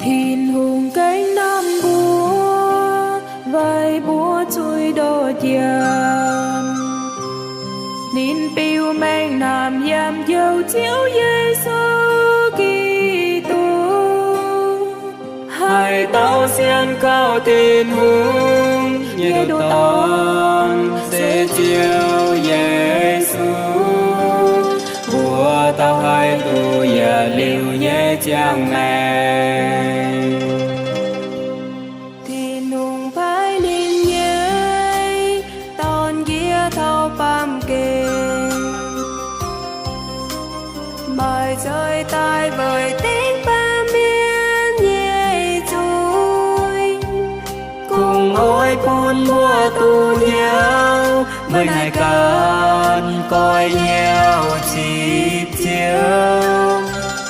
Tin-Hungh gengh namh mbuo weic mbuo zuiz ndoh jiex. Ninh biux mengh naamh yiem Njoux Ziouv Yesu Giduc, haih dau sienx kaux Tin-Hungh nyei nduqc dorn, se Ziouv Yesu, mbuo dauh haih duqv yietc liuz nyei ziangh maengc. Tin-Hungh paaiv ninh nyei Dorn njiec taux baamh gen, maaih nzuih daaih weic dengv baamh mienh nyei zuiz, kungx oix bun mbuo duqv hnyouv meih naaic ganh goiv hnyouv cipv Ziouv,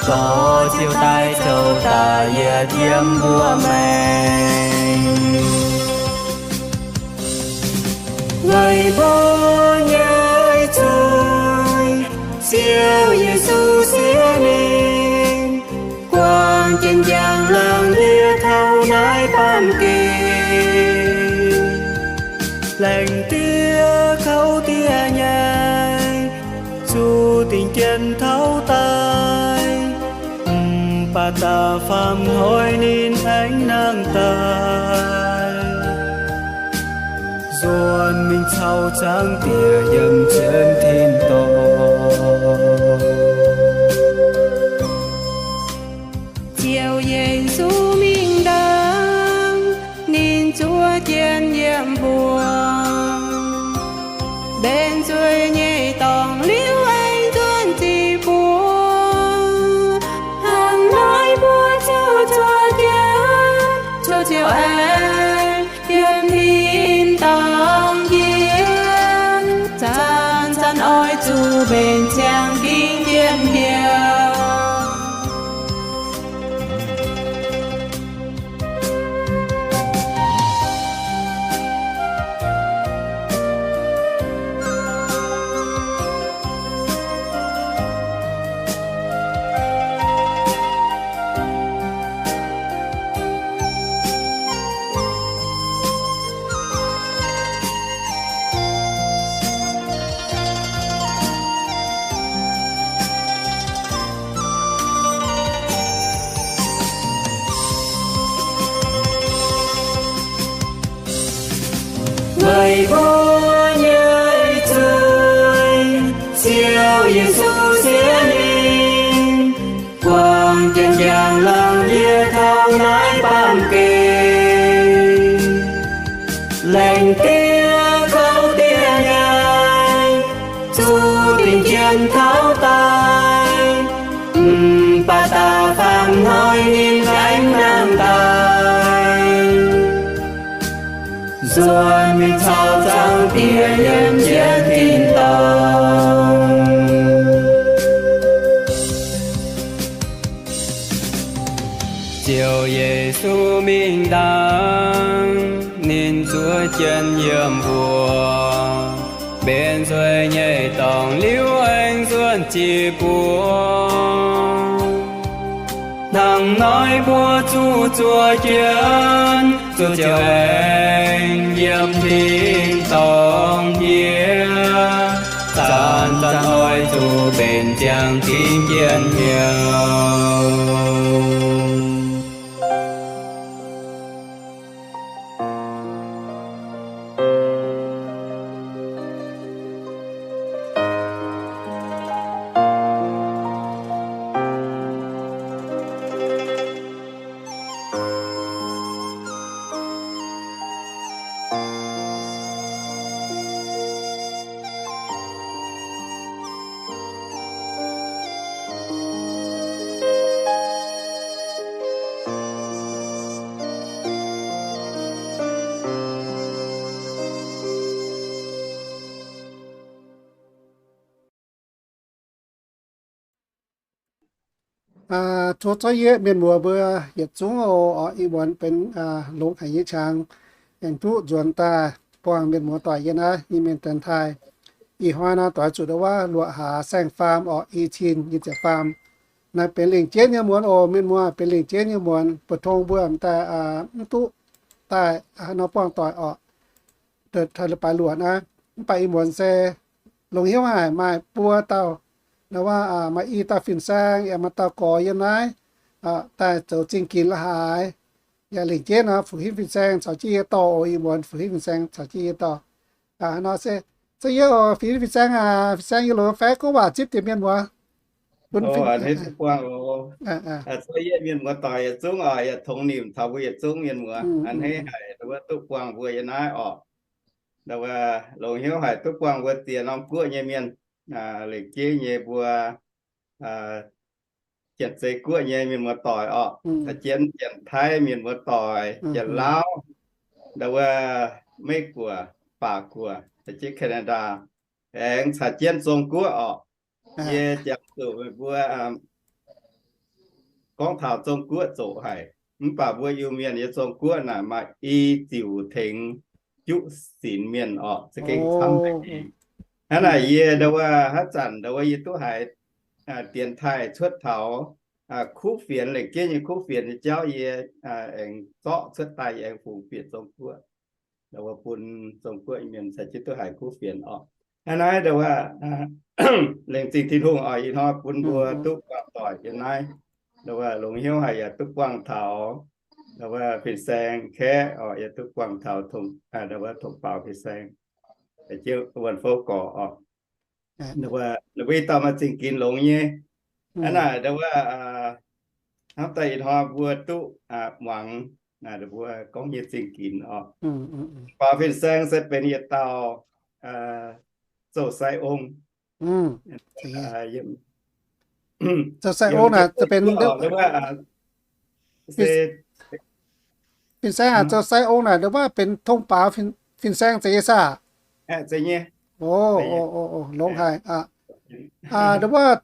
dorh Ziouv daaih zoux daaih yietc yiem mbuo maengc. Weic mbuo nyei zuiz, Ziouv Yesu siev ninh, buangh jienv njang-laangc yie taux naaiv baamh gen, laengz diev kouv diev nyei, zuqc dingc jien taux daaih, mv baac da'faam hnoi ninh aengx nangh daaih, nzuonx mingh caux Zaangc Diex yiem jienv tin-dorngh. Ziouv Yesu mingh ndaangc, ninh zuov jienv yiem mbuox, mbenc nzueic nyei dorngx liuz aengx nzuonx ziqc buoz. Hnangv naaiv mbuo zuqc zuov jienv, zuqc Ziouv aengx yiem tin-dorngh njiec, zanc-zanc oix zuqc mbenc ziangh dingc jien hnyouv. Weic mbuo nyei zuiz, Ziouv Yesu siev ninh, buangh jienv njang-laangc yie taux naaiv baamh gen. Laengz diev kouv diev nyei, zuqc dingc jien taux daaih, mv baac da'faam hnoi ninh aengx nangh daaih, nzuonx mingh caux Zaangc Diex yiem jienv tin-dorngh. Ziouv Yesu mingh ndaangc, ninh zuov jienv yiem mbuox, mbenc nzueic nyei dorngx liuz aengx nzuonx ziqc buoz. Hnangv naaiv mbuo zuqc zuov jienv, zuqc Ziouv aengx yiem tin-dorngh njiec, zanc-zanc oix zuqc mbenc ziangh dingc jien hnyouv. Tov zorqv yie mienh muoz mbuo yietc zungv oc. Ih muonz benx longx haic nyei qangx, aengx duqv nzuonx daaih buangh mienh muoz doic yie naaiv nyei mienh dienx taaih. Ih hnoi naaiv doix zuqc ndau wuov luoqc hlaax saeng-faam oc, i cin nyic ziepc faam. Naaiv benx lengc jeiv nyei muonz oc, mienh muoz, benx lengc jeiv nyei muonz. Mbu'tong mbuo m'daaih mv duqv daaih nor buangh doic orqc. Taux leiz-baaix luoqc naaiv, mv baac ih muonz se longx hnyouv haic, maaih buo dauh, nor waac maaih i dauh fin-saeng yaac maaih dauh gorx yiem naaiv daaih zoux zingh ginx la'haaix. Yaac lengc jeiv nor, Fu-Hinv fin-saeng caux jienv yie dorh oc. Ih muonz Fu-Hinv fin-saeng caux jienv yie dorh. Nor se, zengv yie oc, Fu-Hinv fin-saeng aac, fin-saeng yie longc fai gorngv waac zipv diex mienh muoz. Bun a'hneiv duqv buangh oc. Zengv yie mienh muoz doic yietc zungv oc, yaac tongx nimc taux mbuo yietc zungv mienh muoz. A'hneiv haic nduov duqv buangh mbuo yiem naaiv orqc. Nduov longx hnyouv haic duqv buangh mbuo ziex norm guoqv nyei mienh, lengc jeiv nyei mbuo Janx-Zei guoqv nyei mienh muoz doic orqc, caux jienv Janx-Taiv mienh muoz doic, Janx-Lauv, nduov Meiv-Guoqv, Baac-Guoqv, caux jienv Canada, aengx caux jienv Zong-Guoqv orqc. Yie jangx zuqc meih mbuo gorngv taux Zong-Guoqv zoqc haic, mv baac mbuo Iu-Mienh yiem Zong-Guoqv naaic maaih i ziouc tengx juqv sinx mienh orqc, za'gengh camv deix. Hnangv naaic yie nduov haaix zanc nduov yie duqv haiz dienx taaih cuotv taux kuv fienx, lengc jeiv nyei kuv fienx nyei jauv yie aengx zorqv cuotv daaih, yie aengx fungx bieqc Zong-Guoqv, nduov bun Zong-Guoqv mienh caux jienv duqv haiz kuv fienx orqc. Hnangv naaiv nduov laengz zingh Tin-Hungh oc, ih hnoi bun mbuo duqv buangh doic yiem naaiv. Nduov longx hnyouv haic yaac duqv buangh taux nduov fin-saeng kaeqv orqc, yaac duqv buangh taux tong, nduov tong baaux fin-saeng, jienv wuonh fouv gorx orqc. Ninh mbuo ih dauh maaih zingh ginx longx nyei. Hnangv naaic, nduov, hnamv daaih ih hnoi mbuo duqv muangx, ninh mbuo gorngv nyei zingh ginx orqc. Baaux fin-saeng se benx yietc dauh zoux sai ong. Zoux sai ong naaic, fin-saeng aac, zoux sai ong naaic, nduov benx tong baaux fin-saeng zeiz nyei saah? Longx haic. Nduov,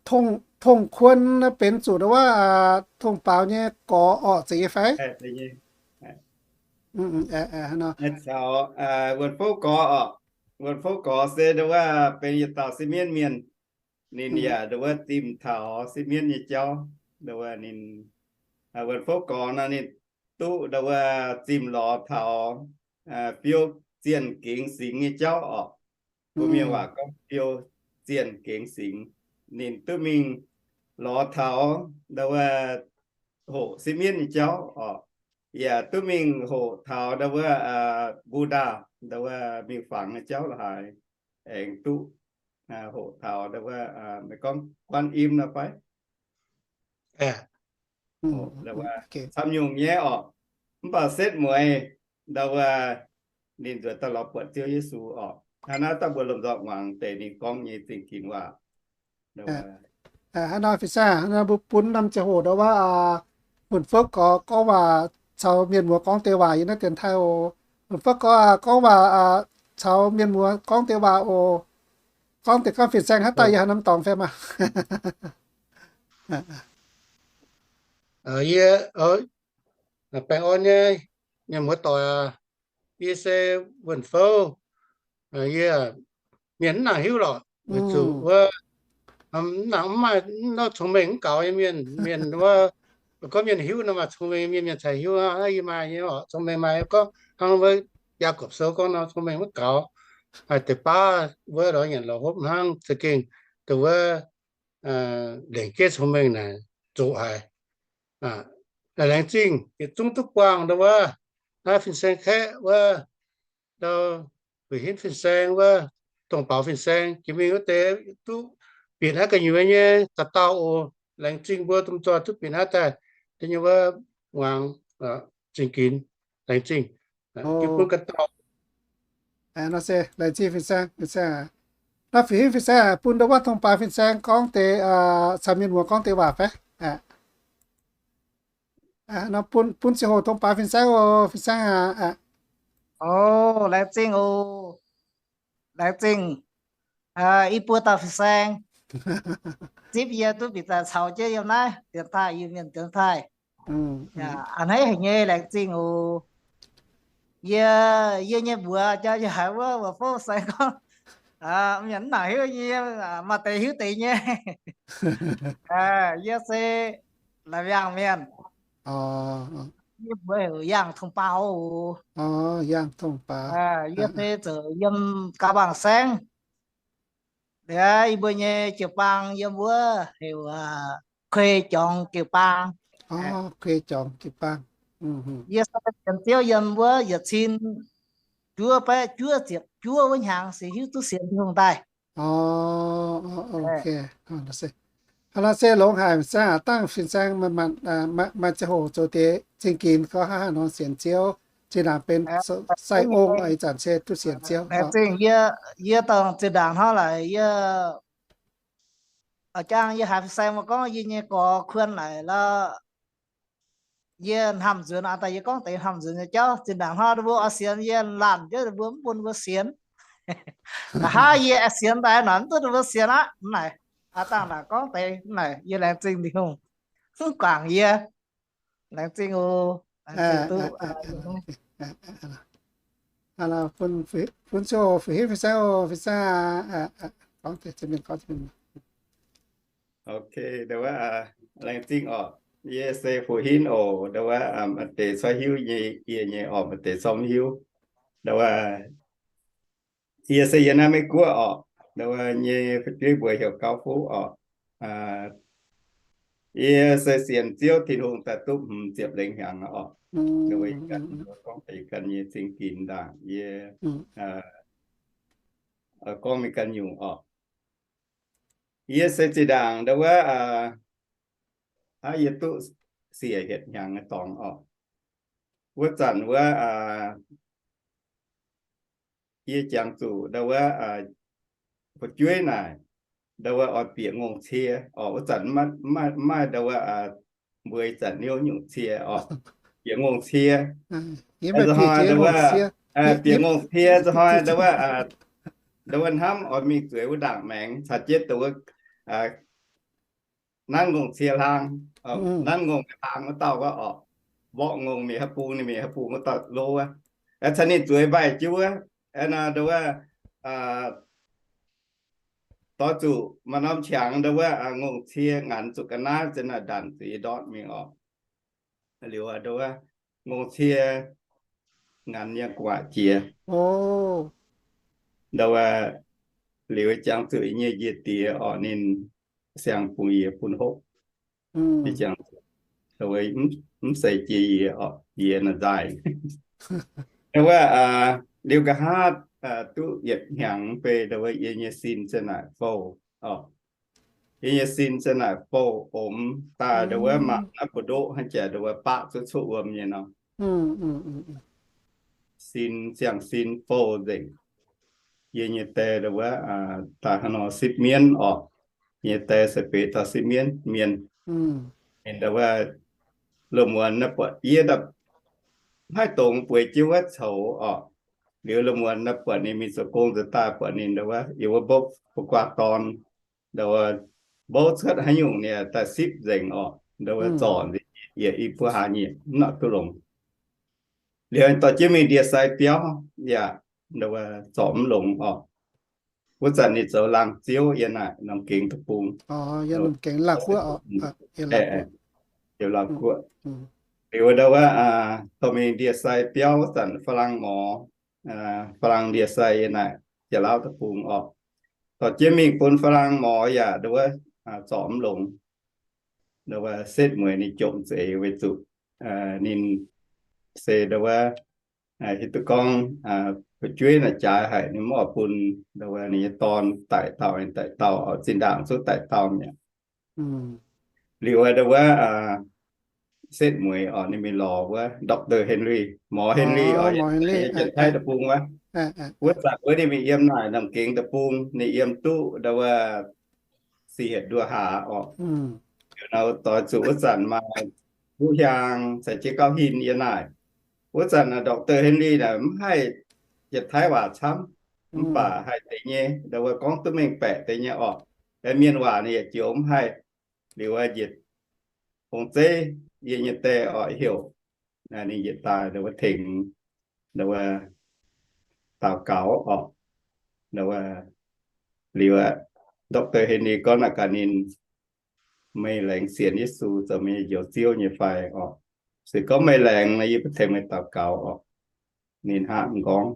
tong kuon benx zuqc nduov, tong baaux nyei gorx orqc, zeiz nyei fai? Caux wuonh fouv gorx orqc. Wuonh fouv gorx se nduov benx yietc dauh Se Mienv mienh. Ninh yaac nduov zimh taux Se Mienv nyei jauv. Nduov ninh, wuonh fouv gorx nor ninh duqv nduov zimh lorz taux fiou zienh gengx singx nyei jauv orqc. Mbuo mienh waac gorngv fiou zienh gengx singx. Ninh duqv mingh lorz taux nduov hoqc Se Mienv nyei jauv orqc, yaac duqv mingh hoqc taux nduov Buddha nduov mingh fangx nyei jauv la'haaix, aengx duqv hoqc taux nduov, meih gorngv Guan Im nor fai? Camv nyungc nyei orqc. Mv baac setv mueiz nduov ninh nzuonx daaih lorz buatc Ziouv Yesu orqc. Hnangv naaiv daaih mbuo lomh nzoih muangx deix ninh gorngv nyei zingh ginx waac. Hnangv naaiv fin-saeng, hnangv naaiv mbuo bun norm ziangh hoc nduov wuov, wuonh fouv gorx gorngv waac caux mienh muoz gorngv deix waac yiem naaiv dienx taaih oc. Wuonh fouv gorx gorngv waac caux mienh muoz gorngv deix waac oc. Gorngv deix gorngv fin-saeng haaix dauh yie haaix norm dorngx fai maah? Yie, baengh orn nyei mienh muoz doic aac, yie se wuonh fouv. Yie, mienh mv nangc hiuv lorqc, weic zuqc wuov, mv nangc mv maaih nor cong-mengh mv gaux nyei mienh, mienh wuov, gorngv mienh hiuv nor maaih cong-mengh mienh, mienh cingx hiuv aqv. Yie maaih nyei orqc, cong-mengh maaih gorngv hnangv wuov Yaagorpc Sou gorngv nor cong-mengh mv gaux. Maaih deix baav wuov lorz nyanc lorz hopv hnangv za'gengh dongh wuov lengc jeiv cong-mengh naaic zoqc haic. Laengz zingh yietc zungv duqv buangh ndau wuov, naaiv fin-saeng kaeqv wuov, ndau Fu-Hinv fin-saeng wuov, Dongh Baaux fin-saeng jiex mingh wuov deix duqv bieqc naaiv gu'nyuoz nyei dauh dauh oc. Laengz zingh mbuo domh nzoih duqv bieqc naaiv daaih da'nyeic wuov muangx zingh ginx. Laengz zingh. Jiu bun ganh dauh. Nor se laengz zingh fin-saeng, fin-saeng aac. Naaiv Fu-Hinv fin-saeng aac, bun ndau wuov Dongh Baaux fin-saeng gorngv deix, caux mienh muoz gorngv deix waac fai? Nor bun, bun ziangh hoc Dongh Baaux fin-saeng oc, fin-saeng aac. O, laengz zingh oc. Laengz zingh i buo dauh fin-saeng zipv yie duqv bieqc daaih caux jienv yiem naaiv dienx taaih, Iu-Mienh dienx taaih. A'hneiv haic nyei, laengz zingh oc. Yie, yie nyei mbuox jauv yie haiz wuov, wuov fouv saeng gorngv, Mienh mv nangc hiuv nyei, maaih deix hiuv deix nyei. Yie se Laauc Yaangh mienh. Yie mbuox heuc Yaangh Tongh Baaux oc. Yie se zoux yiem Gau Baang Saengv. Liuz yie mbuo nyei jiu-baang yiem wuov heuc Kuei Jorngx Jiu-Baang. Yie se sienx Ziouv yiem wuov yietc cin juov baeqv juov ziepc juov wuov hnyangx se hiuv duqv sienx Tin-Hungh daaih. Hnangv nor se longx haic, fin-saeng aac, dangh fin-saeng maaih ziangh hoc zoux deix zingh ginx gorngv hnangv haaix nor sienx Ziouv, zinh ndaangc benx sai ong, ih zanc se duqv sienx Ziouv. Laengz zingh. Yie dongh zinh ndaangc hnangv laaix yie, jangv yie haiz fin-saeng mbuo gorngv yie nyei gorx kuon naaic lorqc, yie hnamv nzuonx aqv. Daaih yie gorngv deix hnamv nzuonx nyei jauv. Zinh ndaangc hnoi ninh mbuo oix sienx yie laanh jienv, ninh mbuo mv bun mbuo sienx. Nqa'haav yie aengx sienx daaih naaic mv duqv ninh mbuo sienx aqv. Mv naaic, aav dangh naaic gorngv deix mv naaic, yie laengz zingh Tin-Hungh mv guangc yie. Laengz zingh oc. Bun, bun ziouc fu'jueiv fin-saeng, fin-saeng, gorngv, laengz zingh oc. Yie se Fu Hinv oc. Ndau wuov maaih deix corc hiuv nyei, yie nyei oc, maaih deix corc mv hiuv. Ndau wuov yie se yiem naaiv Meiv Guoqv oc. Ndau wuov nyei fu'jueiv mbuox heuc Gauv Fuqv oc. Yie se sienx Ziouv Tin-Hungh daaih duqv hmz ziepc lengh hnyangx oc. Ndau wuov yie gorngv deix ganh nyei zingh ginx ndaangc yie gorngv mingh ganh nyungc oc. Yie se zinh ndaangc ndau wuov, hnangv yie duqv siec hietc hnyangx nyei dorngx oc. Wuov zanc wuov, yie jangx zuqc ndau wuov fu'jueiv naaic, ndau wuov oix bieqc ngongh cie oc. Wuov zanc mv maaih ndau wuov mbuo ih zanc hnyouv nyungc cie oc. Bieqc ngongh cie, ndau wuov bieqc ngongh cie, ndau wuov, ndau wuov hnamv oix mingh zueiz wuov ndaangc maengx caux jienv ndau wuov nanv ngongh cie hlaang, nanv ngongh hlaang wuov dauh wuov oc. Mborqv ngongh mingh haaix bung, ninh mingh haaix bung wuov dauh lov wuov. Caux ninh zueiz mbaih jienv wuov, ndau wuov doix zuqc maaih norm qangx ndau wuov ngongh cie nganx zuqc ga'naaiv za'naaic ndanc zuqc yie ndortv mingh oc. Liuz ndau wuov ngongh cie nganx yangh gu'nguaaic jiex. Ndau wuov liuz jangx zuqc yie nyei njiec diex oc, ninh siang-bungx yie bun hopv. Ndau wuov mv seix jiex yie oc, yie naaic nzaaih. Ndau wuov liuz nqa'haav duqv yietc hnyangx beiv ndau wuov yie nyei sin za'naaic fouv oc. Yie nyei sin za'naaic fouv omx daaih ndau wuov mangc naaiv buoz-ndoqv hnangv jaax ndau wuov baqv cuotv cuotv wuom nyei nor. Sin, siang-sin fouv nzengc. Yie nyei die ndau wuov daaih hnangv nor sipv mienv oc. Yie nyei die se beix taux sipv mienv mienh. Ninh ndau wuov lomh muonz naaiv buatc yie mv haih dongz bueix jienv wuov coux oc. Liuz lomh muonz naaiv buatc ninh mingh zoux gong nzuonx daaih buatc ninh ndau wuov yiem wuov mbopv gu'guaaz dorn, ndau wuov mbouv cuotv haaix nyungc ninh daaih sipv nzengc oc. Ndau wuov zorc nzengc, yietc i buo hlaax nyieqc mv nor duqv longx. Liuz dorh jienv mingh ndie-sai biauv yaac ndau wuov zorc mv longx oc. Wuov zanc ninh zoux laangz ziouv yiem naaic norm gengx deic-bung. Yiem Laauv Guoqv. Liuz ndau wuov dorh mingh ndie-sai biauv wuov zanc, Faa^lang Morz, Faa^lang ndie-sai yiem naaic Janx-Lauv deic-bung oc. Dorh jienv mingh bun Faa^lang Morz yaac ndau wuov zorc mv longx. Ndau wuov setv mueiz ninh jomc za'eix weic zuqc ninh se ndau wuov hiuv duqv gorngv fu'jueiv naaic jaaix haic, ninh mv oix bun ndau wuov ninh nyei dorn daic dauh daic dauh oc, zinh ndaangc zungv daic dauh mi'aqv. Liuz ndau wuov setv mueiz oc, ninh mingh lorz wuov Doctor Henry, Morz Henry oc, Janx-Taiv deic-bung wuov. Wuov zanc wuov ninh mingh yiem naaic norm gengx deic-bung, ninh yiem duqv ndau wuov siec hietc nduoh hlaax oc. Liuz nor doix zuqc wuov zanc maaih kuv hiaang caux jienv gauv hin yiem naaic. Wuov zanc Doctor Henry naaic mv haih Janx-Taiv waac camv, mv baac haih deix nyei, ndau wuov gorngv duqv mengh baeqc deix nyei oc. Mienh waac ninh yaac joux mv haih. Liuz wuov njiec ong-zeiv yie nyei die oc heuc ninh njiec daaih ndau wuov tengx ndau wuov daux gaux oc. Ndau wuov Liuz aqv, Doctor Henry gorngv naaic gaax ninh, meih laengz sienx Yesu zoux meih nyei Njoux Ziouv nyei fai orqc? Se gorngv meih laengz nor, yie bun tengx meih daux gaux orqc. Ninh hnangv m'nqorngv,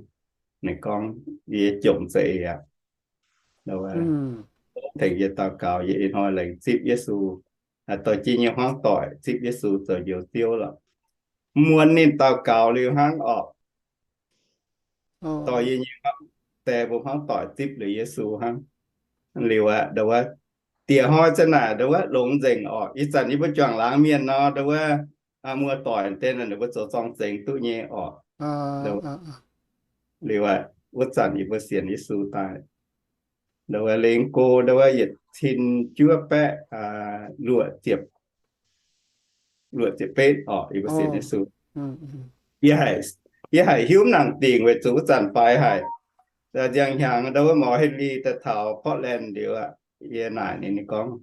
ninh gorngv, yie jomc za'eix aqv. Tengx yie daux gaux, yie ih hnoi laengz zipv Yesu. Dorh jienv nyei hmuangv doic zipv Yesu zoux Njoux Ziouv lorqc. Muonz ninh daux gaux liuz hnangv orqc, dorh yie nyei hmuangv die mbuo hmuangv doic zipv liuz Yesu hnangv. Liuz aqv, ndau wuov, dieh hnoi za'naaic ndau wuov longx nzengc orqc. Ih zanc yie mbuo juangc laangz mienh nor, ndau wuov, muoz-doic deix ninh mbuo zoux zorng-zengx duqv nyei orqc. Liuz aqv, wuov zanc yie mbuo sienx Yesu daaih, ndau wuov lengx go ndau wuov yietc cin juov baeqv luoqc ziepc, luoqc ziepc betv orqc, yie mbuo sienx Yesu. Yie haiz, yie haiz hiuv nangc dingc weic zuqc wuov zanc faix haic. Nziang hnyangx ndau wuov Mor Henry daaih taux Portland liuz aqv, yie naaic ninh, ninh gorngv,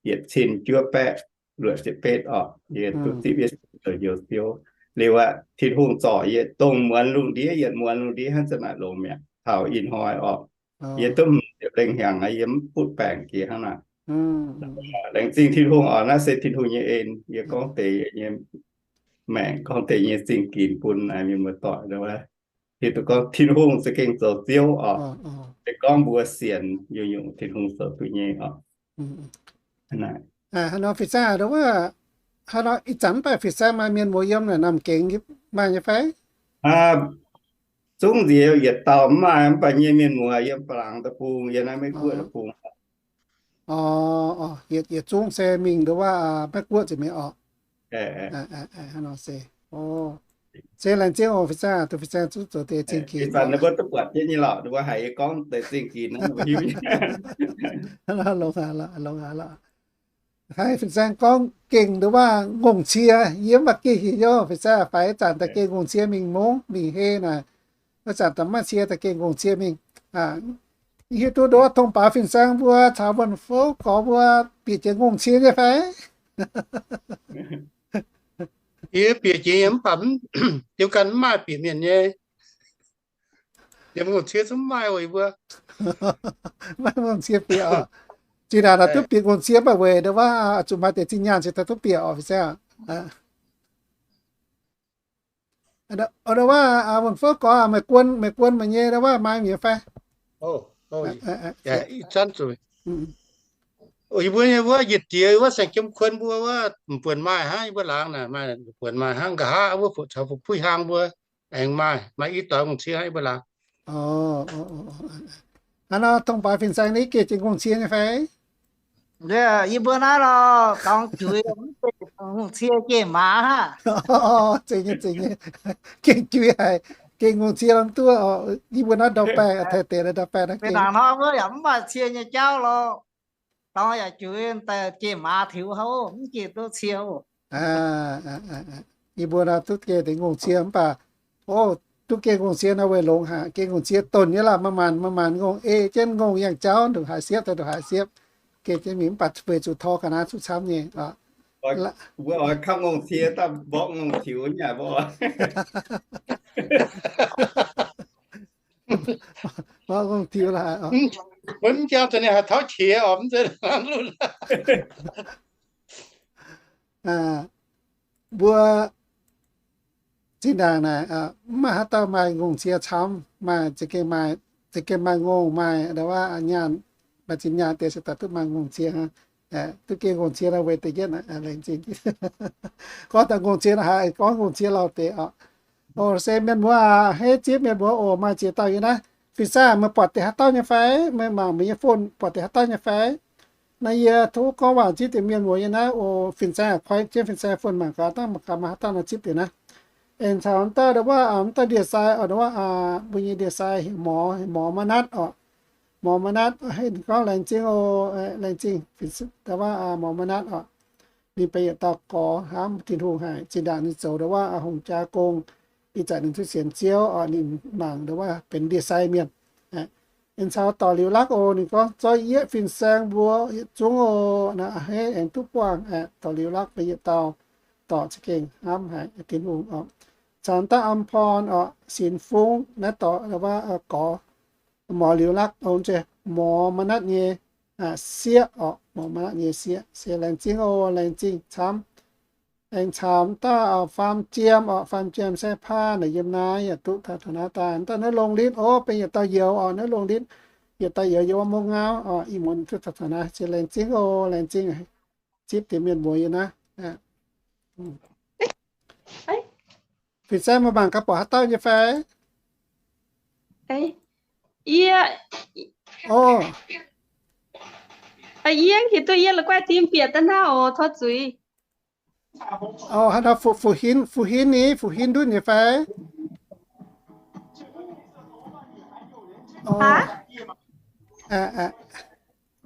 yietc cin juov baeqv luoqc ziepc betv orqc, yie duqv zipv Yesu zoux Njoux Ziouv. Liuz aqv, Tin-Hungh zorc yie dongh muonz lungh ndiev, yietc muonz lungh ndiev hnangv za'naaic longx mi'aqv. Taux ih hnoi orqc, yie duqv hmz ziepc lengh hnyangx aqv, yie mv butv baengc jiex hnangv naaic. Laengz zingh Tin-Hungh orqc, naaiv se Tin-Hungh nyei en. Yie gorngv deix nyei maengc, gorngv deix nyei zingh ginx bun mienh muoz-doic, hiuv duqv gorngv Tin-Hungh za'gengh zoux Ziouv orqc. Se gorngv mbuo sienx nyungc-nyungc Tin-Hungh zoux duqv nyei orqc. Hnangv nor fin-saeng ndau wuov, hnangv nor ih zanc mv baac fin-saeng maaih mienh muoz yiem naaic namx gengx maaih nyei fai? Zungv nziex yietc dauh mv maaih, mv baac nyei mienh muoz yiem Ba'langc deic-bung, yiem naaiv Meiv Guoqv deic-bung. Yietc zungv se mingh ndau wuov Meiv Guoqv ziepc mi'aqv orqc. Se laengz zingh oc fin-saeng, duqv fin-saeng zuqv zoux deix zingh ginx. Mbuo duqv buatc jienv nyei lorqc, mbuo haiz yie gorngv deix zingh ginx, longx haic lorqc. Haiz fin-saeng gorngv gengh ndau wuov ngongh cie, yie mv baac gengh heuc fin-saeng faix zanc daaih gengh ngongh cie mingh mungv mingh hei naaic. Wuov zanc daaih maiv cie daaih gengh ngongh cie mingh. Hiuv duqv ndau wuov tong baaux fin-saeng mbuo caux wuonh fouv gorx mbuo bieqc jiex ngongh cie nyei fai? Yie bieqc jiex nyei mv baac diuh ganh mv maaih bieqc mienh nyei. Yiem ngongh cie zungv mv maaih oc yie mbuo. Maiv ngongh cie bieqc oc. Zinh ndaangc naaic duqv bieqc ngongh cie mv baac weic ndau wuov zuqc maaih deix zinh nyaanh cingx daaih duqv bieqc oc fin-saeng. Ndau wuov wuonh fouv gorx, meih guon, meih guon meih nyei ndau wuov maaih mienh fai? Yie mbuo nyei wuov yietc diex wuov saeng jiem kuon mbuo wuov m'buonc maaih hnangv, yie mbuo laangz naaic maaih m'buonc maaih hnangv, nqa'haav wuov caux fu'jueiv hlang mbuo aengx maaih, maaih i doix ngongh cie hnangv yie mbuo laangz. Hnangv nor tong baaux fin-saeng ninh geh jiex ngongh cie nyei fai? Yie mbuo naaiv lorqc, dorngx juix mv zeiz ngongh cie, geh maaz hnangv. Zeiz nyei, zeiz nyei. Gengh juix haic, gengh ngongh cie lorm duqv oc. Yie mbuo naaiv ndau-baengh, taaih deix ndau-baengh naaiv gengh. Nangc nor wuov yaac mv maaih cie nyei jauv lorqc. Dorngx yaac juix daaih geh maaz tiux haic, mv geh duqv cie oc. Yie mbuo naaiv duqv geh deix ngongh cie mv baac, o, duqv geh ngongh cie naaiv weic longx haic. Geh ngongh cie donc nyei lorqc, maaih maanc, maaih maanc ngongh ei jienv ngongh yangh jauv, ndongc haaix siepv daaih ndongc haaix siepv. Geh jienv mingh mv baac weic zuqc tor ga'naaiv zuqc camv nyei. Mbuo oix kamv ngongh cie daaih mborqv ngongh tiux nyei mbuo. Mborqv ngongh tiux lorqc. Mbuo mv jangx zuqc ninh haih tauv qiex oc, mv zeiz lunc. Mbuo zinh ndaangc naaic mv maaih haaix dauh maaih ngongh cie camv, maaih za'gengh maaih, za'gengh maaih ngongh maaih ndau wuov nyaanh, maaih zinh nyaanh deix se daaih duqv maaih ngongh cie hnangv. Duqv geh ngongh cie naaiv weic deix jienv laengz zingh. Gorngv daaih ngongh cie naaiv haiz gorngv ngongh cie lauh deix oc. O, se mienh muoz aac, heiv zipv mienh muoz oc, maaih ziex dauh yiem naaiv. Fin-saeng meih buatc deix haaix dauh nyei fai? Meih mangc meih nyei phone buatc deix haaix dauh nyei fai? Naaiv yie tov gorngv waac zipv deix mienh muoz yiem naaiv oc. Fin-saeng koi jienv fin-saeng phone mangc gaax, dangh mangc gaax maaih haaix dauh nor zipv deix naaiv. Aengx caux mv dauh ndau wuov, mv dauh ndie-sai oc, ndau wuov mbuo nyei ndie-sai heuc Morz, Morz Maiv Natv oc. Morz Maiv Natv, ninh gorngv laengz zingh oc, laengz zingh, ndau wuov Morz Maiv Natv oc. Ninh benx yietc dauh gorx hnamv Tin-Hungh haic. Zinh ndaangc ninh zoux ndau wuov hungh jaa gong, ih zanc ninh duqv sienx Ziouv oc, ninh mangc ndau wuov benx ndie-sai mienh. Ninh caux dorc liuz lakv oc, ninh gorngv, zorqv yie fin-saeng mbuo yietc zungv oc, naaiv a'hneiv aengx duqv buangh. Dorc liuz lakv benx yietc dauh dorc za'gengh hnamv haic Tin-Hungh oc. Caux daaih Am Porn oc, Sinx Fungv, naaiv dorc ndau wuov gorx morz liuz lakv, morz ma'natv nyei sieqv orqc, morz ma'natv nyei sieqv. Se laengz zingh oc, laengz zingh camv. Aengx caux dauh faam jiem orqc, faam jiem se paav naaic yiem naaiv yaac duqv taux taux naaiv daaih. Dauh naaiv longx ndiev oc, benx yietc dauh youz orqc, naaiv longx ndiev, yietc dauh youz yiem wuov mouv ngauv orqc. Ih muonz duqv taux taux naaiv, se laengz zingh oc, laengz zingh. Zipv deix mienh muoz yiem naaiv. Fin-saeng, meih mangc gaax buatc haaix dauh nyei fai? Yie, yie hieh duqv yie la'guaih dim bieqc daaih naaiv oc, tov zuiz. Hnangv nor, Fu-, Fu-, Hin, Fu-Hin ni, Fu-Hin ndutv nyei fai?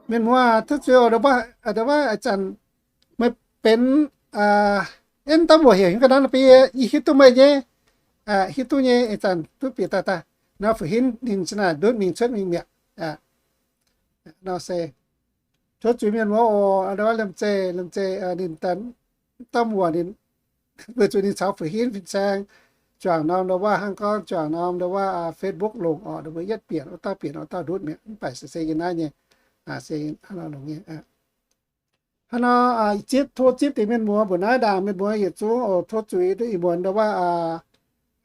Mienh muoz, tov zuiz oc, ndo wuov ih zanc meih benx, en, dauh mbuoqc heuc hingv ga'naaiv nor, beiv yie hiuv duqv meih nyei, hiuv duqv nyei, ih zanc duqv bieqc daaih daaih. Nor Fu-Hin ninh za'naaic ndutv mingh cuotv mingh mi'aqv. Nor se tov zuiz mienh muoz oc, ndo wuov liemh zeih, liemh zeih ninh dauh mbuoqc ninh, weic zuqc ninh caux Fu-Hin fin-saeng juangc norm ndo wuov hnangv gorngv juangc norm ndo wuov Facebook longc orqc, ndo wuov yietv bieqc, wuov dauh bieqc, wuov dauh ndutv mi'aqv. Mv baac se, se yiem naaiv nyei, se hnangv nor longx nyei. Hnangv nor, zipv, tov zipv deix mienh muoz mbuoqc naaiv ndaangc, mienh muoz yietc zungv oc, tov zuiz duqv ih muonz ndo wuov,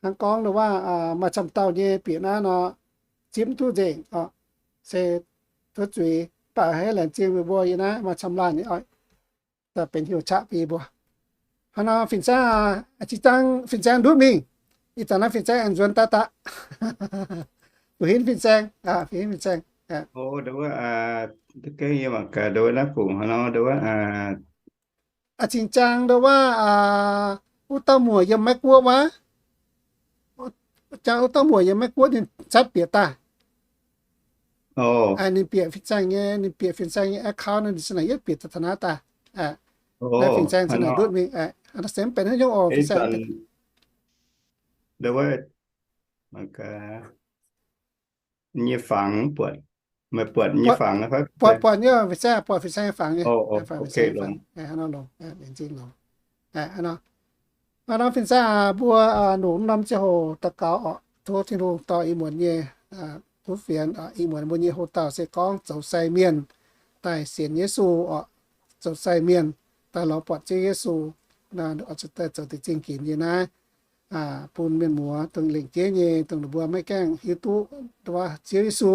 hnangv gorngv ndo wuov maaih camv dauh nyei bieqc naaiv nor, zipv mv duqv nzengc orqc. Se tov zuiz, mv baac haiz laengz zingh meih mbuo yiem naaiv maaih camv laanh nyei oc, daaih benx hnyouv qaqv bun yie mbuo. Hnangv nor fin-saeng, zinh zaang fin-saeng ndutv mingh. Ih zanc naaiv fin-saeng aengx nzuonx daaih daqv. Fu-Hin fin-saeng, Fu-Hin fin-saeng. Zinh zaang ndo wuov, wuov dauh muoc yiem Meiv Guoqv wuov, jangx wuov dauh muoc yiem Meiv Guoqv ninh zatv bieqc daaih. Ninh bieqc fin-saeng nyei, ninh bieqc fin-saeng nyei account nor, ninh za'naaic yietv bieqc taux naaiv daaih. Naaiv fin-saeng za'naaic ndutv mingh. Naaiv se mv benx haaix nyungc oc, fin-saeng. Nyei fangx buatc, meih buatc nyei fangx, buatc, buatc nyei, fin-saeng, buatc fin-saeng nyei fangx nyei. Hnangv nor, fin-saeng, mbuo longc norm ziangh hoc daux gaux oc, tov Tin-Hungh dorh ih muonz nyei kuv fienx, ih muonz mbuo nyei houx-dauh se gorngv zoux sai mienh daaih sienx Yesu oc, zoux sai mienh daaih lorz buatc Ziouv Yesu, daaih zoux deix zingh ginx yiem naaiv bun mienh muoz dongh lengc jeiv nyei, dongh ninh mbuo maiv gaengh hiuv duqv Ziouv Yesu,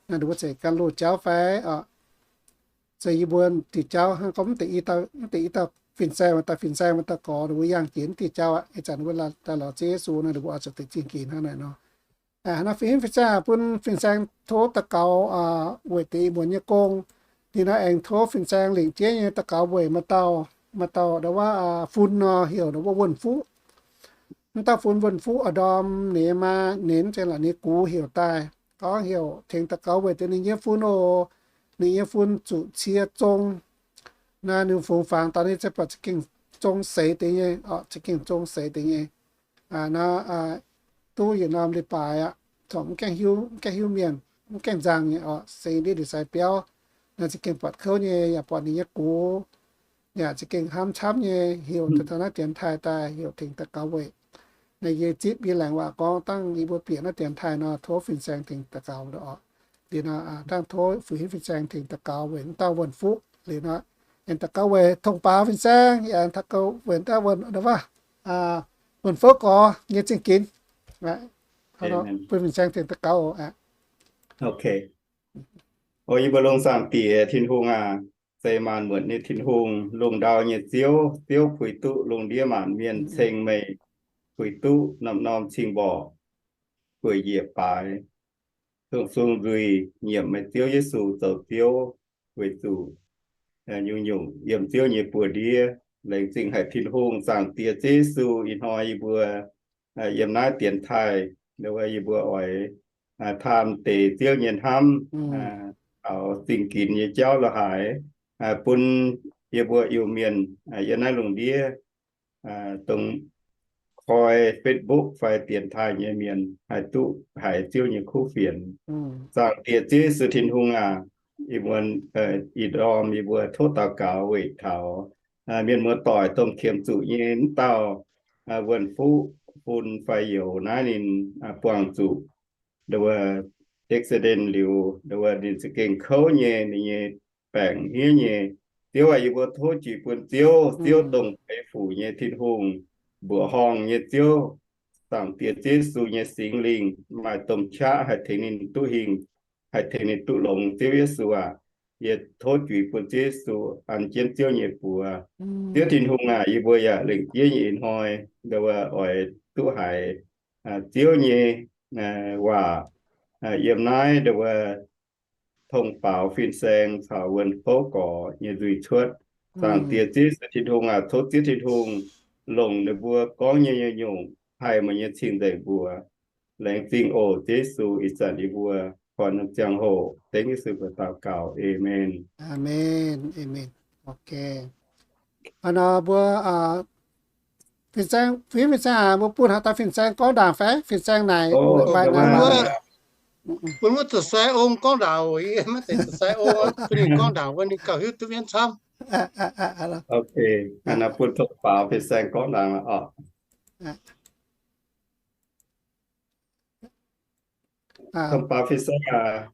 ninh mbuo zeiz gan loz jauv fai oc. Zoux yie mbuo diuh jauv hnangv gorngv mv deix i dauh fin-saeng, maaih dauh fin-saeng, maaih dauh gorx, ninh mbuo yangh jiex mv diuh jauv aqv. Ih zanc ninh mbuo daaih lorz Ziouv Yesu nor, ninh mbuo oix zuqc deix zingh ginx hnangv naaic nor. Hnangv nor fin-saeng bun fin-saeng tov daux gaux weic deix ih muonz nyei gong. Ninh nor aengx tov fin-saeng lengc jeiv nyei daux gaux weic maaih dauh, maaih dauh ndo wuov fun nor, heuc ndo wuov Wuonh Fuqv. Mv dauh fun Wuonh Fuqv oix ndorm ninh maa, ninh zengc la'nyeic gux heuc daaih, gorngv heuc tengx daux gaux weic deix ninh nyei fun oc. Ninh nyei fun zuqc cie zong. Naaiv ninh fungx fangx daaih ninh se buatc za'gengh zong seix deix nyei, za'gengh zong seix deix nyei. Naaiv duqv yietc norm leiz-baaix aqv, corc mv gaengh hiuv, mv gaengh hiuv mienh, mv gaengh nzangc nyei oc, se ndiev ndie-sai biauv. Naaiv za'gengh buatc kouv nyei, yaac buatc ninh nyei gux, yaac za'gengh hnamv camv nyei, heuc taux naaiv dienx taaih daaih, heuc tengx daux gaux weic. Naaiv yie zipv yie laengz waac gorngv dangh yie mbuo bieqc naaiv dienx taaih nor, tov fin-saeng tengx daux gaux oc. Liuz nor dangh tov Fu-Hin fin-saeng tengx daux gaux weic mv dauh Wuonh Fuqv. Liuz nor aengx daux gaux weic tong-baaux fin-saeng, yaac aengx daux gaux weic mv dauh Wuonh, Wuonh Fuqv gorx nyei zingh ginx. Bun fin-saeng tengx daux gaux oc. O, yie mbuo longx zaangc Diex Tin-Hungh aac, se maanc muotc nyei Tin-Hungh, lungh ndau nyei Ziouv. Ziouv puix duqv lungh ndiev maanc mienh ceng meih, puix duqv norm-norm cing-mborqc, bueix njiec baaix, dongh sung nzuih nyiemc meih Ziouv Yesu zoux Ziouv, weic zuqc nyungc-nyungc yiem Ziouv nyei buoz-ndiev. Laengz zingh haic Tin-Hungh, zaangc Diex Ziouv Yesu. Ih hnoi yie mbuo yiem naaiv dienx taaih, yie mbuo oix taam deix Ziouv nyei hnamv, taux zingh ginx nyei jauv la'haaix, bun yie mbuo Iu-Mienh yiem naaiv lungh ndiev, dongh koi Facebook fai dienx taaih nyei mienh haih duqv haiz Ziouv nyei kuv fienx. Zaangc Diex Ziouv Yesu Tin-Hungh aac, ih muonz, ih ndorm yie mbuo tov daux gaux weic taux mienh muoz-doic dongh qiemx zuqc nyei mv dauh Wuonh Fuqv fun fai youz naaiv ninh buangh zuqc ndo wuov accident liuz, ninh za'gengh kouv nyei, ninh nyei baengc hniev nyei. Ziouv aac, yie mbuo tov juiz bun Ziouv, Ziouv dongh feix fuc nyei Tin-Hungh, mbuoqc horngh nyei Ziouv, Zaangc Diex Ziouv Yesu nyei Singx Lingh maaih domh qaqv haih tengx ninh duqv hingh, haih tengx ninh duqv longx. Ziouv Yesu aac, yie tov juiz bun Ziouv Yesu an jienv Ziouv nyei buoz. Ziouv Tin-Hungh aac, yie mbuo yaac lengc jeiv nyei ih hnoi, ndo wuov oix duqv haiz Ziouv nyei waac yiem naaiv ndo wuov tong baaux fin-saeng caux wuonh kouv gorx nyei nzuih cuotv. Zaangc Diex Ziouv Yesu Tin-Hungh aac, tov Ziouv Tin-Hungh longc ninh mbuo gorngv nyei nyei nyungc haih meih nyei cing-nzengc mbuox. Laengz zingh oc Ziouv Yesu, ih zanc yie mbuo koi norm ziangh hoc dengv Yesu mbuox daux gaux. Aamen. Aamen. Aamen. Ok. Hnangv nor mbuo fin-saeng, fin-saeng aac, mbuo bun haaix dauh fin-saeng gorngv ndaangc fai? Fin-saeng naaic, bun wuov zuqc sai ong gorngv ndaangc, maiv zeiz zuqc sai ong, bun ninh gorngv ndaangc wuov ninh gauh hiuv duqv mienv camv. Ok, bun tong baaux fin-saeng gorngv ndaangc oc. Tong baaux fin-saeng aac.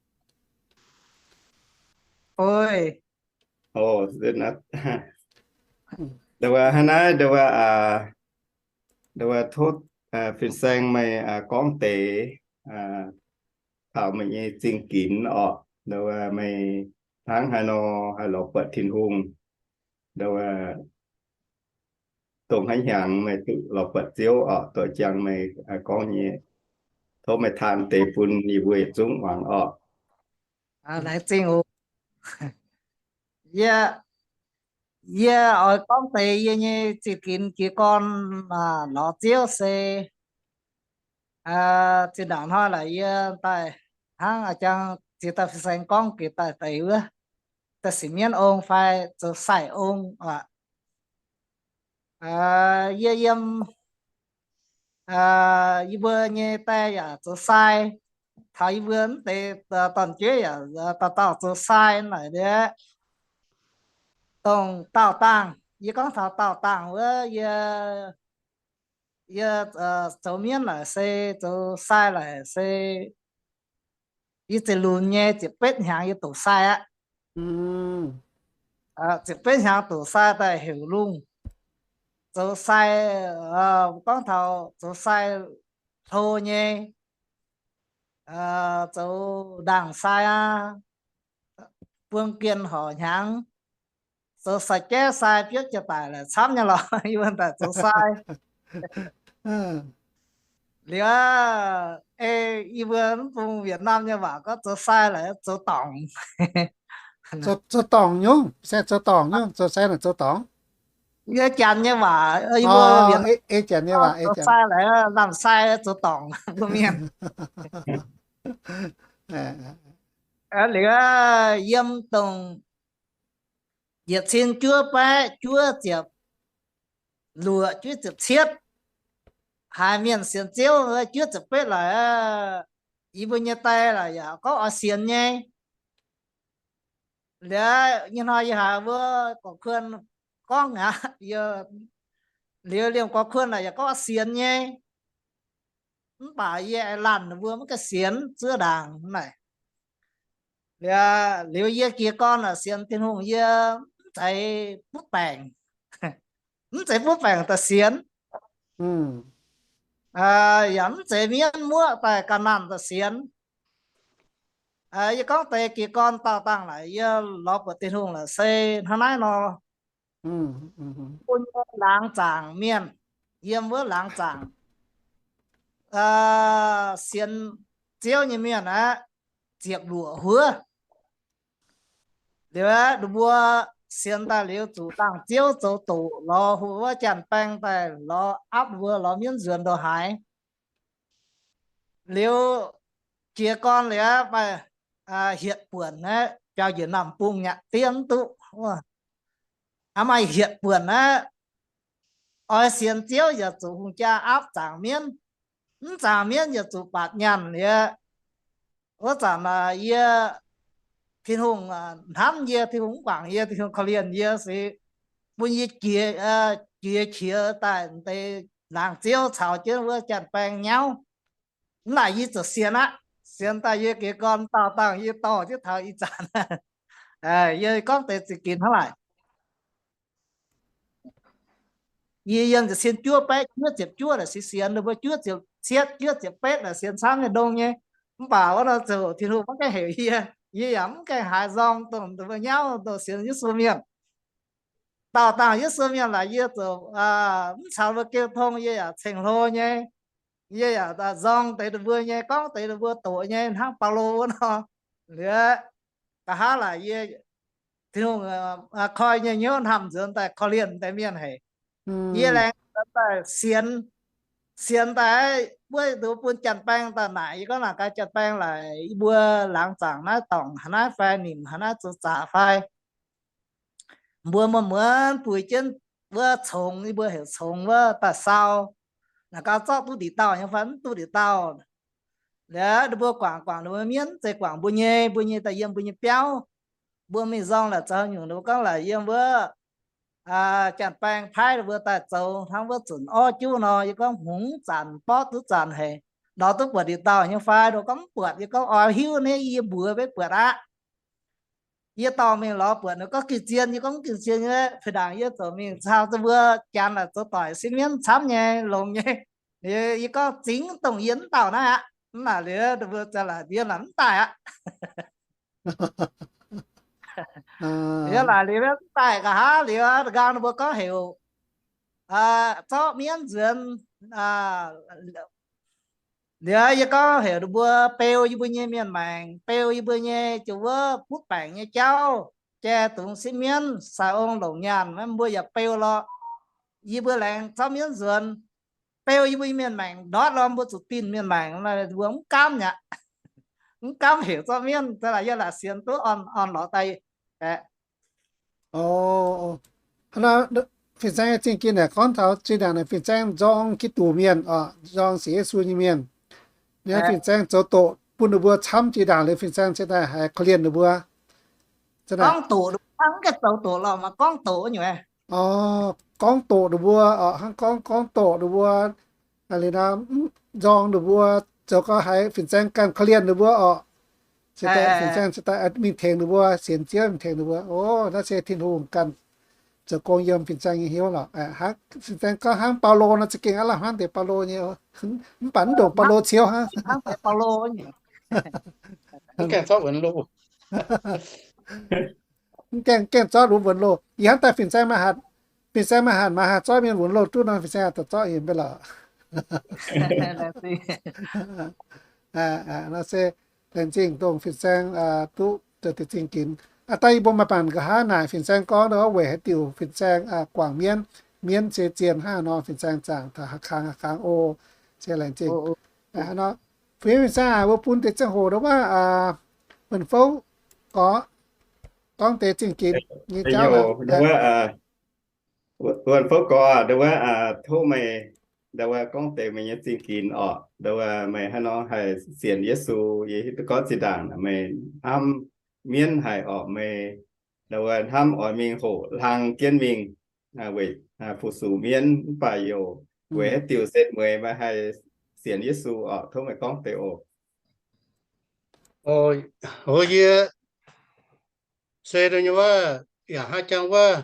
Ndo wuov hnangv naaiv, ndo wuov, ndo wuov tov fin-saeng meih gorngv deix taux meih nyei zingh ginx orqc. Ndo wuov meih hnangv haaix nor haih lorz buatc Tin-Hungh, ndo wuov dongh haaix hnyangx meih duqv lorz buatc Ziouv orqc, doix ziangx meih gorngv nyei. Tov meih taan deix bun yie mbuo yietc zungv muangx orqc. Laengz zingh oc. Yie, yie oix gorngv deix yie nyei zingh ginx jiez gorn lorz Ziouv se zinh ndaangc hnoi laaix yie daaih hnangv a'jang ziex dauh fin-saeng gorngv gix daaih deix wuov, daaih sienx mienv ong fai zoux sai ong aqv. Yie yiem, yie mbuo nyei die yaac zoux sai. Taux yie mbuo mv deix dorn-jueiv yaac dauh dauh zoux sai naaic liuz, dongh daauh dangh, yie gorngv taux daauh dangh wuov, yie, yie zoux mienv naaic se, zoux sai naaic se yie ziepc lunx nyei ziepc betv hnyangx yie doqc sai aqv. Ziepc betv hnyangx doqc sai daaih heuc lungh zoux sai, gorngv taux zoux sai hlo nyei, zoux ndaangc sai aqv, buang gien horc hnyangx, zoux sai jaiv sai biopv jiex daic laaix camv nyei lorqc, yie mbuo daaih zoux sai. Liuz, ei, yie mbuo mv bung Việt Nam nyei waac gorngv zoux sai laaix zoux dorngc. Zoux dorngc nyungc, se zoux dorngc nyungc, zoux sai naaic zoux dorngc. Yie Janx nyei waac, yie mbuo Việt Nam ei Janx nyei waac, ei zoux sai laaix lamh sai zoux dorngc mbuo mienh. Liuz, yiem dongh yietc cin juov baeqv juov ziepc luoqc juov ziepc cietv, haiz mienh sienx Ziouv juov ziepc betv laaix, yie mbuo nyei die laaix yaac gorngv oix sienx nyei. Liuz nyei hnoi yie haiz mbuo gorx-kuon gorngv aqv, liuz liemh gorx-kuon naaic yaac gorngv oix sienx nyei. Mv baac yie aengx laanh mbuo maiv gaengh sienx zuov ndaangc naaic. Liuz, liuz yie jiez gorn naaic sienx Tin-Hungh yie mv zeiz butv baengc, mv zeiz butv baengc daaih sienx, yaac mv zeiz mienv muoqv daaih ga'naanh daaih sienx. Yie gorngv deix jiez gorn daauh dangh naaic yie lorz buatc Tin-Hungh naaic se hnangv naaiv nor. Bun nyei laangz zaangc mienh, yiem wuov laangz zaangc sienx Ziouv nyei mienh aeqv, ziepc luoqc huov. Liuz aeqv, ninh mbuo sienx daaih liuz zuqc dangh ziouv zoux doqc lorz wuov janx-baeng daaih lorz aapv ninh mbuo lorz mienv nzuonx ndongc haaix. Liuz jiez gorn liuz aeqv, maaih hietc buonc aeqv, biaux njiec Namh Bung nyei diev mv duqv. Maaih hietc buonc aeqv, oix sienx Ziouv yaac zuqc hungh jaa aapv zaangc mienv, mv zaangc mienv yaac zuqc baatc nyaanh liuz. Wuov zanc yie, Tin-Hungh hnamv yie, Tin-Hungh mv guangc yie, Tin-Hungh korv-lienh yie se bun yie jiex, jiex qiex daaih deix laangz ziouv caux jienv wuov janx-baeng nyauv. Mv naaic yie ziouc sienx aqv. Sienx daaih yie geh gorn daauh dangh yie dorh jienv taux ih zanc. Yie gorngv deix zingh ginx hnangv naaic. Yie yiem njiec cin juov baeqv juov ziepc juov naaic sienx, sienx ninh mbuo juov ziepc cietv juov ziepc betv naaic sienx camv nyei ndongh nyei. Mv baac wuov nor ziouc Tin-Hungh maiv gaengh heuc yie, yie yaac mv gaengh haaix nzorng dongh ninh mbuo nyauv dongh sienx Yesu mienh. Daauh dangh Yesu mienh laaic yie ziouc mv caux ninh mbuo geu tong, yie yaac ceng-hlo nyei. Yie yaac nzorng deix ninh mbuo nyei, gorngv deix ninh mbuo doqc nyei hnangv Baulo wuov nor. Liuz nqa'haav laaic yie, Tin-Hungh koi nyei hnyouv hnamv nzuonx daaih korv-lienh deix mienh haic. Yie laengz nzuonx daaih sienx, sienx daaih wuov nduov bun janx-baeng daaih naaic. Yie gorngv naaic gaax janx-baeng laaic, yie mbuo laangz zaangc naaiv dorngc haaix naaiv fai nimc haaix naaiv zoux zaqc fai mbuo muonz-muonz buix jienv wuov congx, yie mbuo heuc congx wuov daaih sau. Naaic gaax zorqv duqv ndipc dauh nyei fai mv duqv ndipc dauh. Liuz ninh mbuo guangc guangc ninh mbuo mienv, mv zeiz guangc mbuo nyei, mbuo nyei daaih yiem mbuo nyei biauv. Mbuo mingh nzorng laaix zoux haaix nyungc ninh mbuo gorngv laaic yiem wuov janx-baeng paaiv ninh mbuo daaih zoux hnangv wuov zunc orv juv nor. Yie gorngv hmz zanc, borqv duqv zanc haic, lorz duqv buatc ndipc dauh nyei fai? Ninh gorngv mv buatc. Yie gorngv oix hiuv nyei, yie mbuox mbenc buatc aqv. Yie dorh mingh lorz buatc ninh gorngv gengh zien. Yie gorngv gengh zien nyei. Fih ndaangc yie ziouc mingh caux mbuo janx laaix zoux doic, sieqv mienv camv nyei, longx nyei. Yie gorngv zingx dongh yie mv dauh naaiv aqv. Mv naaic liuz ninh mbuo ziouc laaic yie laaic mv daaih aqv. Yie laaic liuz mv daaih nqa'haav liuz, nqaang ninh mbuo gorngv heuc zorqv mienv nzuonx. Liuz yie gorngv heuc ninh mbuo beu yie mbuo nyei mienh maengc, beu yie mbuo nyei ziouc wuov butv baengc nyei jauv, jai dungz sieqv mienv, sai ong longc nyaanh, mbuo yaac beu lorqc. Yie mbuo laengz zorqv mienv nzuonx, beu yie mbuo nyei mienh maengc ndortv lorqc, mbuo zuqc dinh mienh maengc. Mbuo mv gaamv aqv. Mv gaamv heuc zorqv mienv. Yie laaic sienx duqv orn-orn lorz daaih. Hnangv nor, fin-saeng nyei zingh ginx naaic gorngv taux zinh ndaangc naaic fin-saeng nzorng Giduc mienh oc, nzorng sienx Yesu nyei mienh. Naaiv fin-saeng zoux doqc bun ninh mbuo camv zinh ndaangc liuz, fin-saeng cingx daaih haiz korv-lienh ninh mbuo. Gorngv doqc, hnangv gaengh zoux doqc lorqc, mv gorngv doqc nyungc. Gorngv doqc ninh mbuo oc, hnangv gorngv, gorngv doqc ninh mbuo, liuz nor, nzorng ninh mbuo, zoux gau haiz fin-saeng ganh korv-lienh ninh mbuo oc. Cingx daaih fin-saeng cingx daaih mingh tengx ninh mbuo, sienx Ziouv mingh tengx ninh mbuo. O, naaiv se Tin-Hungh ganh zoux gong yiem fin-saeng nyei hnyouv lorqc. Hnangv fin-saeng gorngv hnangv Baulo nor, za'gengh aav lamh hnangv deix Baulo nyei, mv baac mv ndongc Baulo ciouv hnangv. Mv gaengh, gaengh zorqv lunx wuonx loh. Ih hnangv daaih fin-saeng maaih hatc, fin-saeng maaih hatc, maaih hatc zorqv mienh wuonx loh duqv nor, fin-saeng haih daaih zorqv hemx mbe lorqc. Nor se laengz zingh dongh fin-saeng duqv zoux deix zingh ginx. Aa, daaih yie mbuo maaih banc nqa'haav naaic fin-saeng gorngv nor, weic haaix diuc fin-saeng guangc mienv, mienv se zien hnangv nor fin-saeng zaangc taux haaix kangx haaix kangx o. Se laengz zingh. Nor, fin-saeng aac, mbuo bun deix ziangh hoc ndau wuov, wuonh fouv gorx gorngv deix zingh ginx nyei jauv. Wuonh fouv gorx, ndau wuov, tov meih ndau wuov gorngv deix meih nyei zingh ginx orqc. Ndau wuov meih haaix nor haih sienx Yesu, yie hiuv duqv gorngv zinh ndaangc meih hnamv mienv haic orqc. Meih ndau wuov hnamv oix mingh hoqc hlang jienv mingh weic fu-sux mienv, mv baac yaac weic haaix diuc setv mueiz meih haih sienx Yesu orqc. Tov meih gorngv deix oc. O, yie se dongh nyei wuov, yaac hnangv jangx wuov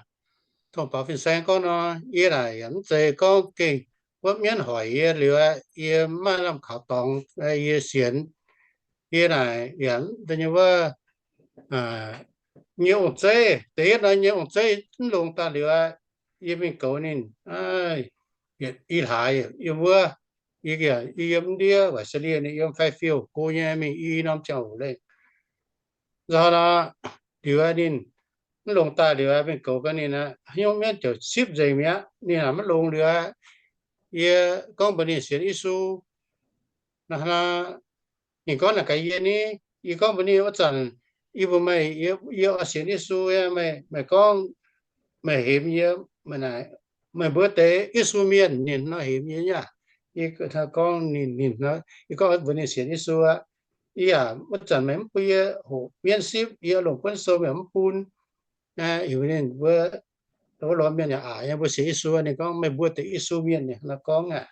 dongh baaux fin-saeng gorngv nor, yie naaic yaac mv zeiz gorngv gengh wuov mienv hoic yie liuz aqv, yie mv maaih lamh kaux dorngx yie sienx. Yie naaic yaac dongh nyei wuov, nyei ong-zeiv, da'yietv nor nyei ong-zeiv mv longx daaih liuz aqv, yie mingh goux ninh, i hlaax yiem wuov, yie yiem ndiev Australia, ninh yiem Fairfield, go nyei mingh i norm ziangh hoc lengh. Nzauh nor, liuz ninh mv longx daaih liuz mingh goux gaax ninh aqv, haaix nyungc mienv ziouc sipv nzengc mi'aqv. Ninh aac mv longx liuz aqv, yie gorngv mbuox ninh sienx Yesu. Nor, ninh gorngv naaic gaax yie ni, yie gorngv mbuox ninh, wuov zanc yie mbuox meih, yie oix sienx Yesu, meih gorngv meih hemx yie, meih mbuo deix Yesu mienh. Ninh nor hemx yie nyei aqv. Yie gorngv ninh, ninh, yie gorngv mbuox ninh sienx Yesu aqv. Yie yaac, wuov zanc meih mv bun yie hoqc mienv sipv, yie longc buonv sou meih mv bun. Heuc ninh mbuo, wuov lorz mienh yaac aqc nyei mbuo sienx Yesu. Ninh gorngv meih mbuo deix Yesu mienh, ninh nor gorngv aqv.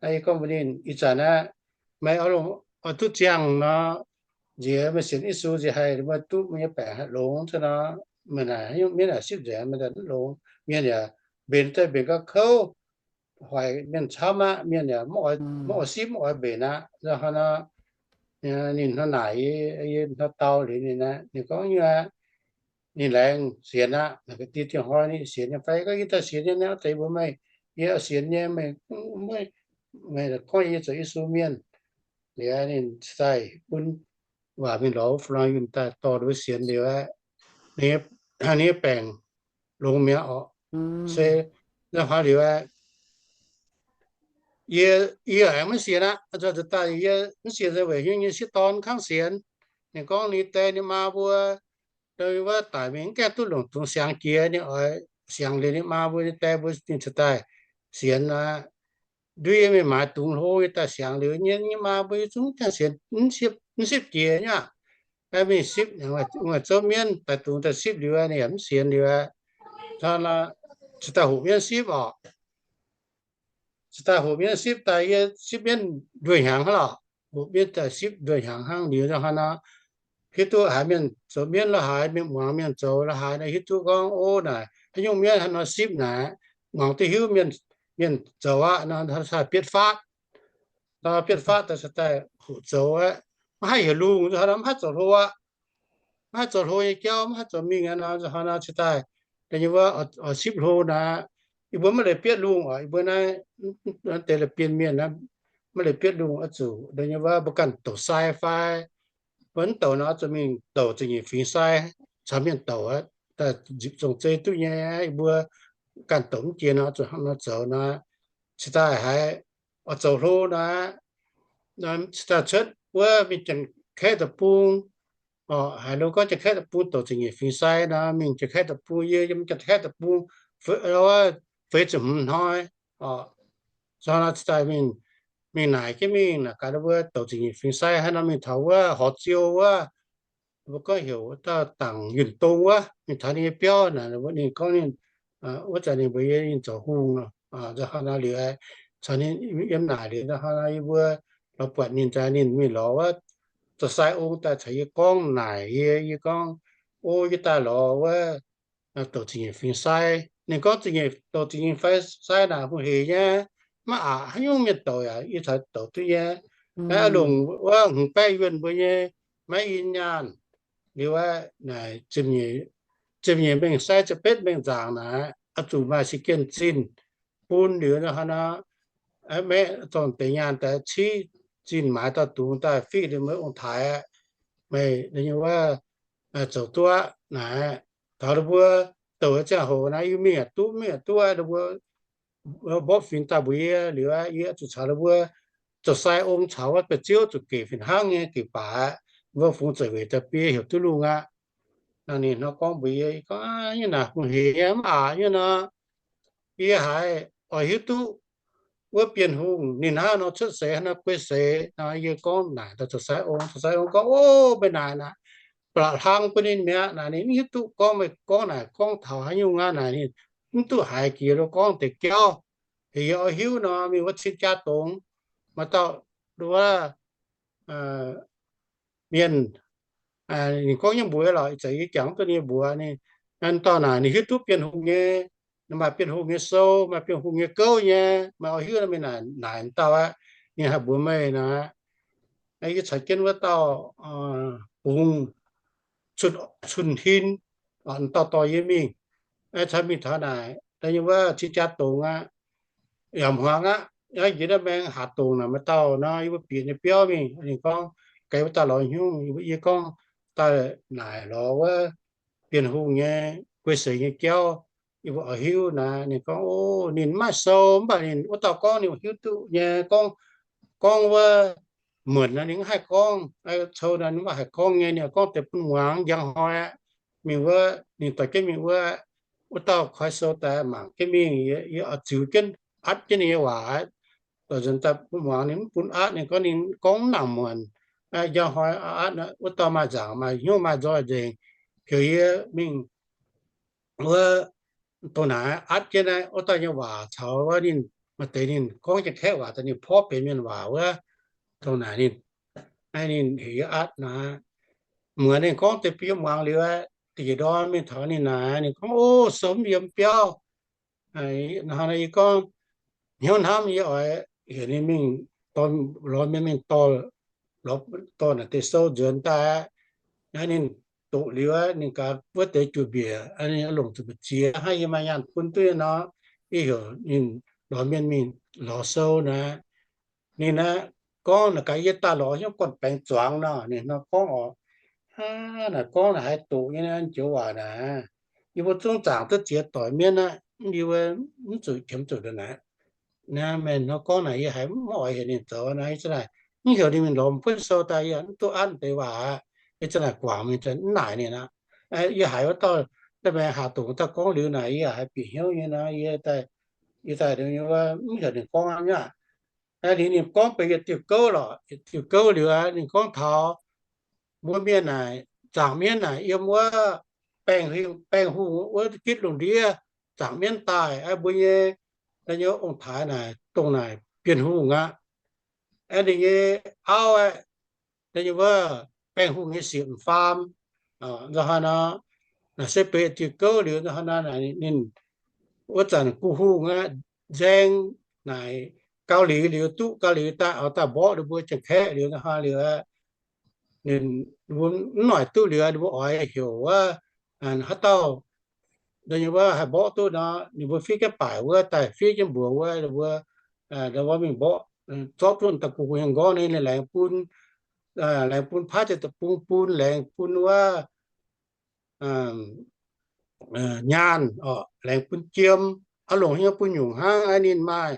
Yie gorngv mbuox ninh, ih zanc aqv, meih oix longc oix duqv ziangh nor, nziex meih sienx Yesu nziex haih meih duqv meih nyei baengc haih longx nor, meih naaic mienv naaic sipv nzengc meih daaih mv longx. Mienh yaac mbenc daaih mbenc gauh kouv, hoic mienh camv aqv. Mienh yaac mv oix sipv mv oix mbenc aqv. Nzunc hnoi nor, ninh hnangv naaic, yie hnangv dau liuz ninh aqv, ninh gorngv nyei aqv, ninh laengz sienx aqv. Naaic ga'diex dieh hnoi ninh sienx nyei fai gorngv yie daaih sienx nyei naaiv deix mbuox meih, yie sienx nyei, meih, meih gorngv yie zoux Yesu mienh. Liuz ninh daaih bun waac mingh lorz Fu Lan Yunh daaih dorh ninh mbuo sienx liuz aqv, ninh nyei baengc longx mi'aqv orqc. Se nzunc hnoi liuz aqv, yie, yie aengx maiv sienx aqv. Daaih yie mv sienx se weic hnyouv nyei sieqv dorn kangv sienx. Ninh gorngv ninh die ninh maa mbuo, wuov daic mingh mv gaengh duqv longc dungz siangx jiex, ninh oix siangx liuz ninh maa mbuo nyei die mbuo ninh cingx daaih sienx aqv. Nduov yie mingh maaiz dungz hlo nyei daaih siangx liuz nyei, nyei maa mbuo zungv gaengh sienx, mv sipv jiex nyei aqv. Mingh sipv, wuov zouv mienv daaih dungz daaih sipv liuz, ninh yaac mv sienx liuz aqv. Cingx daaih hoqc mienv sipv orqc. Cingx daaih hoqc mienv sipv daaih, yie sipv mienv nduoh hnyangx hnangv lorqc. Hoqc mienv daaih sipv nduoh hnyangx hnangv liuz nzunc hnoi nor, hiuv duqv haiz mienh zoux mienv lorqc, haiz mienh muangx mienh zoux lorqc, haiz nor hiuv duqv gorngv, ov, naaic haaix nyungc mienv haaix nor sipv naaic, muangx duqv hiuv mienh, mienh zoux aqv nor, bietv faatv. Nor bietv faatv daaih cingx daaih hoqc zoux aqv. Maiv haih heuc lungh, nzunc hnoi nor maiv haih zoux hlo aqv. Maiv haih zoux hlo nyei jauv, maiv haih zoux mingh aqv nor, nzunc hnoi nor cingx daaih da'nyeic wuov oix sipv hlo naaic, yie mbuo maiv leiz bietv lungh oc. Yie mbuo naaiv deix la'bienh mienh naaiv maiv leiz bietv lungh oix zuqc da'nyeic wuov mbuo ganh douc sai fai mbuo mv douc nor oix zuqc mingh douc ziepc nyeic fingx sai caux mienh douc, nzipc zong zei duqv nyei. Yie mbuo ganh douc mv jiex nor oix zuqc hnangv nor zoux nor, cingx daaih haiz oix zoux hlo nor, cingx daaih cuotv wuov mingh Janx-Kaeqv deic-bung. Haiz lo gorngv Janx-Kaeqv deic-bung douc ziepc nyeic fingx sai nor, mingh Janx-Kaeqv deic-bung, yie yiem Janx-Kaeqv deic-bung feix ziepc hmz hnoi. Nor cingx daaih mingh, mingh naaic jienv mingh naaic gaax mbuo douc ziepc nyeic fingx sai hnangv nor mingh taux wuov Horv Ziou wuov, mbuo gorngv heuc dauh Dangc Yunh Dong wuov, mingh taux ninh nyei biauv naaic, ninh gorngv ninh, wuov zanc ninh mbuox yie ninh zoux hungh nor, nzunc hnoi nor liuz, caux ninh yiem naaic liuz nzunc hnoi nor yie mbuo lorz buatc ninh nzaaix ninh mingh lorz wuov zoux sai ong daaih caux yie gorngv naaic yie, yie gorngv, o, yie daaih lorz wuov douc ziepc nyeic fingx sai. Ninh gorngv ziepc nyeic, douc ziepc nyeic fingx sai naaic hungh heic nyei, maiv aqc haaix nyungc mienh douc yaac yie caux douc duqv nyei. Naaiv longc wuov hmz baeqv yuonh mbuo nyei maiv i nyaanh liuz aqv, naaic ziepc nyeic mengh sai ziepc betv mengh nzaangc naaic, oix zuqc maaih sic gienh zinh bun liuz nor, maeqv zorng deix nyaanh daaih civ zinh maaiz dauh dungz daaih fiqv liuz meih ong-taaix aqv. Meih nyei wuov zoux duqv aqv naaic. Taux ninh mbuo douc ziangh hoc naaic, yie mingh yaac duqv, mingh yaac duqv aqv. Ninh mbuo mborqv fingx daaih mbuox yie liuz aqv, yie zuqc caux ninh mbuo zoux sai ong caux wuov ba'ziouv zuqc gec fih hnangv nyei gec baac aqv. Mbuo fungx zuqc weic daaih biei heuc duqv lungh aqv. Nor ninh hnangv gorngv mbuox yie, gorngv, nyei naaic hungh heic nyei mv aqc nyei nor, yie haiz oix hiuv duqv wuov Bienh Hungh ninh hnangv nor cuotv seix, hnangv nor guei seix nor. Yie gorngv naaic daaih zoux sai ong, zoux sai ong gorngv, o, meih naaic naaic, ba'laqc hlang bun ninh mi'aqv naaic, ninh mv hiuv duqv gorngv meih gorngv naaic gorngv taux haaix nyungc aqv naaic, ninh mv duqv haiz jiex lo gorngv deix jauv. Heuc yie oix hiuv nor, mingh wuov cin jaa dongx, maaih dauh wuov mienh, ninh gorngv nyei mbuox lorqc, ih zanc yie jangx duqv ninh nyei mbuox. Ninh dorh naaic ninh hiuv duqv Bienh Hungh nyei, maaih Bienh Hungh nyei sou, maaih Bienh Hungh nyei gouv nyei, meih oix hiuv nor mingh naaic, naaic dauh aqv. Ninh haih mbuox meih nor, yie caux jienv wuov dauh bungx Cun Hin, dauh dorh yie mingh, caux mingh taux naaic da'nyeic wuov cin jaa dongx aqv, yaac hmuangx aqv. Yie naaiv maengx haac dongc naaic maaih dauh nor, yie mbuo bieqc nyei biauv mingh. Ninh gorngv, gaax wuov dauh lorz hnyouv. Yie gorngv, daaih naaic lorz wuov Bienh Hungh nyei guei seix nyei jauv, yie mbuo oix hiuv naaic. Ninh gorngv, o, ninh mv maaih sou, mv baac ninh wuov dauh gorngv ninh hiuv duqv nyei. Gorngv, gorngv wuov muonc nor ninh mv haih gorngv, cou nor ninh mv baac haih gorngv nyei. Ninh gorngv deix bun muangx. Njang hnoi aqv, mingh wuov, ninh dorh jienv mingh wuov, wuov dauh koi sou daaih mangc jienv mingh, yie oix ziux jienv atv jienv ninh nyei waac. Dorh nzuonx daaih bun muangx, ninh mv bun atv. Ninh gorngv ninh gorngv mv nangc muonc. Njang hnoi atv, wuov dauh maaih nzaangc maaih hnyouv maaih nzoih nzengc, heuc yie mingh wuov dongh naaic atv jienv naaiv wuov dauh nyei waac caux wuov ninh maaih deix ninh gorngv Janx-Kaeqv waac daaih ninh porv benx mienh waac wuov. Dongh naaic ninh Naaiv ninh heuc yie atv naaic. Muonz ninh gorngv deix biei muangx liuz aqv, da'yietc ndorm mingh taux ninh naaic, ninh gorngv, O, sou mv yiem biauv. Hnangv naaiv yie gorngv, hnyouv hnamv yie oix heuc ninh mingh, dorh lorz mienh mingh dorh, dorh naaic deix sou nzuonx daaih aqv. Naaiv ninh doqc liuz aqv, ninh gaax wuov deix juoz-mbiec, ninh longc zuqc mbu'ziex hnangv yie maaih nyaanh bun duqv nyei nor, yie heuc ninh lorz mienh mingh lorz sou naaic. Ninh aqv, gorngv naaic gaax yie daaih lorz hnyouv gorn-baengx zuangx nor, ninh nor gorngv oc. Hnangv naaic gorngv naaic haaix doqc nyei joux waac naaic, yie mbuo zungv zaangc duqv ziex doic mienv aqv, yie mbuo mv zuqc qiemx zuqc naaic. Naaiv meih nor gorngv naaic yie haiz mv oix heuc ninh zoux naaiv, yie zanc naaic mv heuc ninh mingh lorz fu'jueiv sou daaih yie mv duqv anv deix waac aqv. Yie zanc naaic guangc mingh mv naaic ninh aqv. Yie haiz wuov dauh da'maengx haaix doqc daaih gorngv liuz naaic yie haiz bieqc hnyouv nyei nor, yie daaih, yie daaih mv heuc ninh gorngv aqv. Liuz ninh gorngv benx yietc diuh gouv lorqc, yietc diuh gouv liuz aqv, ninh gorngv taux mbuo mienh naaic, zaangc mienv naaic yiem wuov Baengh Hungh, Baengh Hungh wuov gitv lungh ndiev zaangc mienv daaih aqv, mbuo nyei, nyei ong-taaix naaic dongh naaic Bienh Hungh aqv. Aeqv, ninh nyei auv aeqv, da'nyeic wuov Baengh Hungh nyei sieqv m'faam, nzunc hnoi nor, naaic se benx diuh gouv liuz nzunc hnoi nor, ninh wuov zanc Gu Hungh aqv, nzaeng naaic Gau Liuz, liuz duqv Gau Liuz daaih, oix daaih mborqv ninh mbuo Janx-Kaeqv liuz nzunc hnoi liuz aqv, ninh mbuo mv noic duqv liuz, ninh mbuo oix heuc wuov haaix dauh, da'nyeic wuov haih mborqv duqv nor, ninh mbuo fiev jienv baaic wuov daaih, fiev jienv mbuox wuov, ninh mbuo, wuov mingh mborqv, zorqv duqv daaih Gu Hungh nyei nqorngv, ninh laengz bun, laengz bun paaiv deix deic-bung bun, laengz bun wuov nyaanh, laengz bun jiem, aqv longc hnyouv bun nyungc hnangv. Aqv ninh maaih,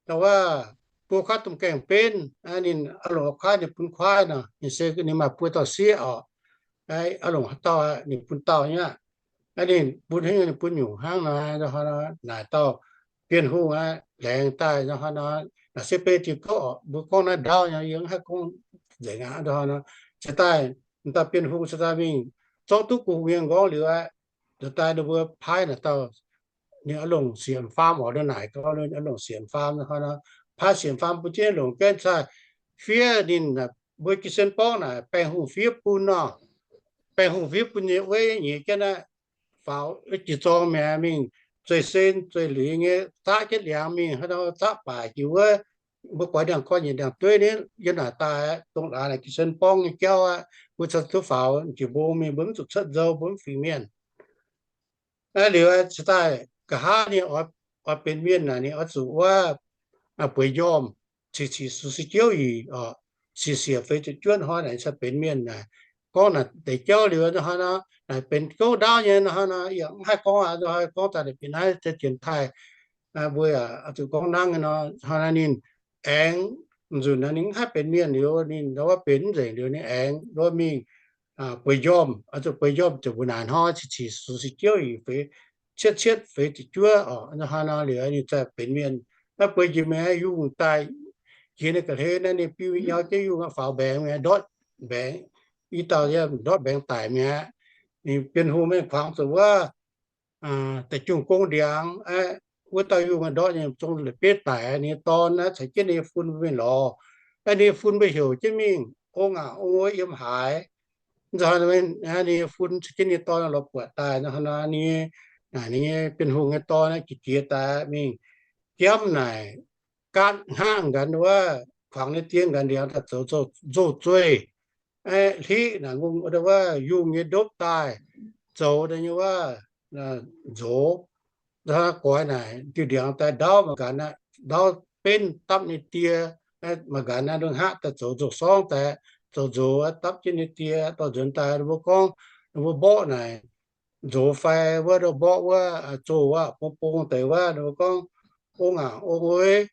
wuov, buo kuaaiv domh gaengh benv, ninh aqv longc kuaaiv ninh bun kuaaiv nor, ninh se ninh maaih buo dauh sieqv orqc. Aqv longc haaix dauh ninh bun dauh nyei aqv. Aqv ninh bun hnyouv ninh bun nyungc hnangv nor, naaic dauh Bienh Hungh aqv, laengz daaih nzunc hnoi nor, naaic se benx diuh gouv orqc. Mbuo gorngv naaiv ndaauv nyei, yie mv haih gorngv nzengc aqv. Nzunc hnoi nor, cingx daaih, dauh Bienh Hungh cingx daaih mingh zorqv duqv Gu Hungh nyei nqorngv liuz aqv, nzuonx daaih ninh mbuo paaiv naaic dauh, ninh aqv longc sieqv m'faam orqc, naaic gau, aqv longc sieqv m'faam nor, paaiv sieqv m'faam bun jienv longc jienv cai fiev ninh, mbuo Gi-Sen Borngv naaic Baengh Hungh fiev bun nor, Baengh Hungh fiev bun nyei weiv nyiex jienv aqv, faaux jiex zorng mi'aqv, mingh zueih sen zueih liuz nyei zaqv jienv liangx mingh, haaix nor zaqv baaic jiex wuov, mbuo goix ndiangx-gorn nyiec ndiangx-dueiv ni, yiem naaic daaih aqv, dongh laaix naaic Gi-Sen Borngv nyei jauv aqv, mbuo cingx duqv faaux jiex mbong mingh, mbuo mv zuqc cuotv nzou, mbuo mv fingx mienh. Aqv liuz cingx daaih nqa'haav ninh oix benx mienh naaic, ninh oix zuqc wuov bueix njormh, ciqv ciqv sux se jouv yic, siec siec feix ziepc juov hnoi naaic cingx benx mienh naaic. Gorngv naaic deix jauv liuz nzunc hnoi nor, naaic benx gouv ndaauv nyei nzunc hnoi nor, yaac mv haih gorngv aqv. Nzunc hnoi gorngv daaih ninh bieqc naaiv se jienx taaih, mbuo yaac zuqc gorngv nangv nyei nor, hnoi nor ninh aengx nzunc nor ninh mv haih benx mienh liuz, ninh ndau wuov benx mv nzengc liuz ninh aengx ndau wuov mingh bueix njormh, zuqc bueix njormh ziouc mbuo naaic hnoi ciqv ciqv sux se jouv yic feix cietv cietv feix ziepc juov orqc. Nzunc hnoi nor liuz ninh zaah benx mienh. Naaiv bueix njiec mingh yungh daaih, jiex ninh ga'hlen naaiv ninh biu nyau jienv yungh faaux mbaengx mi'aqv, ndortv mbaengx, i dauh ndortv mbaengx daic mi'aqv. Ninh Bienh Hungh mingh kuangx zuqc wuov da'jungh gong ndiangx, wuov dauh yungh ndortv nyei zong la'bieiv daic, ninh nyei dorn naaiv caux jienv ninh nyei fun mbuo mingh lorz. Ninh nyei fun mbuo heuc jienv mingh, Ong aac, ong wuov, yiem haaix? Nzunc hnoi ninh nyei fun caux jienv ninh nyei dorn lorz buatc daaih nzunc hnoi nor, ninh nyei, naaic ninh nyei Bienh Hungh nyei dorn naaiv jiex jiex daaih mingh jamv naaic gaatv hngaqv nqanx wuov, kuangx ninh die nqanx ndiangx daaih zoux nzou-zueih, hliqv naaic ngongh wuov yungh nyei ndopv daaih zoux daaih nyei wuov nzox. Nzunc hnoi goix naaic diuh ndiangx daaih ndaauv mangc gaax, ndaauv benv dapv ninh die, mangc gaax naaiv ndongc haqv daaih zoux nzou-sorngv daaih, zoux nzox dapv jienv ninh die. Dorh nzuonx daaih ninh mbuo gorngv, ninh mbuo mborqv naaic nzox fai wuov, mborqv wuov zoh wuov bung bung deix wuov, ninh mbuo gorngv, Ong aac, ong wuov,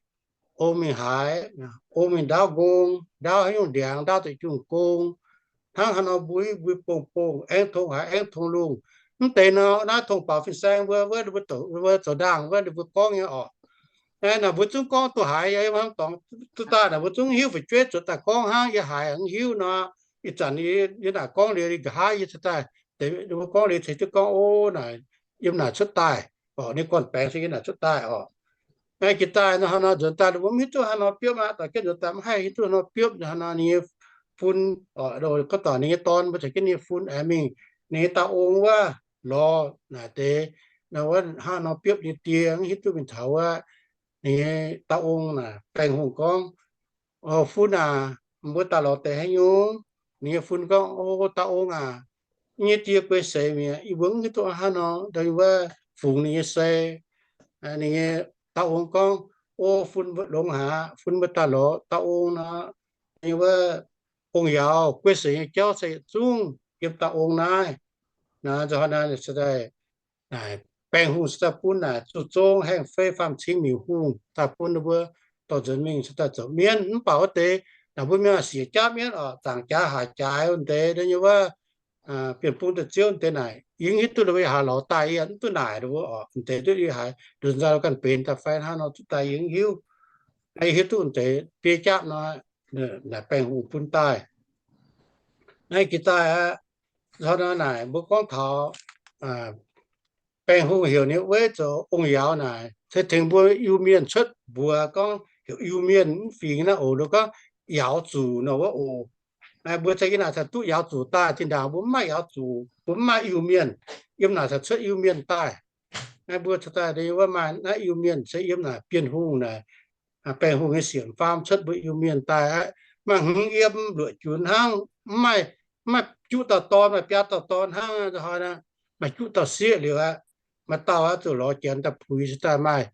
ong mingh haaix? Ong mingh ndaauv nqong, ndaauv haaix nyungc ndiangx, ndaauv da'jungh gong. Hnangv haaix nor mbui mbui bong bong, aengv tong haaix aengv tong lungh. Mv deix nor naaiv tong baaux fin-saeng mbuo, wuov ninh mbuo zoux ndaangh wuov ninh mbuo gorngv nyei orqc. Naaiv mbuo zungv gorngv duqv haiz, yie hnamv dorngx duqv daaih naaic mbuo zungv hiuv fu'jueiv zuotc daaih gorngv hnangv. Yie haiz mv hiuv nor, ih zanc yie naaic gorngv liuz nqa'haav yie cingx daaih, mbuo gorngv liuz ceix duqv gorngv, o, naaic yiem naaic cuotv daaih orqc, ninh gorn-baengx se yiem naaic cuotv daaih orqc. Naaiv jiex daaih nor, hnangv nor nzuonx daaih ninh mbuo mv hiuv duqv haaix nor biopv aqv. Dorh jienv nzuonx daaih mv haih hiuv duqv haaix nor biopv. Hnangv nor ninh nyei fun, gorngv taux ninh nyei dorn mbuo caux jienv ninh nyei fun aengx mingh, ninh nyei dauh ong wuov lorz naaic deix, wuov hnangv nor biopv ninh die, mv hiuv duqv mingh taux wuov ninh nyei dauh ong naaic, baengh hungh gorngv, O fun aac, mbuo daaih lorz deix haaix nyungc? Ninh nyei fun gorngv, O dauh ong aac, yie nyei die guei seix mi'aqv, yie mbuo mv hiuv duqv hnangv haaix nor wuov fungx ninh nyei sei. Ninh nyei dauh ong gorngv, O fun, longx haic, fun, mbuo daaih lorz dauh ong nor, ninh wuov ong-yauz guei seix nyei jauv se yietc zungv yiem dauh ong naaiv. Naaiv nzunc hnoi naaiv, baengh hungh se daaih bun naaic zuqc zong haengh fei faam-cing miuc hungh daaih bun ninh mbuo dorh nzuonx mingh se daaih zoux mienv. Mv baac wuov deix naaic mbuo mienh siec jaav mienv oc, zaangc jaav haaix jaaix wuov deix, da'nyeic wuov bienh bung daaih ziouv deix naaic, yie mv hiuv duqv ninh mbuo haaix lorz daaih, yie mv duqv naaic ninh mbuo oc. M'deix duqv yie haaix nduqc nzauh ganh benx daaih fai hnangv nor zuqv daaih, yie mv hiuv. Yie hiuv duqv m'deix biei jaav nor, naaic baengh hungh bun daaih. Naaiv jiex daaih aqv, nzunc hnoi naaic mbuo gorngv taux baengh hungh heuc ninh wuov zoux ong-yauz naaic, se tengx mbuo Iu-Mienh cuotv mbuox gorngv heuc Iu-Mienh mv fingx naaiv oc, gorngv Yauz Zuqc nor wuov oc. Mbuo cingx yiem naaic caux duqv Yauz Zuqc daaih. Zinh ndaangc mbuo mv maaih Yauz Zuqc, mbuo mv maaih Iu-Mienh. Yiem naaic caux cuotv Iu-Mienh daaih. Mbuo cingx daaih wuov maaih naaiv Iu-Mienh se yiem naaic Bienh Hungh naaic, baengh hungh nyei sienx faam cuotv mbuo Iu-Mienh daaih aqv. Maaih hmz yiem luoqc junx hnangv, mv maaih, mv maaih juqv dauh dorn, maaih biaa dauh dorn hnangv. Nzunc hnoi maaih juqv dauh sieqv liuz aqv. Maaih dauh aqv zuqc lorz Janx daaih puix se daaih maaih,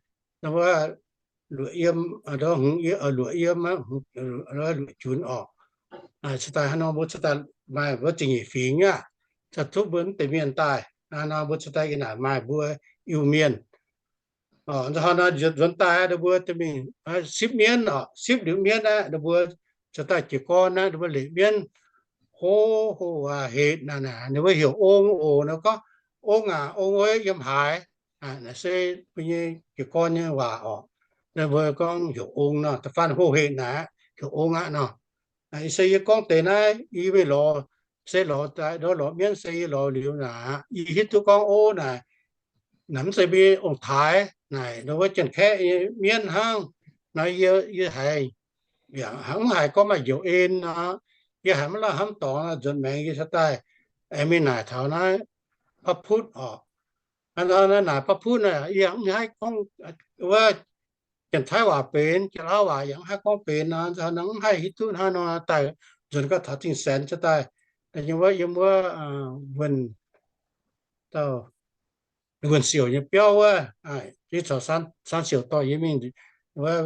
wuov luoqc yiem, luoqc yiem, luoqc junx oc. Se daaih hnangv nor mbuo cingx daaih maaih mbuo ziepc nyeic fingx aqv, caux duqv mbuo mv deix mienh daaih. Hnangv nor mbuo cingx daaih yiem naaic maaih mbuo Iu-Mienh. Nzunc hnoi nor nzuonx daaih ninh mbuo mingh sipv mienv oc, sipv liuz mienv aqv, ninh mbuo cingx daaih jiez gorn aqv, ninh mbuo leqc mienv, Hov, hov, waac hec naaic, ninh mbuo heuc ong oc. Ninh gorngv, Ong aac, ong aac, yiem haaix? Naaic se mbuo nyei jiez gorn nyei waac oc. Ninh mbuo gorngv heuc ong nor, da'faanh hov hec naaic aqv, heuc ong aqv nor. Se yie gorngv deix naaiv, yie mingh lorz, se lorz daaih, lorz mienv se yie lorz liuz naaic aqv. Yie hiuv duqv gorngv ov naaic, naaic mv zeiz mbuo nyei ong-taaix naaic, nor wuov Janx-Kaeqv nyei mienv hnangv. Nor yie, yie haiz, mv haiz gorngv maaih njoux en nor, yie haiz maiv lauh hnamv dorngx nor, nzuonx maengx yie cingx daaih aengx mingh naaic taux naaiv Bapv Putv oc. Naaic Bapv Putv naaic yie yaac mv haih gorngv wuov Janx-Taiv waac benx, Janx-Lauv waac yaac mv haih gorngv benx nor, nzunc hnoi mv haih hiuv duqv hnangv nor daaih, nzuonx gau taux Zingh Saenx cingx daaih, da'nyeic wuov yiem wuov wuonh, dauh wuonh siouc nyei biauv wuov, yie caux San Siouc dorh yie mingh, wuov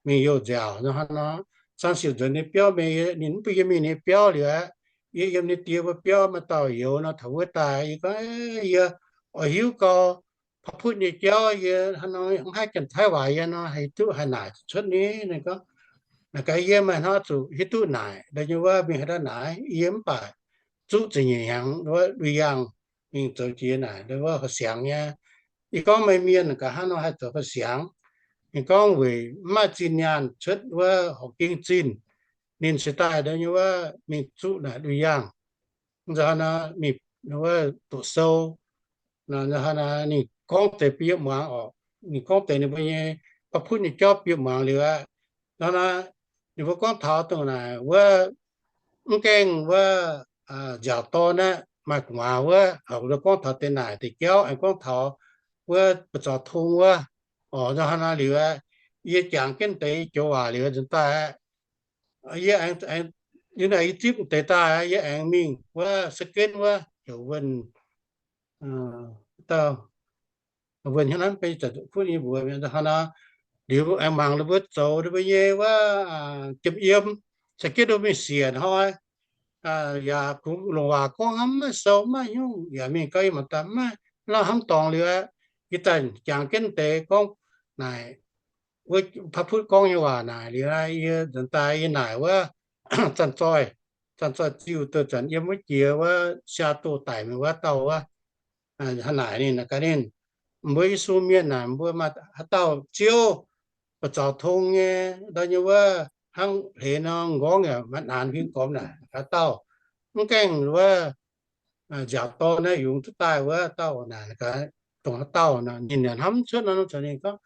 mingh youh nziaauc nor, San Siouc nzuonx nyei biauv mingh, ninh mv bun yie mingh ninh biauv liuz aqv. Yie yiem ninh die mbuo biauv maaih dauh youz nor taux wuov daaih, yie gorngv, Yie oix hiuv gau Bapv Putv nyei jauv, yie hnangv nor mv haih Janx-Taiv waac, yie nor haih duqv haih naaic cuotv ni? Ninh gorngv, Naaic gaax yie maaih hnangv zuqc hiuv duqv naaic, da'nyeic wuov mingh haaix dauh naaic, yie mv baac zuqv ziepc nyeic hnyangx wuov lui yaangh mingh zoux jiex naaic, wuov horqc siangx nyei. Yie gorngv, Meih mienh gaax hnangv nor haih zoux horqc siangx? Ninh gorngv, Weic mv maaih zinh nyaanh cuotv wuov horqc gengh zinh, ninh cingx daaih da'nyeic wuov mingh zuqv naaic lui yaangh. Nzunc hnoi nor mingh wuov doqc sou. Nzunc hnoi nor ninh gorngv deix bun yie muangx oc. Ninh gorngv deix ninh mbuo nyei Bapv Putv nyei jauv bun yie muangx liuz aqv, nor ninh mbuo gorngv taux dongh naaic wuov, mv gaengh wuov nziaauc dorn aeqv, maaih gu'nguaaz wuov, gorngv taux deix naaic deix jauv, aengx gorngv taux wuov buoz zaux tong wuov. Oc, nzunc hnoi nor liuz aqv, yie jangx jienv deix joux waac liuz nzuonx daaih aqv, yie aengx, yie naaic yie zipv deix daaih, yie aengx mingh wuov se genv wuov heuc wuonh, dauh wuonh hnangv naaiv beiv za'kuv nyei mbuox mi'aqv. Nzunc hnoi nor liuz aengx mangc ninh mbuo zoux ninh mbuo nyei wuov jiem yiem, se genv ninh mbuo mingh siec hnoi, yaac kungx longc waac gorngv hnangv maiv sou maiv nyungc, yaac mingh gau yie mangc daaih maiv lauh hnamv dorngx liuz aqv, yie daaih jangx jienv deix gorngv naaic wuov Bapv Putv gorngv nyei waac naaic liuz, yie nzuonx daaih yie naaic wuov Zanc-Zoih, Zanc-Zoih Ziuh, douh zanc yiem wuov jiex wuov Siaa-Do daic mingh wuov dauh wuov, hnangv naaic ninh gaax ninh, Mbuo Yesu mienh naaic, mbuo maaih haaix dauh ziouv buoz zaux tong nyei, ndau nyei wuov, hnangv hleix nor, m'nqorngv yaac maaih naanx huin gormx naaic, haaix dauh? Mv gaengh wuov nziaauc dorn naaiv yungz duqv daaih wuov dauh naaic, dongh haaix dauh nor? Ninh yaac hnamv cuotv nor, ninh gorngv,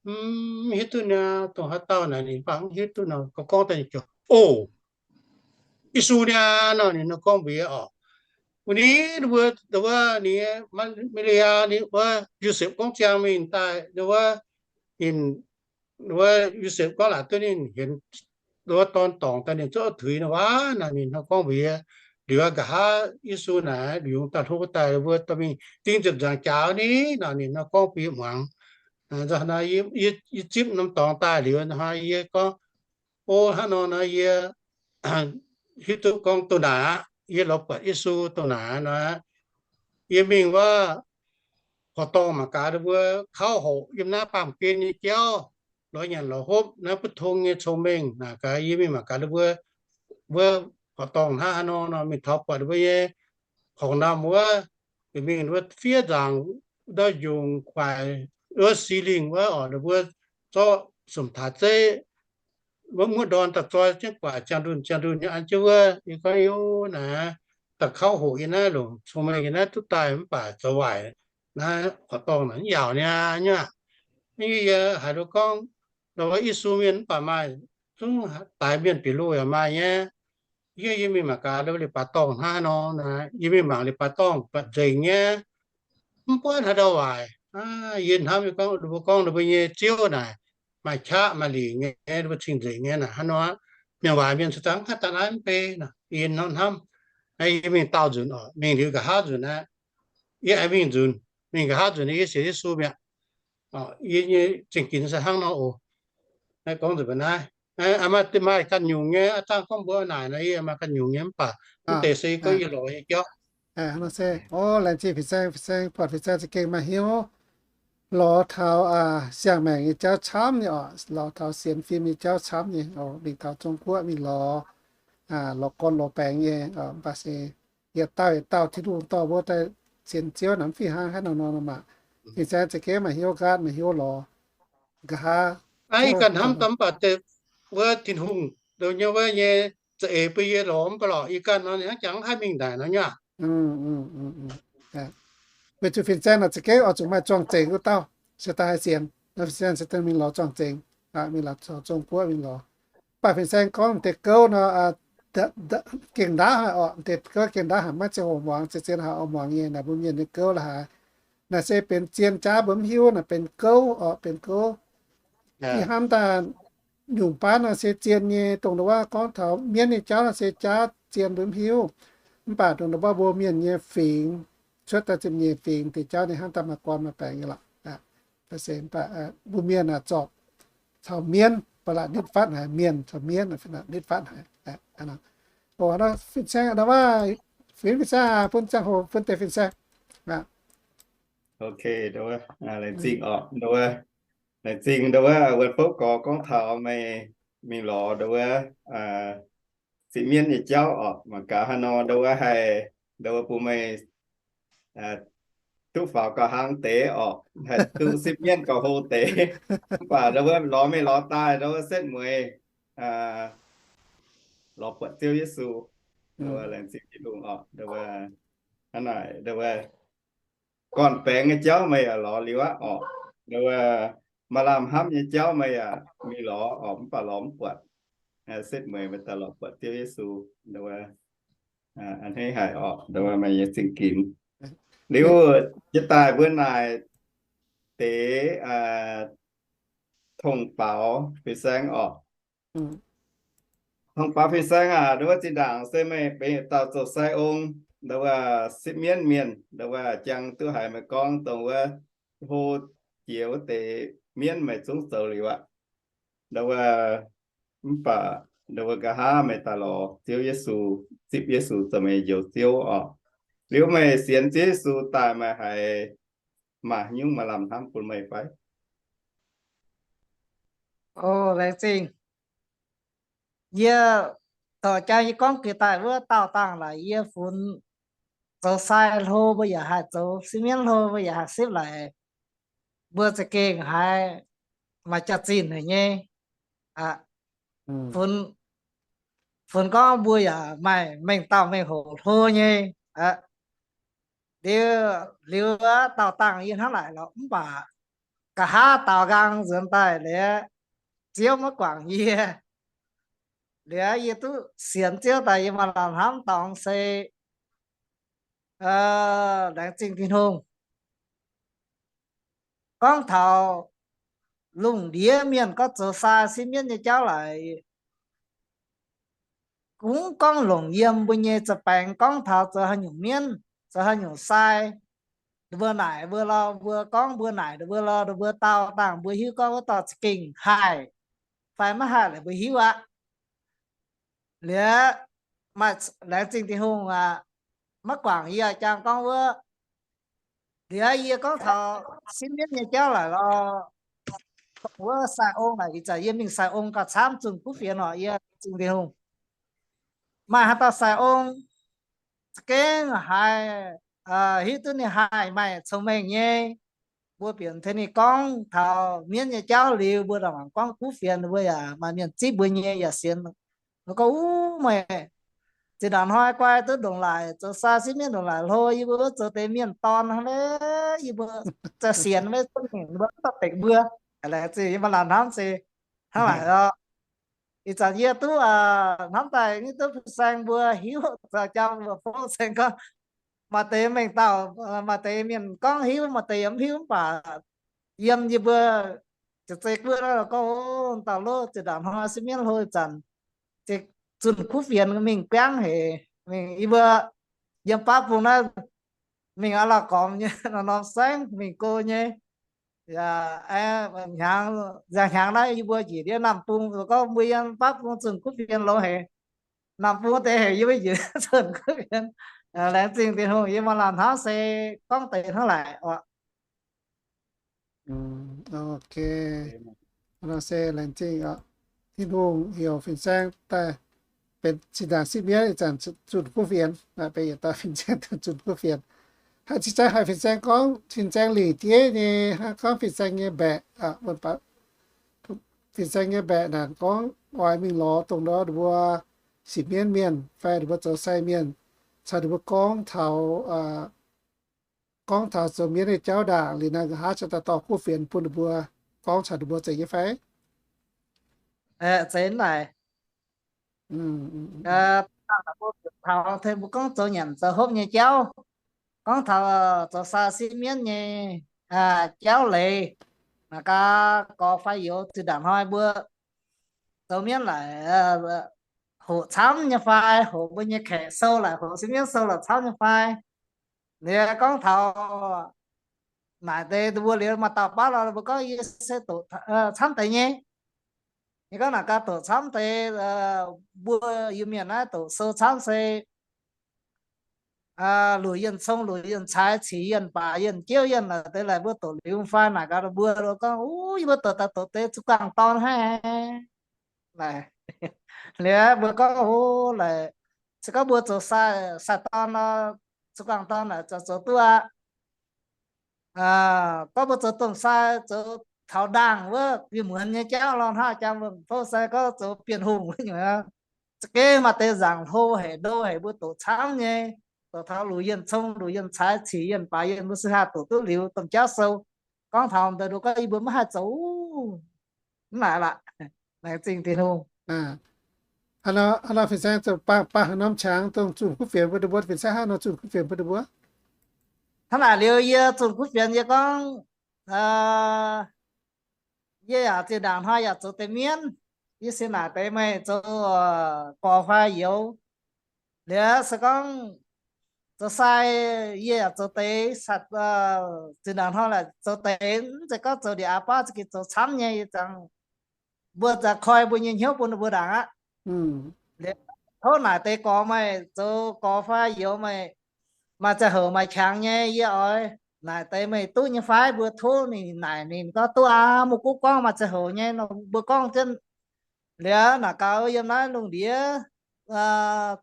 Mv hiuv duqv niaa, dongh haaix dauh naaic? Ninh mv baac mv hiuv duqv nor, gorngv daaih ninh ziouc, Oc! Yesu niaa nor. Ninh nor gorngv mbuox yie oc. Wuov ni, wuov, wuov ni, Maa^li^yaa ni, wuov Yosepv gorngv ziangh mingh daaih, wuov, ninh, wuov Yosepv gorngv laaic duqv ninh hienx wuov dorn dorngc daaih, ninh zungv tuix nor waac nor. Ninh nor gorngv mbuox yie, liuz nqa'haav Yesu naaic liuz yungz daaih hlo daaih, wuov dorh mingh ding ziepc nzaangc jaax ni nor. Ninh nor gorngv bun yie muangx. Yie zipv norm dorngx daaih liuz nor, yie gorngv, o, hnangv nor nor yie hiuv duqv gorngv dongh naaic aqv, yie lorz buatc Yesu dongh naaic nor, yie mingh wuov horqc dorngh mangc gaax ninh mbuo kauv hoqc yiem naaiv baamh gen nyei jauv, lorz nyanc lorz hopv naaiv butv tong nyei cong-mengh naaic gaax. Yie mingh mangc gaax ninh mbuo, mbuo horqc dorngh hnangv haaix nor nor, mingh taux buatc ninh mbuo nyei horqc normh wuov, mingh wuov fiev nzaangc ndau njongc guaaic wuov si lingh wuov oc, ninh mbuo zorqv sumc taaix zeiv wuov muoqv ndorn daaih zoi jienv guaaic ziangh ndunh ziangh ndunh nyei an jienv wuov. Yie gorngv, o, naaiv daaih kauv hoqc yie naaiv longc cong-mengh yie naaiv duqv daaih mv baac zoux waaic naaiv horqc dorngh naaic mv yaauc niaa nyei aqv. Yie haiz ninh gorngv, ndau wuov Yesu mienh mv baac maaih, zungv daix mienh bieqc loh yaac maaih nyei. Yie, yie mingh mangc gaax ndau wuov leiz-baaix dorngh hnangv haaix nor. Yie mingh mangc leiz-baaix dorngh buatc nzengc nyei, mv buatc haaix ndau waaic. Yie hnamv, yie gorngv, ninh mbuo gorngv ninh mbuo nyei ziouv naaic maaih qaqv maaih lingc nyei, ninh mbuo cing-nzengc nyei naaic hnangv nor. Mienh waaic mienh se dangv gaax daaih naaiv mv bei nor. Yie hnamv, yie mingh daauh nzunc oc, mingh liuz nqa'haav nzunc aqv. Yie aengx mingh nzunc, mingh nqa'haav nzunc yie sienx Yesu mi'aqv. Yie nyei zingh ginx se hnangv nor oc. Gorngv nzunc mbuo naaiv, maaih ganh nyungc nyei, aa, dangh gorngv mbuo naaic nor, yie maaih ganh nyungc nyei mv baac mv deix se gorngv yie lorz nyei jauv. O, laengz zingh Fin-Saeng, Fin-Saeng, buatc Fin-Saeng za'gengh maaih hnyouv lorz taux siang-maengc nyei jauv camv nyei oc, lorz taux sienx fim nyei jauv camv nyei. Mingh taux Zong-Guoqv mingh lorz, lorz gorn lorz baengx nyei, mv baac se yietc dauh yietc dauh Tin-Hungh dorh mbuo daaih sienx Ziouv naaic mv fih hnangv haaix nor nor maah. Fin-Saeng za'gengh maaih hnyouv nqaatv, maaih hnyouv lorz nqa'haav. Ih ganh hnamv daaih mv baac wuov Tin-Hungh nyei, wuov nyei za'eix bun yie lorz mv baac lorz yie ganh nor, ninh hnangv jangx haih mingh naaic nor nyei aqv. Weic zuqc Fin-Saeng naaic za'gengh oix zuqc maaih zuangh zengx wuov dauh, se daaih haih sienx. Fin-Saeng se daaih mingh lorz zuangh zengx, mingh lorz Zong-Guoqv mingh lorz. Mv baac Fin-Saeng gorngv m'deix gouv nor, gengh ndaauv haic oc. M'deix gouv gengh ndaauv haic, maiv zeiz hoc muangx, zien-zien haic oix muangx nyei naaic mbuo mienh nyei gouv la'haaix. Naaic se benx zien jaav mbuo mv hiuv naaic, benx gouv oc, benx gouv. Ih hnamv daaih nyungc baav naaic se zien nyei, dongh ndau wuov gorngv taux mienv nyei jauv naaic se jaav zien mbuo mv hiuv. Mv baac dongh ndau wuov mbuo mienh nyei fingx, cuotv daaih ziepc nyeic fingx deix jauv ninh hnamv daaih maaih gorn maaih baengx nyei lorqc. Mbuo mienh aah, zorc caux mienv, ba'laqc nitv fatv haic, mienh caux mienv nitv fatv haic. Fin-Saeng, fin-saeng bun ziangh hoc bun deix fin-saeng. Ok, laengz zingh oc, laengz zingh ndau wuov wuonh fouv gorx gorngv taux meih mingh lorz ndau wuov sipv mienv nyei jauv oc. Mangc gaax haaix nor ndau wuov haih, ndau wuov bun meih duqv faaux gauh hlang deix oc, haih duqv sipv mienv gauh hlo deix. Mv baac ndau wuov lorz mingh lorz daaih ndau wuov setv mueiz lorz buatc Ziouv Yesu. Ndau wuov laengz zingh Tin-Hungh oc. Ndau wuov hnangv naaic, ndau wuov gorn-baengx nyei jauv meih yaac lorz liuz aqv oc. Ndau wuov maaih lamh hnamv nyei jauv meih yaac mingh lorz oc, mv baac lorz mv buatc. Setv mueiz meih daaih lorz buatc Ziouv Yesu, ndau wuov a'hneiv haic oc, ndau wuov meih nyei zingh ginx. Liuz jiex daaih mbuo naaic deix tong-baaux fin-saeng oc. Tong-baaux fin-saeng aac, ndau wuov zinh ndaangc se meih benx yietc dauh zoux sai ong, ndau wuov sipv mienv mienh, ndau wuov jangx duqv haiz meih gorngv dongh wuov hlo jiex wuov deix mienv meih zungv zoux liuz aqv. Ndau wuov mv baac ndau wuov nqa'haav meih daaih lorz Ziouv Yesu, zipv Yesu zoux meih njoux Ziouv oc. Liuz meih sienx Ziouv Yesu daaih meih haiz maaih nyungc maaih lamh hnamv bun meih fai? O, laengz zingh. Yie dorh jang yie gorngv geh daaih wuov daauh dangh laaix yie funx zoux sai hlo mbuo yaac haih zoux, sipv mienv hlo mbuo yaac haih sipv laaix. Mbuo za'gengh haiz maaih jaax-zinh haic nyei. Funx, funx gorngv mbuo yaac maaih mengh dauh mengh hoc hlo nyei. Liuz, liuz wuov daauh dangh yie hnangv naaic lorqc, mv baac nqa'haav daaux nqaang nzuonx daaih liuz, Ziouv maiv guangc yie. Liuz yie duqv sienx Ziouv daaih yie maaih lamh hnamv dorngx se laengz zingh Tin-Hungh. Gorngv taux lungh ndiev mienh gorngv zoux sai siev mienv nyei jauv laaix, kungx gorngv longc yiem mbuo nyei za'baengx gorngv taux zoux haaix nyungc mienv, zoux haaix nyungc sai, mbuo naaic mbuo lorh, mbuo gorngv mbuo naaic mbuo lorh, mbuo dau dangh mbuo hiuv gorngv wuov dauh za'gengh haih fai maiv haih laaix mbuo hiuv aqv. Liuz maaih laengz zingh Tin-Hungh aqv, maiv guangc yie jangx gorngv wuov. Liuz yie gorngv taux siev mienv nyei jauv laaix lorh, wuov sai ong laaix, ih zanc yie mingh sai ong gauh camv zunh kuv fienx oc, yie laengz zingh Tin-Hungh. Maaih haaix dauh sai ong za'gengh haih, hiuv duqv ninh haih maaih cong-mengh nyei, mbuo bieqc tengx ninh gorngv taux mienv nyei jauv liuz, mbuo ndongc mangc gorngv kuv fienx, mbuo yaac maaih mienh zipv mbuo nyei yaac sienx. Mbuo gorngv, Uv, meih zinh ndaangc hnoi guai duqv ndongc laaic zoux sai siev mienv ndongc laaic hlo, yie mbuo wuov zoux deix mienh dorn hnangv, yie mbuo za'sienx maiv zungv mingh mbuo mv dorh dengc mbuo. Laengz zingh yie maaih lamh hnamv se hnangv naaic lorh. Ih zanc yie duqv hnamv daaih nyei duqv fin-saeng mbuo hiuv, jaa mbuo fov saeng gorngv, maaih deix mengh dauh, maaih deix mienh gorngv hiuv, maaih deix yaac mv hiuv, mv baac yiem yie mbuo jiex zei guoqv naaiv gorngv, O, dauh lov zinh ndaangc hnoi siev mienv hlo ih zanc, zunh kuv fienx mingh biangv haic. Mingh yie mbuo yiem baav bung naaiv mingh aqv, lauh gormx nyei, norm-norm saengv mingh go nyei. Yaac hnyangx, nziaaux hnyangx naaiv yie mbuo njiec ndiev Namh Bung, gorngv mbuo yiem baav bung zunh kuv fienx longx haic. Namh Bung deix haic yie mbuo njiec zunh kuv fienx. Laengz zingh Tin-Hungh, yie maaih lamh hnamv se gorngv deix hnangv naaic oc. Ok. Nor se laengz zingh oc. Tin-Hungh heuc fin-saeng daaih benx zinh ndaangc siev mienv ih zanc zunh kuv fienx, benx yietc dauh fin-saeng zunh kuv fienx. Haaix zinh zeiz haiz fin-saeng gorngv, fin-saeng lingc diev nyei, hnangv gorngv fin-saeng nyei mbaeqc, fin-saeng nyei mbaeqc naaic gorngv oix mingh lorz dongh ndau ninh mbuo siev mienv mienh fai ninh mbuo zoux sai mienh, caux ninh mbuo gorngv taux, gorngv taux zoux mienv nyei jauv ndaangc liuz naaic, nqa'haav cingx daaih dorh kuv fienx bun ninh mbuo gorngv caux ninh mbuo zeiz nyei fai? Zeiz naaic. Taux mbuo gorngv zoux nyanc zoux hopv nyei jauv, gorngv taux zoux sai siev mienv nyei jauv leiz, naaic gaax gorx fai youz zinh ndaangc hnoi mbuo zoux mienv laaix hoqc camv nyei fai, hoqc mbuo nyei kaeqv sou laaix, hoqc siev mienv sou laaix camv nyei fai. Liuz gorngv taux naaic deix mbuo liuz maaih dauh baav lorh mbuo gorngv yie se doqc camv deix nyei. Yie gorngv naaic gaax doqc camv deix, mbuo Iu-Mienh naaiv doqc sou camv se luoqc yienh cong, luoqc yienh caaix, cic yienh baac, yienh jiouv yienh naaic deix laaix mbuo doqc liuz fai? Naaic gaax mbuo gorngv, Uv, yie mbuo doqc daaih doqc deix zuqc guangc dorn haic. Liuz mbuo gorngv, Uv, laaix se gorngv mbuo zoux sai, sai dorn nor, zuqc guangc dorn naaic zoux zoux duqv aqv. Gorngv mbuo zoux domh sai, zoux taux ndaangh wuov, bienh muonz nyei jauv lorh hnangv jang mbuo fouv sai gorngv zoux bienh hungh wuov nyungc, za'gengh maaih deix nzaangc hlo haic, ndo haic, mbuo doqc camv nyei. Doqc taux luoqc yienh cong, luoqc yienh caaix, cic yienh baac yienh, mbuo se haih doqc duqv liuz domh jauv sou. Gorngv taux deix nor gorngv yie mbuo maiv haih zoux. Mv naaic lorqc. Laengz zingh Tin-Hungh. Hnangv nor fin-saeng zoux baac, baac haaix norm qangx dongh zunh kuv fienx bun ninh mbuo? Fin-saeng hnangv nor zunh kuv fienx bun ninh mbuo. Hnangv naaic liuz yie zunh kuv fienx yie gorngv, yie yaac zinh ndaangc hnoi yaac zoux deix mienv. Yie se naaic deix meih zoux gorx fai youz. Liuz se gorngv zoux sai, yie yaac zoux deix, zinh ndaangc hnoi laaix zoux deix, mv zeiz gorngv zoux ndiev aqv, baav za'gengh zoux camv nyei, yie zangx mbuo za'gengh koi mbuo nyei hnyouv bun ninh mbuo ndaangc aqv. Liuz tov naaic deix gorx meih zoux gorx fai youz meih, maaih ziangh hoc maaih qangx nyei, yie oix naaic deix meih duqv nyei fai? Mbuo tov ninh naaic ninh gorngv duqv aqv, mv gunv gorngv maaih ziangh hoc nyei nor mbuo gorngv jienv. Liuz naaic gaax yiem naaiv lungh ndiev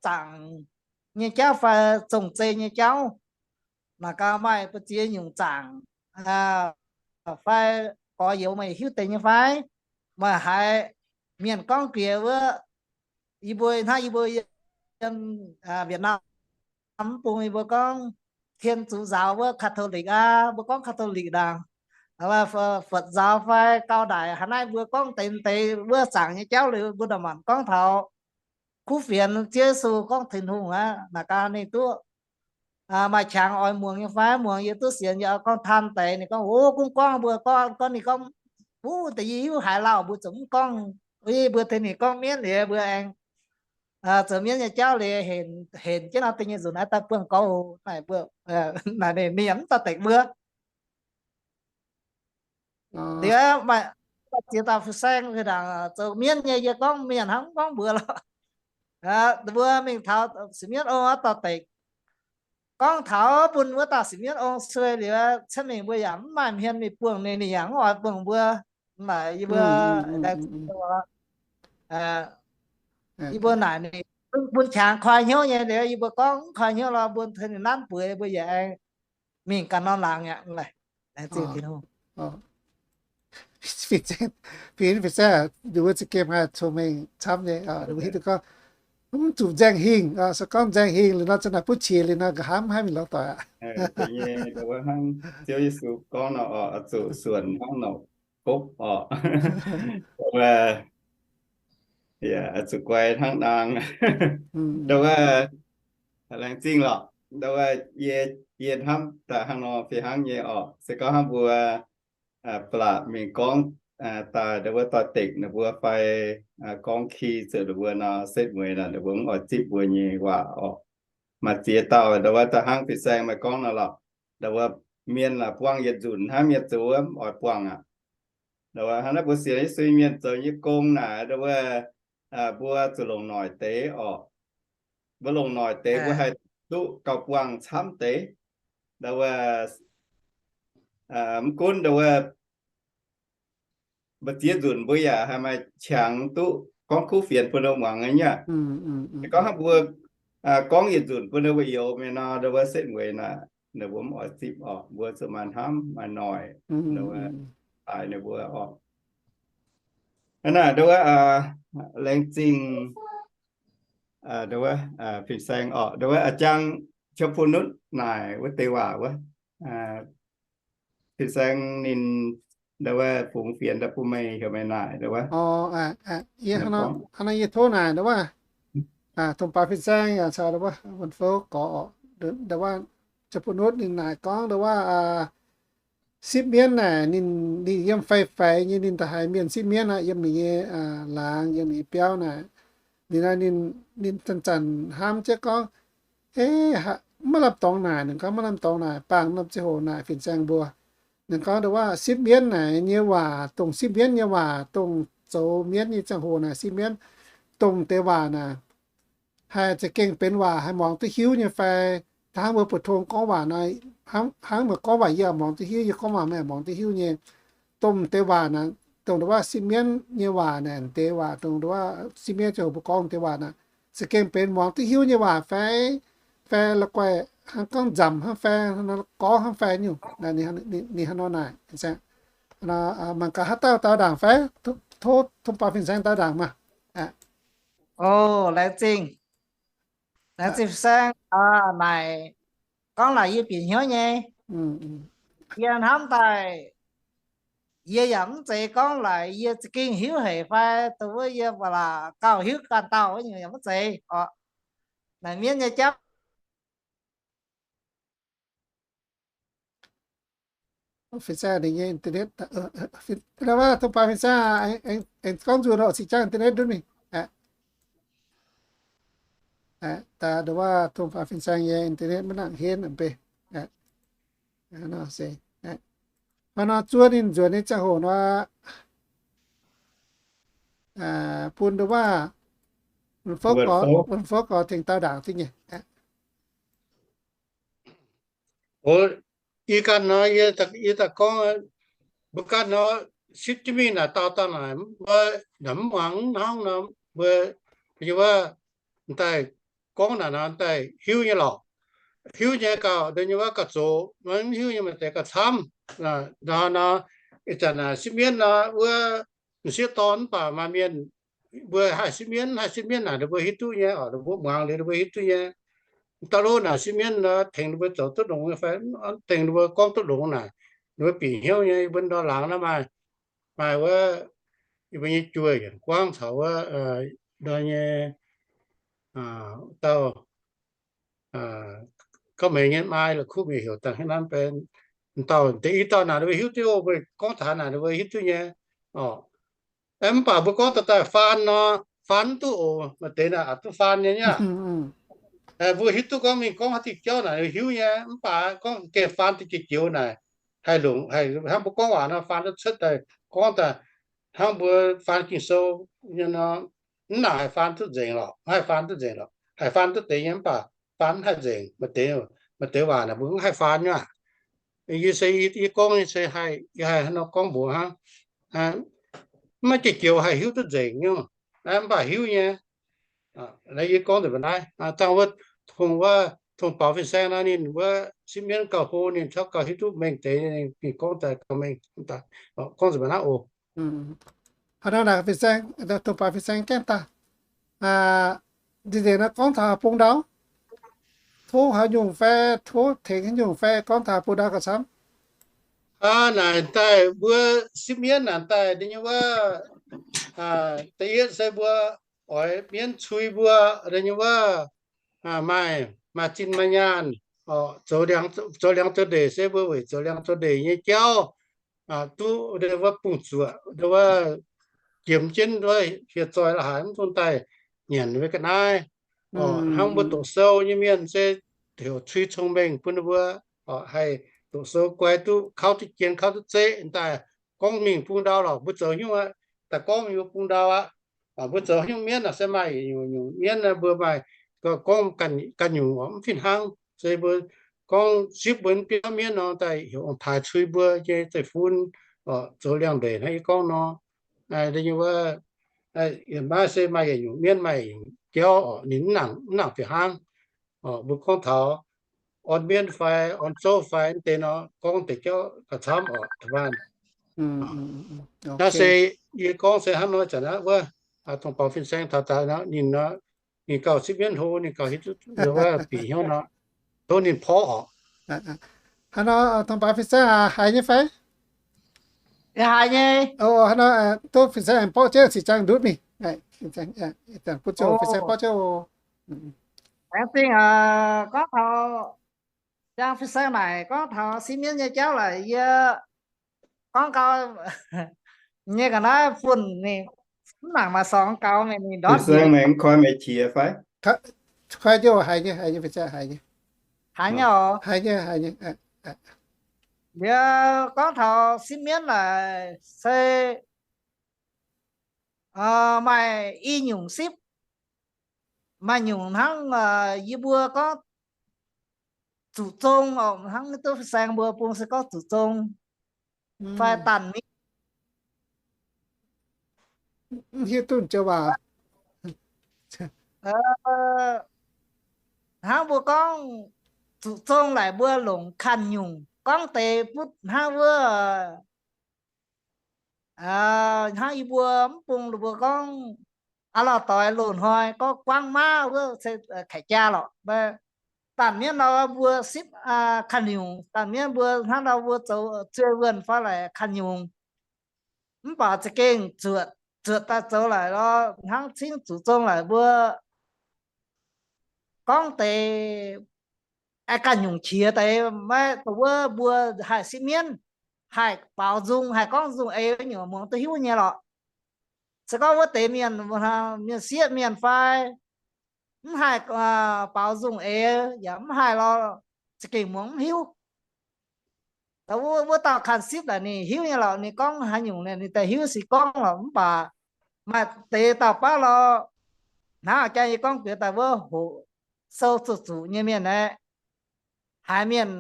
zaangc nyei jauv fai zong-zei nyei jauv, naaic gaax maaih buoz-ziex nyungc zaangc fai gorx youz meih hiuv deix nyei fai? Maaih haiz mienh gorngv jiex wuov, yie mbuo hnangv yie mbuo yiem Việt Nam mv bung yie mbuo gorngv Thiên Chúa giáo wuov Catholic aqv, mbuo gorngv Catholic ndaangc, Phật giáo fai gauh ndaic haaix naaiv mbuo gorngv deix deix wuov zaangc nyei jauv liuz mbuo ndongc manc gorngv taux kuv fienx Ziouv Yesu gorngv Tin-Hungh aqv. Naaic gaax ninh duqv maaih qangx oix muangx nyei fai? Muangx yie duqv sienx, yie gorngv taan deix. Ninh gorngv, o, gunv gorngv mbuo gorngv, gorngv ninh gorngv, wuov deix yie hiuv haaix lauh mbuo zuqc mv gorngv. Mbuo tengx ninh gorngv mienv liuz mbuo aengx zoux mienv nyei jauv liuz, henc jienv nor deix nyei nzunc naaiv daaih buangh gorngv naaic mbuo, naaic ninh mv dorh deix mbuo. Liuz maaih ziex dauh fin-saeng, zoux mienv nyei, yie gorngv mienh hnangv mv gorngv mbuox lorqc. Mbuo mingh taux sipv mienv ong wuov dorh deix, gorngv taux bun wuov dauh sipv mienv ong suei liuz, cuotv mingh mbuo yaac mv maaih hmien mingh buangh ninh, ninh yaac mv oix buangh mbuo. Mv baac yie mbuo, yie mbuo naaic ninh bun qangx koi hnyouv nyei liuz, yie mbuo gorngv mv koi hnyouv lorz mbuo tengx ninh nanv bueix, mbuo yaac aengx mingh ganh norm laangz aqv. Laengz zingh Tin-Hungh. Fin-saeng, fin-saeng, ninh mbuo za'gengh maaih cong-mengh camv nyei. Ninh mbuo hiuv duqv gorngv mv zuqc nzaeng hingh. Se gorngv nzaeng hingh liuz nor, za'naaic butv qiex liuz nor, nqa'haav mv haih mingh lorz doic aqv. Hnangv Ziouv Yesu gorngv nor, oix zuqc suonc hnangv norqc gopv orqc. Oix zuqc guai hnangv naang. Ndau wuov, laengz zingh lorqc. Ndau wuov, yie hnamv daaih hnangv nor fih hnangv nyei orqc. Se gorngv hnangv mbuo ba'laqc mingh gorngv daaih ndau wuov doix-dekc ninh mbuo fai gorngv ki zuqc ninh mbuo nor, setv mueiz naaic ninh mbuo mv oix zipv mbuo nyei waac orqc. Maaih ziex dauh ndau wuov daaih hnangv fin-saeng meih gorngv nor lorqc. Ndau wuov mienh buangh yietc nzunc hnangv mienh zoux wuov mv oix buangh aqv. Ndau wuov hnangv naaiv mbuo sienx Yesu mienh zoux nyei gong naaic, ndau wuov mbuo zuqc longc noic deix orqc. Mbuo longc noic deix mbuo haih duqv gauh buangh camv deix. Ndau wuov mv gunv ndau wuov mbuo ziex nzunc mbuo yaac haih maaih qangx duqv gorngv kuv fienx bun ninh muangx nyei. Se gorngv hnangv mbuo gorngv yietc nzunc bun ninh mbuo youx mingh nor, ndau wuov setv mueiz naaic ninh mbuo mv oix zipv orqc. Mbuo zuqc maaih hnamv maaih noic, ndau wuov daaih ninh mbuo orqc. Hnangv naaic ndau wuov laengz zingh ndau wuov fin-saeng orqc, ndau wuov a'jang Jopv-fu-nutv naaic wuov deix waac wuov, fin-saeng ninh ndau wuov fungx fienx daaih bun meih heuc meih naaic ndau wuov. Hnangv naaiv yie tov naaic ndau wuov, tong-baaix fin-saeng yaac caux ndau wuov wuon-fouv gorx, ndau wuov Jopv-fu-nutv ninh naaic gorngv ndau wuov sipv mienv naaic ninh, ninh yiem faix-faix nyei ninh da'haiz mienh sipv mienv aqv, yiem ninh nyei laangz, yiem ninh nyei biauv naaic. Ninh, ninh zanc-zanc hnamv jienv gorngv, maiv lamh dorngx naaic, ninh gorngv maiv lamh dorngx naaic, baamh norm ziangh hoc naaic fin-saeng mbuo. Ninh gorngv ndau wuov sipv mienv naaic nyei waac, dongh sipv mienv nyei waac, dongh zoux mienv nyei ziangh hoc naaic sipv mienv, dongh deix waac naaic haih za'gengh benx waac haih muangx duqv hiuv nyei fai? Hnangv mbuo mbu'ndongx gorngv waac nor, hnangv meih gorngv waac yie yaac muangx duqv hiuv, yie gorngv waac meih yaac muangx duqv hiuv nyei. Dongh deix waac naaic, dongh ndau wuov sipv mienv nyei waac naaic, deix waac dongh ndau wuov sipv mienv ziangh hoc mbuo gorngv deix waac naaic, za'gengh benx muangx duqv hiuv nyei waac fai, fai la'guaih hnangv gorngv nzamc hnangv fai, gorngv hnangv fai nyungc. Ninh hnangv nor naaic, mangc gaax haaix dauh daux ndaangc fai? Tov tong-baaix fin-saeng daux ndaangc maah. O, laengz zingh. Laengz zingh fin-saeng naaic, gorngv naaic yie bieqc hnyouv nyei. Yie hnamv daaih, yie yaac mv zeiz gorngv laaix yie za'gengh hiuv haic fai dongh wuov yie ba'laqc gauh hiuv ganh dauh wuov nyungc yaac mv zeiz orqc. Naaic mienv nyei jauv Fin-saeng ninh nyei internet, tong-baaix fin-saeng, aengx gorngv nzuonx oc, cing jangv internet ndutv mingh. Daaih ndongc wuov tong-baaix fin-saeng nyei internet maiv nangc henv mv bei. Hnangv nor zuov ninh nzuonx nyei ziangh hoc nor, bun ndongc wuov wuon-fouv gorx tengx dau ndaangc duqv nyei. O, yie ganh nor, yie daaih gorngv, mbuo ganh nor, sipv jienv mingh naaic, dau daaih naaic, mbuo naaic mv muangx hnangv nor, mbuo, wuov, daaih gorngv naaic nor daaih hiuv nyei lorqc. Hiuv nyei gauh, dongh nyei wuov gauh zoqc, mv hiuv nyei maaih deix gauh camv. Nor, nor, ih zanc naaic sipv mienv nor, wuov m'sieqv dorn mv baac maaih mienh, mbuo haih sipv mienv, haih sipv mienv naaic, ninh mbuo hiuv duqv nyei oc, ninh mbuo muangx liuz ninh mbuo hiuv duqv nyei. Da'lov naaic sipv mienv nor, tengx ninh mbuo zoux duqv longx nyei fai, tengx ninh mbuo gorngv duqv longx naaic, ninh mbuo bieqc hnyouv nyei. Yie mbuo ndor laangz naaiv maaih, maaih wuov, yie mbuo nyei juoh yienc guangv caux wuov, ndor nyei, dauh gorngv meih nyei, maaih la'kuqv mienh heuc dangh hnangv naaiv, benx dauh deix i dauh naaic ninh mbuo hiuv duqv oc, meih gorngv taux naaic ninh mbuo hiuv duqv nyei oc. Mv baac mbuo gorngv daaih daaih faan nor, faan mv duqv oc. Maaih deix naaic aqc duqv faan nyei niaa. Mbuo hiuv duqv gorngv mingh gorngv haaix diuh jauv naaic hiuv nyei, mv baac gorngv gengh faan diuh joux naaic haih longc, haih hnangv mbuo gorngv waac nor faan duqv cuotv daaih gorngv daaih hnangv mbuo faan Ging-Sou nor, mv nangc haih faan duqv nzengc lorqc, mv haih faan duqv nzengc lorqc. Haih faan duqv deix nyei mv baac faan mv haih nzengc. Maaih deix, maaih deix waac naaic mbuo mv haih faan nyei aqv. Yie se yie gorngv nyei se haih, yie haih hnangv nor gorngv mbuox hnangv. Mv maaih jiex joux haih hiuv duqv nzengc nyei, mv baac hiuv nyei. Naaiv yie gorngv nzengc mbuo naaiv, dangh wuov, tong wuov, tong baaux fin-saeng nor ninh wuov sipv mienv gauh hlo, ninh caux gauh hiuv duqv mengh deix, ninh gorngv daaih gauh mengh, gorngv nzengc mbuo naaiv oc. Haaix nor naaic fin-saeng, tong baaux fin-saeng gaengh daaih. Ndie-ndieqc nor gorngv taux bung ndau, tov haaix nyungc fai tov tengx haaix nyungc fai gorngv taux bung ndau gauh camv. Naaic daaih mbuo sipv mienv naaic daaih nyei wuov, da'yietv se mbuo oix mienv cui mbuo nyei wuov, maaih, maaih zinh maaih nyaanh, zoux liangx, zoux liangx zoux ndeic se mbuo weic zoux liangx zoux ndeic nyei jauv, duqv wuov bungx zuoqc, wuov jiem jienv wuov hieh zoih la'haaix mv dungx daaih nyanc wuov ga'naaiv. Hnangv mbuo doqc sou nyei mienh se heuc cui cong-mengh bun ninh mbuo haih doqc sou guai duqv, kauv duqv jien, kauv duqv zeqv daaih. Gorngv mingh bung ndau lorqc, mbuo zoux nyungc aqv, daaih gorngv mingh mbuo bung ndau aqv. Mbuo zoux nyungc mienv naaic se maaih nyungc, nyungc mienv mbuo maaih gorngv ganh nyungc mv fih hnangv. Se mbuo gorngv sipv mbuo biauv mienv nor, daaih heuc ong-taaix cui mbuo nyei zeiv-fun zoux liangx-ndeic hnangv yie gorngv nor. Maaih se maaih yietc nyungc mienv maaih yietc nyungc jauv oc, ninh mv nangc, mv nangc fih hnangv. Mbuo gorngv taux orn mienv fai orn zouv fai deix nor, gorngv deix jauv gauh camv oc. Naaiv se yie gorngv se hnangv nor, zanc naaiv wuov, tong baaux fin-saeng taux daaih nor, ninh nor, ninh gauh sipv mienv hlo, ninh gauh hiuv duqv wuov bieqc hnyouv nor, tov ninh porv oc. Hnangv nor, tong baaux fin-saeng haiz nyei fai? Haiz nyei. Hnangv nor, duqv fin-saeng aengx borqv jienv cingx ziangh ndutv mingh. Bun fin-saeng borqv jienv. Aengx zingh gorngv taux, ziangh fin-saeng naaic gorngv taux sipv mienv nyei jauv laaix yie gorngv gau nyei ga'naaiv fun ninh mv nangc maaih sorngx gaux mingh ninh ndortv. Koi meih qiex fai? Koi jienv haiz nyei, haiz nyei, fin-saeng haiz nyei. Haiz nyei oc. Haiz nyei, haiz nyei. Liuz gorngv taux sipv mienv naaic se maaih i nyungc sipv, maaih nyungc hnangv yie mbuo gorngv zuqc zong oc, hnangv duqv fin-saeng mbuo bung se gorngv zuqc zong fai danh mienv. Mv hiuv duqv joux waac. Hnangv mbuo gorngv zuqc zong laaic mbuo longc kanh nyungc gorngv deix butv hnangv wuov, hnangv yie mbuo mv bung mbuo gorngv aav lauh doix loz-hnoi gorngv guangv mauv wuov se kaic jaa lorqc. Danh mienv nor mbuo sipv kanh nyungc, danh mienv mbuo hnangv nor mbuo zoux zueih wuonh fai laaic kanh nyungc. Mv baac za'gengh zuotc, zuotc daaih zoux laaic lorz hnangv cingv zuqc zong laaic mbuo gorngv deix aengx ganh nyungc qiex deix maiv dongh wuov mbuo haih sipv mienv, haih baaux nzung, haih gorngv nzung eix nyungc muangx duqv hiuv nyei lorqc. Se gorngv wuov deix mienh, mienh sieqv mienh fai mv haih baaux nzung eix yaac mv haih lorz, za'gengh muangx mv hiuv. Wuov dauh kanh sipv laaic ninh hiuv nyei lorqc, ninh gorngv haaix nyungc ninh daaih hiuv se gorngv lorqc. Mv baac maaih deix dauh baav lorz, hnangv jaa yie gorngv bieqc daaih wuov hoqc sou zuqc zuqc nyei mienh aeqv, haiz mienh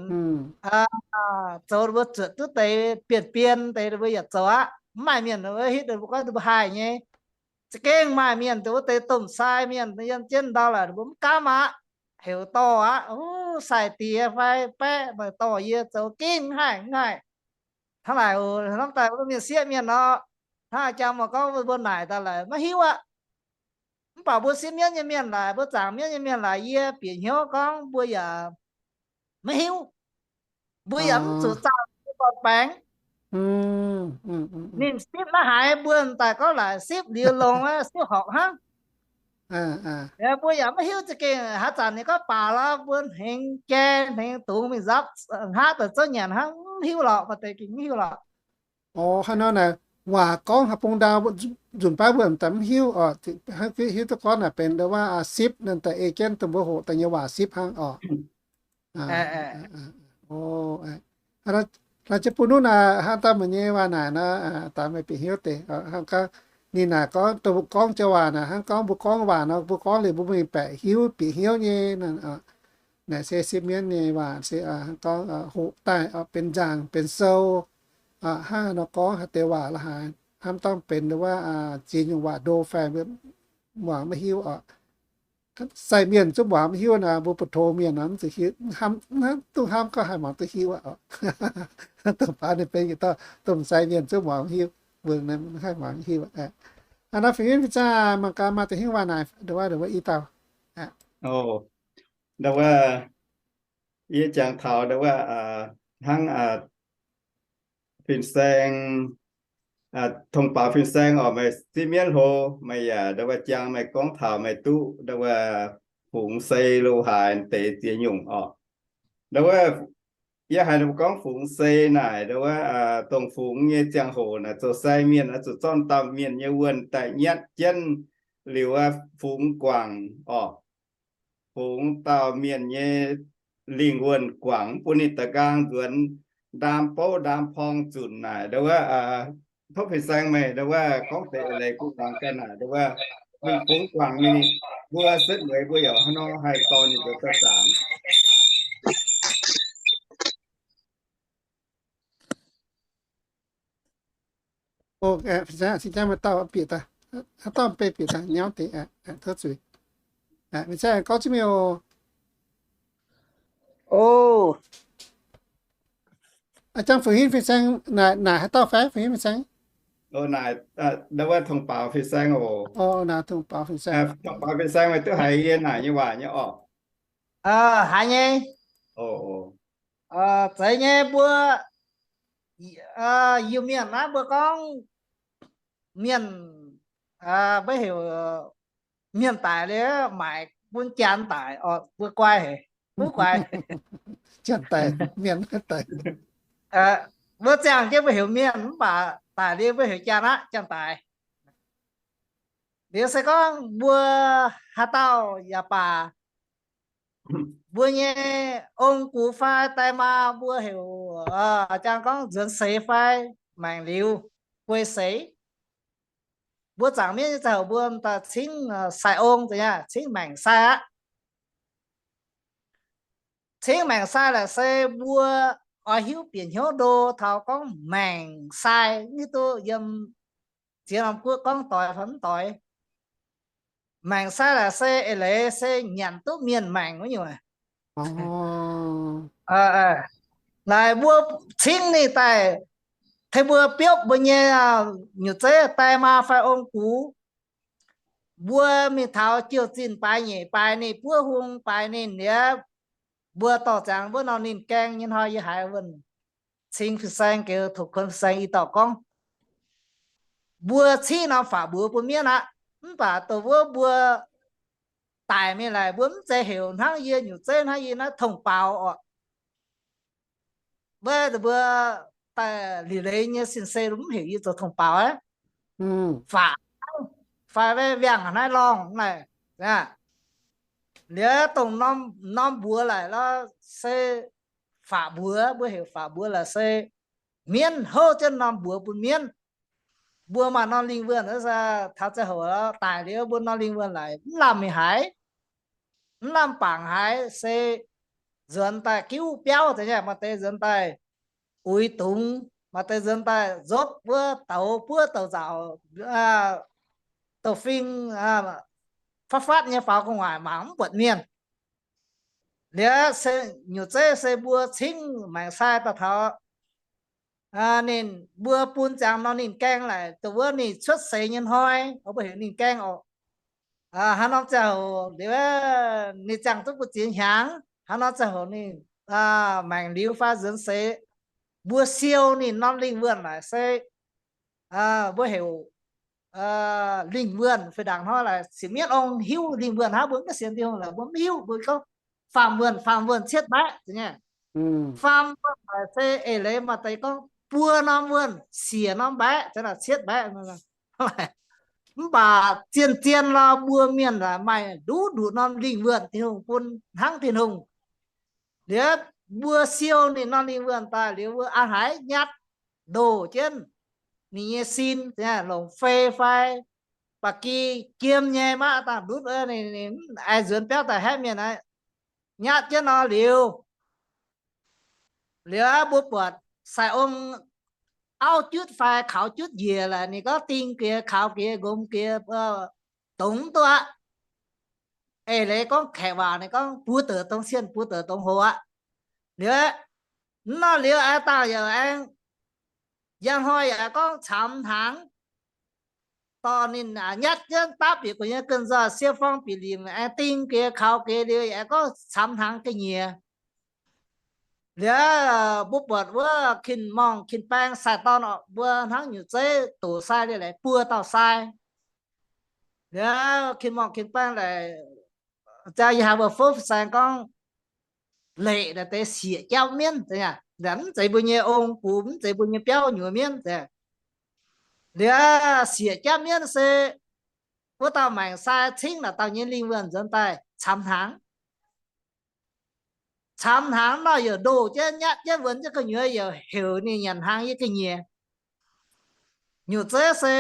zoux mbuo zuotc duqv deix bienh bienh deix mbuo yaac zoux aqv. Mv maaih mienh hitv mbuo gorngv mbuo haih nyei. Za'gengh maaih mienh dongh wuov deix domh sai mienh yiem jienv ndau laaic mbuo mv gaamv aqv, heuc dorh aqv, sai diex fai baeqv maaih dorh yie zoux gengh mv haih, mv haih. Hnangv naaic oc, hnamv daaih mbuo mienh sieqv mienh nor, hnangv jang mbuo gorngv mbuo naaic daaih laaic maiv hiuv aqv. Mv baac mbuo sipv mienv nyei mienh laaic, mbuo zaangc mienv nyei mienh laaic, yie bieqc hnyouv gorngv mbuo yaac maiv hiuv. Mbuo yaac mv zuqc zaah mbuo gorn-baengx. Ninh sipv maiv haiz mbuo daaih gorngv laaic sipv liuz longx, sipv horpc hnangv. Mbuo yaac maiv hiuv za'gengh haaix zanc ninh gorngv baac lorqc, mbuo hnengx jai hnengx dungz mingh nzapv hngaqv daaih zouv nyanc hnangv, mv hiuv lorqc, maaih deix gengh mv hiuv lorqc. Orqc, haaix nor naaic waac gorngv haaix bung ndau, nzunc baav mbuo daaih mv hiuv orqc. Hnangv hiuv duqv gorngv naaic benx ndau wuov sipv, naaiv daaih ei jienv dongh mbuo hoqc daaih nyei waac sipv hnangv orqc. Laaix jienv bun nuqv naaic, hnangv dauh meih nyei waac naaic nor, daaih meih bieqc hnyouv deix. Hnangv gorngv ninh naaic gorngv dongh mbuo gorngv joux waac naaic, hnangv gorngv mbuo gorngv waac nor, mbuo gorngv liuz mbuo mingh baeqc hiuv bieqc hnyouv nyei. Naaic se sipv mienv nyei waac se hnangv gorngv hoqc daaih benx nzaangc benx sou. Hnangv nor gorngv haaix deix waac la'haaix, hnamv dorngh benx ndau wuov ziex nyungc waac ndo fai mbuo muangx maiv hiuv orqc. Sai mienh zungv muangx maiv hiuv naaic, mbuo buoz-tong mienh nor mv zuqc hiuv, hnamv, hnamv duqv hnamv gorngv haih muangx duqv hiuv aqv. Dongh baav ninh benx yietc dauh domh sai mienh zungv muangx maiv hiuv, mbuo mv haih muangx maiv hiuv. Hnangv nor fingx Fin-Saeng mangc gaax maaih deix hnyouv waac naaic, ndau wuov, ndau wuov i dauh. Ndau wuov, yie jangx taux ndau wuov hnangv Fin-Saeng, tongx baaux Fin-Saeng orqc, meih sipv mienv hlo, meih yaac ndau wuov jangx meih gorngv taux meih duqv ndau wuov fungx sei lo haaix deix ziex nyungc orqc. Ndau wuov, yie haiz ninh mbuo gorngv fungx sei naaic, ndau wuov, dongh fungx nyei ziangh hoc naaic zoux sai mienh oix zuqc zorqv dauh mienh nyei wuonh daaih nyatv jienv liuz, fungx guangc orqc. Fungx dauh mienh nyei lingh wuonh guangc, mv bun ninh da'nqaang nzuonx ndaam bouv ndaam porng zunc naaic, ndau wuov, tov Fin-Saeng meih ndau wuov gorngv deix eix leiz bun muangx ganh naaic, ndau wuov, ninh fungx guangc mingh, ninh mbuo setv mueiz mbuo yaac hnangv nor haih dorh ninh mbuo daaih zaangc. Fin-Saeng, dauh bieqc daaih, haaix dauh bieqc daaih nyauv deix, tov zuiz. Fin-Saeng gorngv zungv mi'aqv. Jangx Fingx Fin-Saeng, naaic haaix dauh fai Fingx Fin-Saeng? Naaic, ndau wuov tongx baaux Fin-Saeng oc. Naaic tongx baaux Fin-Saeng. Tongx baaux Fin-Saeng meih duqv haiz yie naaic nyei waac nyei orqc? Haiz nyei. Zeiz nyei, mbuo Iu-Mienh naaiv mbuo gorngv mienh, mbuo heuc mienh daic liuz maaic bun janx daic, mbuo guai haic, mv guai. Janx daic, mienh daic. Mbuo ziangh jienv mbuo heuc mienh, mv baac daic liuz mbuo heuc janx aqv, janx daic. Liuz se gorngv mbuo haaix dauh yaac baac, mbuo nyei ong gux fai daaih maa mbuo heuc, jang gorngv nzuonx seix fai maengc liuz guei seix. Mbuo zaangc mienv nyei ziangh hoc mbuo daaih cingv sai ong, cingv maengc sai aqv. Cingv maengc sai laaix se mbuo oix hiuv bieqc hnyouv ndo taux gorngv maengc sai, hiuv duqv yiem ziex norm guoqv gorngv doix fai mv doix. Maengc sai laaix se eix leiz se nyanc duqv mienh maengc wuov nyungc. Naaic mbuo cingv ninh daaih, tengx mbuo biopv mbuo nyei nyutc zeiv daaih maa fai ong gux, mbuo mingh taux jiouv zinh baaix nyeic baaix ninh buov hung baaix ninh liuz, mbuo dorh ziangx wuov norm ninh gaeng nyei hnoi yie haiz wuonh cing fin-saeng geux, tong kuonx fin-saeng i dauh gorngv, mbuo cingv norm faatv mbuox bun mienv aqv. Mv baac dongh wuov mbuo daic mingh laaix mbuo mv zeiz heuc hnangv yie nyutc zeiv hnangv yie naaiv tong baaux orqc. Mbuo daaih liuc leiz nyei sin-sei mv heuc yie zoux tong baaux aqv. Faatv fai wiangh naaiv lorngh naaic, liuz dongh norm mbuox laaix lorqc se faatv mbuox, mbuo heuc faatv mbuox laaix se mienv houv jienv norm mbuox bun mienv. Mbuo maaih norm lingh wuonh, taux ziangh hoc daic liuz mbuo norm lingh wuonh laaix mv lamh mingh haaix, mv lamh bangc haaix, se nzuonx daaih giuv biauv, maaih deix nzuonx daaih uix dungz, maaih deix nzuonx daaih nzopv wuov douz buov douz nzauc, douz-fing, fatv fatv nyei faaux gu'nguaaic mangc mv buatc mienh. Liuz nyutc zeiv se mbuo cingv maengc sai daaih taux ninh, mbuo bun ziangx norm ninh gaeng laaix dongh wuov ninh cuotv seix nyei hnoi, mbuo heuc ninh gaeng oc. Haaix norm ziangh hoc liuz ninh ziangh duqv mbu'ziex hnyangx, haaix norm ziangh hoc ninh maengc liuz fai nzuonx seix, mbuo siou ninh norm lingh wuonh laaix se mbuo heuc lingh wuonh fih ndaangc hnoi laaix sienx mienv ong hiuv lingh wuonh hnangv, mbuo mv sienx Tin-Hungh laaix mbuo mv hiuv, mbuo gorngv faam wuonh, faam wuonh cietv mbaeqv. Faam wuonh laaix se eix leiz maaih deix gorngv buo norm wuonh siec norm mbaeqv, cietv mbaeqv. Mv baac zien-zien lorh mbuo mienh maaih nduqc nduqc norm lingh wuonh Tin-Hungh bun hnangv Tin-Hungh. Liuz mbuo siou ninh norm lingh wuonh daaih liuz mbuo a'hneiv nyatv ndoh jienv ninh nyei sin, longc fei fai ba'gi jiem nyei maiv dangh ndutv, ninh aengx nzuonx biauv daaih haeqv mienh aqv. Nyatv jienv nor liuz, liuz mbuo buatc sai-ong auv jutv fai kaux jutv njiec laaix ninh gorngv ding giex, kaux giex, nqomz giex, dongz mv duqv aqv. Eix leiz gorngv kaeqv waac ninh gorngv buo deix dongz cienh, buo deix dongz hoc aqv. Liuz, mv nor liuz aengx dangh yaac aengx, njang hnoi yaac gorngv camx hnaangx, dorh ninh nyatv jienv dapv bieqc gu'nyuoz ga'nzoih siou forng bieqc limc aengx ding giex kaux giex liuz yaac aengx gorngv camx hnaangx ga'nyiec. Liuz mbuo buatc wuov kin-morngh kin-baeng sai-dorn mbuo hnangv nyutc zeiv doqc sai liuz laaix buo dauh sai. Liuz kin-morngh kin-baeng laaix jaa yie haiz mbuo fouv saeng gorngv, leqc naaiv deix sieqv jauv mienv, mv zeiz mbuo nyei ong-bux, mv zeiz mbuo nyei biauv nyuoz mienv. Liuz sieqv jauv mienv se wuov dauh maengc sai cingv naaic dauh nyei lingh wuonh nzuonx daaih camx hnaangx. Camx hnaangx nor yaac ndoh jienv nyatv jienv wuonx jienv gu'nyuoz yaac heuc ninh nyanc hnaangx yiem ga'nyiec. Nyutc zeiv se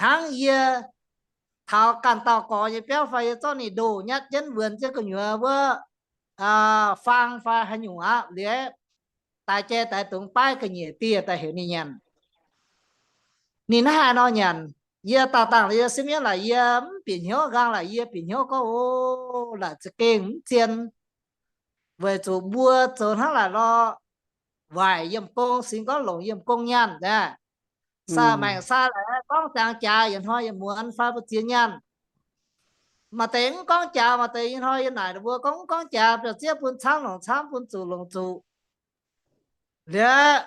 hnangv yie taux ganh dauh gorx nyei biauv fai yie zorqv ninh ndoh nyatv jienv wuonx jienv gu'nyuoz wuov faang fai haaix nyungc aqv liuz, daix jai daix dungz baav ga'nyiec dieh daaih heuc ninh nyanc. Ninh hnangv haaix nor nyanc, yie daauh dangh yie sieqv mienv laaix yie mv bieqc hnyouv, nqaang laaix yie bieqc hnyouv gorngv, o, laaix za'gengh mv zien, weic zuqc mbuo zoux hnangv naaic lorh, waaic yiem gong, singx gorngv longc yiem gong nyaanh aqv. Sai maengc sai laaix gorngv ziangx jaax yietc hnoi yietc muonz fai mbu'ziex nyaanh. Maaih deix mv gorngv jaax, maaih deix ih hnoi yie naaic ninh mbuo gorngv mv gorngv jaax, biauv-zieqv bun camv longc camv, bun zuqc longc zuqc. Liuz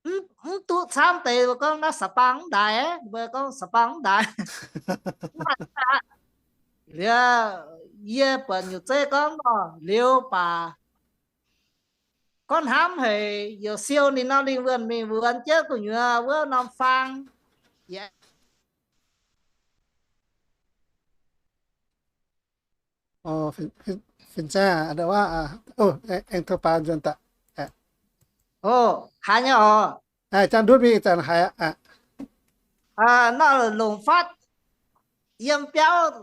mv duqv camv deix mbuo gorngv naaiv sa'bang mv ndaaix, mbuo gorngv sa'bang mv ndaaix. Liuz yie buatc nyutc zeiv gorngv nor liuz baac gorngv hnamv haic, youc siou ninh nor lingh wuonh mingh wuonx jienv gu'nyuoz wuov norm faang. Fin-saeng, aengx tov baac nzuonx daaih. Haaix nyei oc? Jang ndutv mingh zanc haiz aqv. Nor longc fatv yiem biauv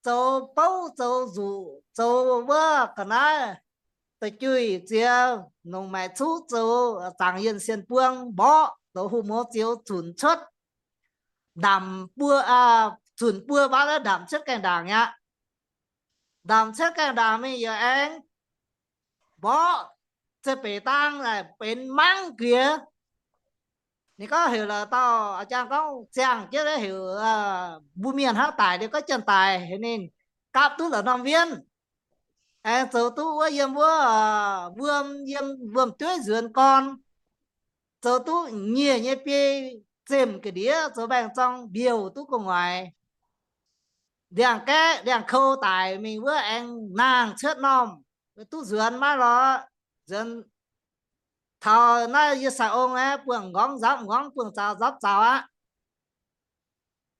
zoux bouv zoux nzuqc zoux wuov ga'naaiv da'juih ziex, longc maaic cuqv zoux zaangc yienh sien buang mborqv zoux hu mouz zioux zunc cuotv, ndamc buo, zunc buo baav ndamc cuotv gaengh ndaangc aqv. Ndamc cuotv gaengh ndaangc mingh yaac aengx mborqv, zeiz beic dang naaic benx mangv guiex. Ninh gorngv heuc la'dauh a'jang gorngv ziangh jienv heuc mbuo mienh hnangv daic liuz gorngv janx-daic heuc ninh gapv duqv la'norm wienv, aengx zoux duqv wuov yiem wuov wuom, yiem wuom-dueiv nzuonx gorn, zoux duqv nyieh nyei biei zemh ga'ndiev zoux mbaengx-zorng mbiouh duqv gu'nguaaic, ndiangx-gaeqv ndiangx-kou daic mingh wuov aengx nangh cuotv normh, duqv nzuonx maiv lorz nzuonx. Taux naaiv yie sai-ong aeqv, buangh nqorngv nzapv nqorngv, buangh zaux nzapv zaux aqv.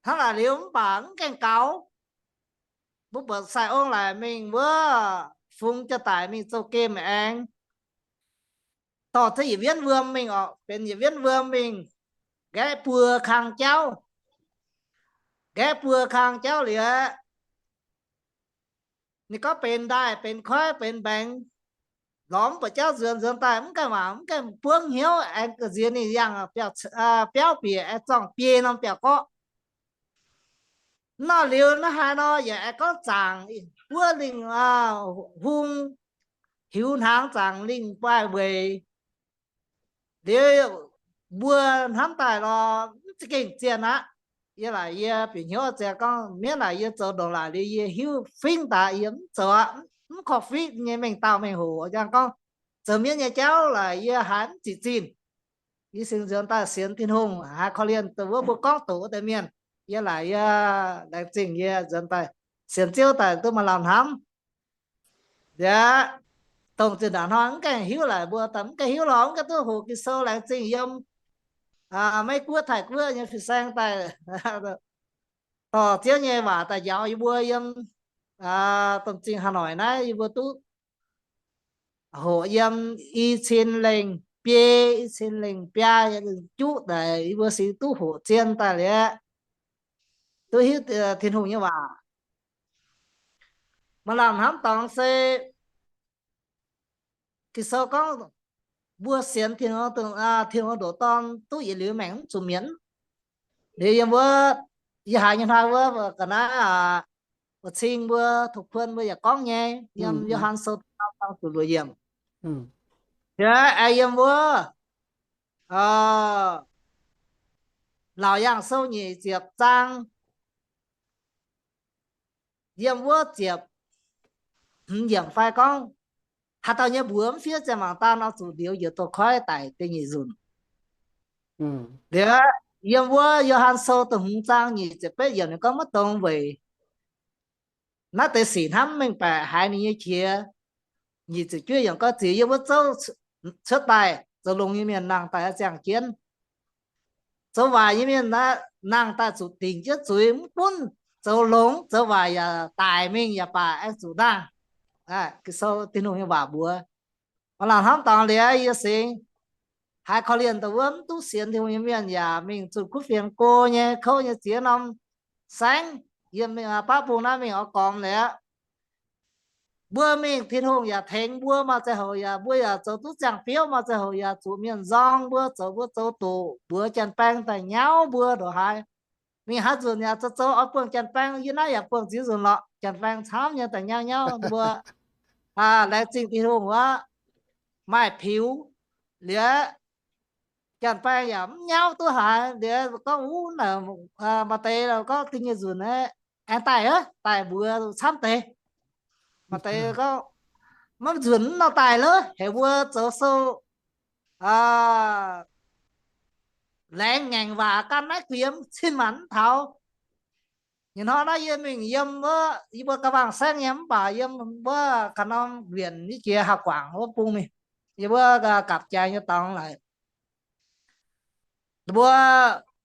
Hnangv naaic liuz mv baac mv gaengh gaux. Mbuo buatc sai-ong laaix mingh wuov fungx jaa-daic mingh zouv gemh aengx dorh cuotv yietc wienv wuom mingh oc, benx yietc wienv wuom mingh, nqaeqv buo kang jauv. Nqaeqv buo kang jauv liuz, ninh gorngv benx ndaaih benx koiv benx mbaengx, lorz mv buatc jauv nzuonx, nzuonx daaih mv gaengh mangc mv gaengh buangv hnyouv, aengx ga'nziex ninh yangh biauv bieqc aengx zorngh biei norm biauv-gorqv. Nor liuz naaiv haaix nor yaac aengx gorngv zaangc wuov lingh hung, hiuv hnaangx zaangc lingh baaih weic. Liuz mbuo hnamv daaih lorz mv za'gengh zienh aqv. Yie laaic yie bieqc hnyouv ziangx gorngv mienv naaic yie zoux ndongc laaic liuz yie hiuv fingv daaih yie mv zoux aqv, mv korv-fiqv nyei mengh dauh mengh hoc. Yangh gorngv zoux mienv nyei jauv laaic yie haiz mv ziqc zinh. Yie singx nzuonx daaih sienx Tin-Hungh, haiz korv-lienh dongh wuov mbuo gorngv doqc wuov deix mienh. Yie laaic yie laengz zingh yie nzuonx daaih sienx Ziouv daaih duqv maaih lamh hnamv. Liuz, dongh zinh ndaangc hnoi mv gaengh hiuv laic mbuo, mv gaengh hiuv lorz mv gaengh duqv hoqc Ging-Sou, laengz zingh yiem Meiv Guoqv, Taiv Guoqv nyei fin-saeng daaih dorh Ziouv nyei waac daaih njaaux yie mbuo yiem domh zingh Hà Nội naaiv, yie mbuo duqv hoqc yiem i cin lengh biei, i cin lengh biaa juqv daaih, yie mbuo singx duqv hoqc zien daaih liuz, duqv hiuv Tin-Hungh nyei waac. Maaih lamh hnamv dorngx se Ging-Sou gorngv mbuo sienx Tin-Hungh, Tin-Hungh ndoqc Dorn duqv yietc liuz maengc mv zuqc mietc. Liuz yiem wuov, yie haiz nyei hnoi wuov ga'naaiv, wuov cing mbuo, tong kuon mbuo yaac gorngv nyei, yiem Yo^han Sou da'faam zaang ziepc luoqc yiemc. Yiem wuov Laauc Yaangh Sou nyic ziepc zaang, yiem wuov ziepc hmz yiemc fai gorngv, haaix dauh nyei mbuox mv fiev ziangh mangc daan nor, zuqc niouz njiec douz-koiv daic da'nyeic nzunc. Liuz, yiem wuov Yo^han Sou da'hmz zaang nyic ziepc betv yiemc ninh gorngv maiv dongz weic naaiv deix sic hnamv mengh baeqc haiz ninh nyei qiex. Nyic ziepc juov yiemc gorngv ziux yiem wuov zouv cuotv daaih zoux longx nyei mienh nangh daaih ziangh jienv. Zoux waaic nyei mienh nangh daaih zuqc dingc jienv zuiz, mv gunv zoux longx zoux waaic yaac daic mingh yaac baac aengx zuqc nangh. Ging-Sou Tin-Hungh nyei waac mbuox. Maaih lamh hnamv dorngx liuz yie singx haiz korv-lienh dongh wuov mv duqv sienx Tin-Hungh nyei mienh yaac mingh zunh kuv fienx go nyei kouv nyei ziex norm saengv, yiem baav bung naaiv mingh oix gormx liuz aqv. Mbuo mingh Tin-Hungh yaac tengx mbuo, maaih ziangh hoc yaac mbuo yaac zoux duqv ziangh biouv, maaih ziangh hoc yaac zuqc mienh nzorng mbuo, zoux mbuo zoux doqc, mbuox janx-baeng daaih nyauv mbuo ndongc haaix. Mingh haaix nzunc yaac zoux zoux oix buangh janx-baeng, yie naaiv yaac buangh ziex nzunc lorqc, janx-baeng camv nyei daaih nyauv nyauv mbuo. Laengz zingh Tin-Hungh wuov, maaih piux liuz, janx-baeng yaac mv nyauv duqv haaix. Liuz gorngv wuov, maaih deix gorngv da'nyeic nzunc aengx daaih, daaih mbuox camv deix. Maaih deix gorngv maiv nzunc mv nor daaih lov, heuc mbuo zoux sou laengz ngaengc waac gan naaiv guiex cin maanc mv taux. Nyei hnoi naaiv yie mingh yiem wuov, yie mbuo ga'wangh saengv nyei mv baac yiem wuov ka'nor wienc nyei jiex Haaix Guangc wuov bung mingh, yie mbuo gapv jaaix nyei dorngx laaix. Mbuo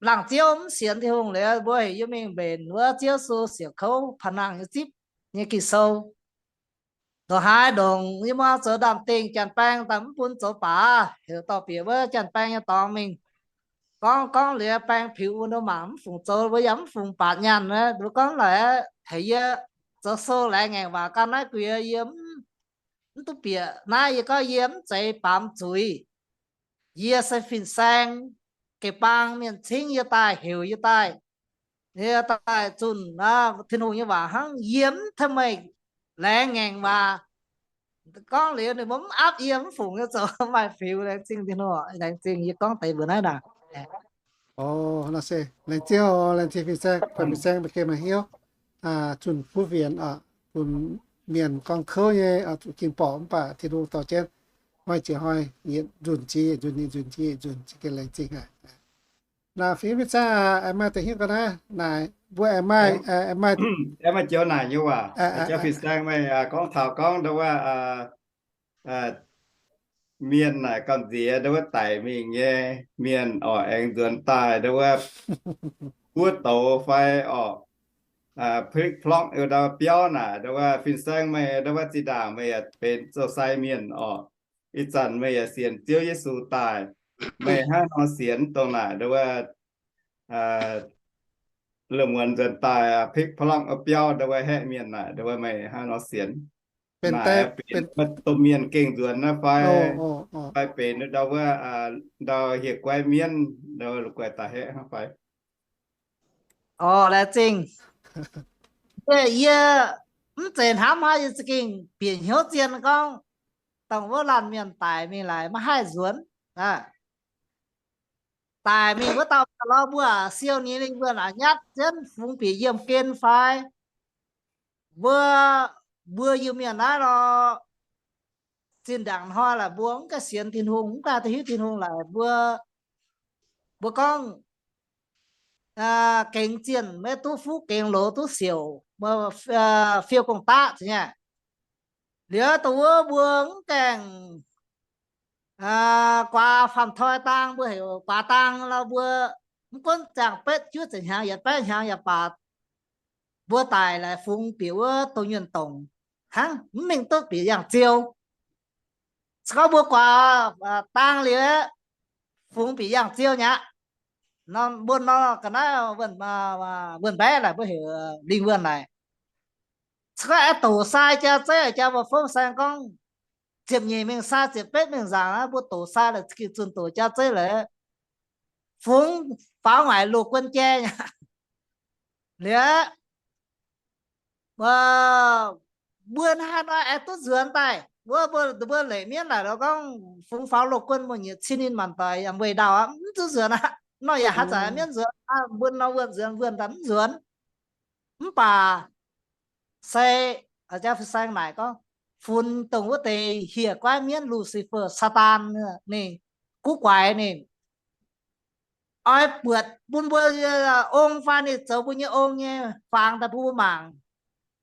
laangz ziouv mv sienx Tin-Hungh liuz, mbuo heuc yie mingh mbenc wuov Ziouv Yesu siec kouv pa'nangh nyei zipv nyei Ging-Sou. Ndongc haaix ndongc yie mbuo zoux ndaam-dingh, janx-baeng daaih mv bun zoux baac, heuc dorh bieqc wuov janx-baeng nyei dorngx mingh gorngv, gorngv liuz baeng piux mbuo mangc mv fungc zoux, mbuo yaac mv fungc baatc nyaanh. Mbuo gorngv laaix heuc yie zoux sou laengz ngaengc waac gan naaiv guiex, yie mv duqv bieqc naaiv. Yie gorngv yie mv zeiz baamz zuiz. Yie se fin-saeng, geh bang mienh cingv yie daaih, heuc yie daaih, yie daaih zunh Tin-Hungh nyei waac hnangv. Yie mv tengx meih laengz ngaengc waac. Gorngv liuz ninh mbuo mv aapv yie, mv fungc yie zoux, maaih fiux. Laengz zingh Tin-Hungh, laengz zingh yie gorngv deix mbuo naaiv naaic. Laengz zingh, laengz zingh fin-saeng, fin-saeng mbuo gengh maaih hnyouv zunh kuv fienx, bun mienh gorngv kouv nyei zuqc ging borqc, mv baac Tin-Hungh dorh jienv hnoi jiex hnoi yietc nzunc jiex yietc nzunc, yietc nzunc jiex yietc nzunc, za'gengh laengz zingh haic. Naaic fingx mv zangv aengx maaih deix hiuv gau naaiv, naaic mbuo aengx maaih, aengx maaih joux naaic nyei waac, joux fin-saeng meih gorngv taux gorngv ndau wuov, mienh naaic gamh nziex ndau wuov daic mingh nyei mienh orqc, aengx nzuonx daaih ndau wuov buov douz fai orqc, plikv plorngv ndau biauv naaic, ndau wuov fin-saeng meih ndau wuov zinh ndaangc meih yaac benx zoux sai mienh orqc. Ih zanc meih yaac sienx Ziouv Yesu daaih, meih hnangv nor sienx dongh naaic ndau wuov lungh muonz nzuonx daaih plikv plorngv biauv ndau wuov haeqv mienh naaic, ndau wuov meih hnangv nor sienx? Naaic benx domh mienh gengh nzuonx naaiv fai, fai benx ndau wuov ndau hieh guaiv mienv ndau wuov la'guaih daaih haeqv hnangv fai? Orqc, laengz zingh. Yie mv zeiz hnamv hnangv, yie za'gengh bieqc hnyouv zien gorngv, dongh wuov laanh mienh daic mingh laaix maiv haih nzuonx. Daic mingh wuov dauh mienh lorz mbuo siou ninh lingh mbuo aac nyatv jienv fungx bieqc yiemh gen fai. Mbuo, mbuo Iu-Mienh naaiv lorqc, zinh ndaangc hnoi laaix mbuo mv gaengh sienx Tin-Hungh, mv gaengh duqv hiuv Tin-Hungh laaix mbuo mbuo gorngv gengx zienh maiv duqv fuqv, gengx loz duqv siouc, fiou gong-daqv nyei. Liuz dongh wuov mbuo mv gaengh guaax faam toi dang, mbuo heuc guaax dang nor, mbuo mv gunv ziangh betv juov ziepc hnyangx yietc baeqv hnyangx yaac baac, mbuo daic laaix fungx bieqc wuov dongh nyuonh dongc, hnangv mv mingh duqv bieqc yangh ziou. Se gorngv mbuo guaax dang liuz, fungx bieqc yangh ziou nyei aqv. Mbuo nor ga'naaiv wuonh mbaeqv naaic mbuo heuc lingh wuonh naaic. Se gorngv aengx doqc sai jaa zeiv, jaa mbuo fongv saeng gorngv ziepc nyeic mingh sai, ziepc betv mingh nzaangc aqv, mbuo doqc sai laaix za'gengh zunh doqc jaa zeiv laaix, fungx faaux ngaaic loz-guon jai nyei aqv. Liuz mbuo hnangv haaix nor aengx duqv nzuonx daaih? Wuov mbuo, mbuo leic mienv naaic gorngv fungx faaux loz-guon, mbuo nyiec cin ninh maanc doic yaac weic ndau aqv, mv duqv nzuonx aqv. Nor yaac haaix zanc mienv nzuonx, mbuo nor wuonh nzuonx, wuonh daaih mv nzuonx. Mv baac se jaa fin-saeng naaic gorngv, funx dongh wuov deix hieh guaiv mienv Lucifer, Saadaan, ninh guv guaix ninh oix buatc bun mbuo ong fai ninh zoux mbuo nyei ong nyei fangx daaih bun mbuo mangc.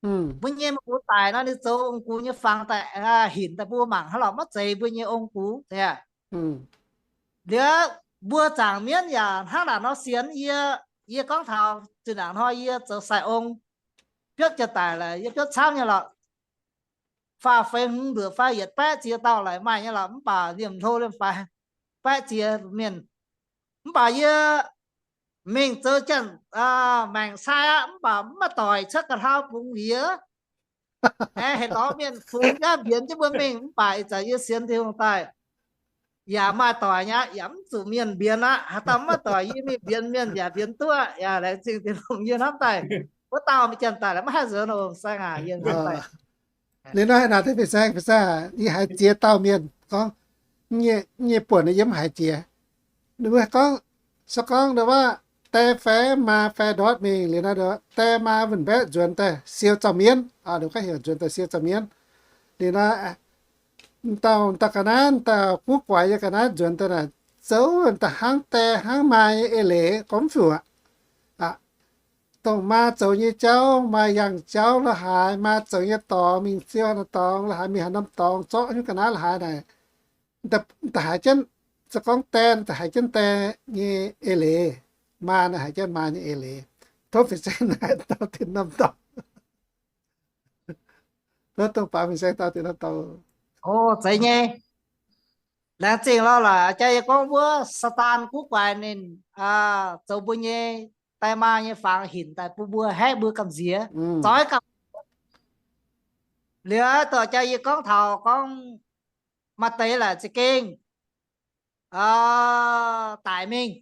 Mbuo nyei ong-gux daic nor, ninh zoux ong-gux nyei fangx daaih hinc daaih bun mbuo mangc hnangv lorqc, maiv zeiz mbuo nyei ong-gux. Liuz mbuo zaangc mienv yaac hnangv naaic nor sienx yie. Yie gorngv taux zinh ndaangc hnoi yie zoux sai-ong, biopv janx-daic laaix yie biopv camv nyei lorqc. Faah feix hmz mbuoqc fai yietc baeqv ziex dauh laaix maaih nyei lorqc, mv baac liemh hlo liemh faix baeqv ziex mienh. Mv baac yie mingh zoux janx, maengc sai aqv, mv baac mv maaih doic cuotv ga'hlau bungx yie. Aengx heuc dorh mienh fungx jaav mbienx jienv mbuo mingh, mv baac ih zanc yie sienx Tin-Hungh daaih yaac maaih doic nyei aqv, yaac mv zuqc mienh mbienx aqv. Haaix dauh mv maaih doic yie mingh mbienx mienh yaac mbienx duqv aqv. Yaac laengz zingh Tin-Hungh, yie hnamv daaih wuov dauh mienh janx-daic laaix maiv haih nzuonx ong saeng aac, yie hnamv daaih. Liuz nor haaix naaic deix fin-saeng, fin-saeng, yie haiz ziex dauh mienh gorngv, nyei, nyei buonc yie mv haiz jiex. Ninh mbuo gorngv, se gorngv ndongc wuov, die fai maa fai ndortv mingh liuz nor, die maa wun-mbaeqv nzuonx daaih siou zaux mienv, ninh gorngv heuc nzuonx daaih siou zaux mienv. Liuz nor, dauh, dauh ga'naaiv, dauh guv guaix nyei ga'naaiv nzuonx daaih naaic, zoux daaih hnangv die hnangv maa nyei eix leiz gorngv mv fih aqv. Dongh maa zoux nyei jauv, maa yangh jauv la'haaix, maa zoux nyei dorngx mingh siou haaix norm dorngx la'haaix, mingh haaix norm dorngx zorqv nyungc ga'naaiv la'haaix naaic, da'haiz jienv, se gorngv die da'haiz jienv die nyei eix leiz, maa naaic haiz jienv maa nyei eix leiz. Tov fin-saeng naaic dauh tin norm dorngx. Tov dongh baaux fin-saeng dauh tin norm dorngx. O, zeiz nyei. Laengz zingh lorqc. Jaa yie gorngv wuov Saadaan guv guaix ninh zoux mbuo nyei die maa nyei fangx hinc daaih bun mbuo haeqv mbuo gamh nziex, zoix gamh. Liuz dongh jaa yie gorngv taux gorngv maaih deix laaix za'gengh daic mingh.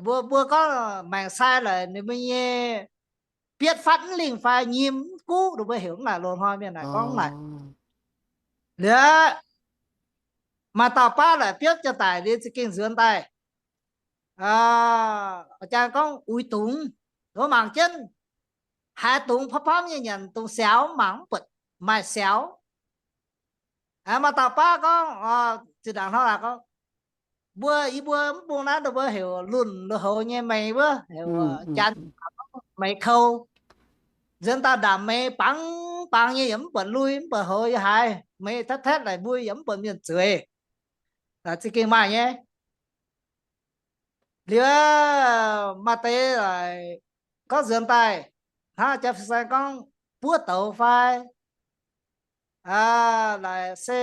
Mbuo, mbuo gorngv maengc sai laaix ninh mbuo nyei bietv fatv mv lingh fai nyim mv guv, ninh mbuo heuc mv naaic loz-hnoi mienh naaic gorngv mv naaic. Liuz maaih dauh baav laaix biopv janx-daic liuz za'gengh nzuonx daaih, jaa gorngv uix dungz. Mbuo mangc jienv haaix dungz pamv pamv nyei nyanc dungz siaaux, mangc mv buatc maaih siaaux. Maaih dauh baav gorngv, zinh ndaangc hnoi gorngv, mbuo, yie mbuo mv bung naaiv mbuo heuc lunc lui-houx nyei meix wuov, heuc janx meix kou. Nzuonx daaih ndaamc meix bangc bangc nyei, yaac mv buatc lui mv buatc houx, yaac haiz meix taetv taetv laic mbui, yaac mv buatc mienh zueiz. Za'gengh maaih nyei. Liuz maaih deix laaix gorngv nzuonx daaih, hnangv jaa fin-saeng gorngv buov douz fai laaix se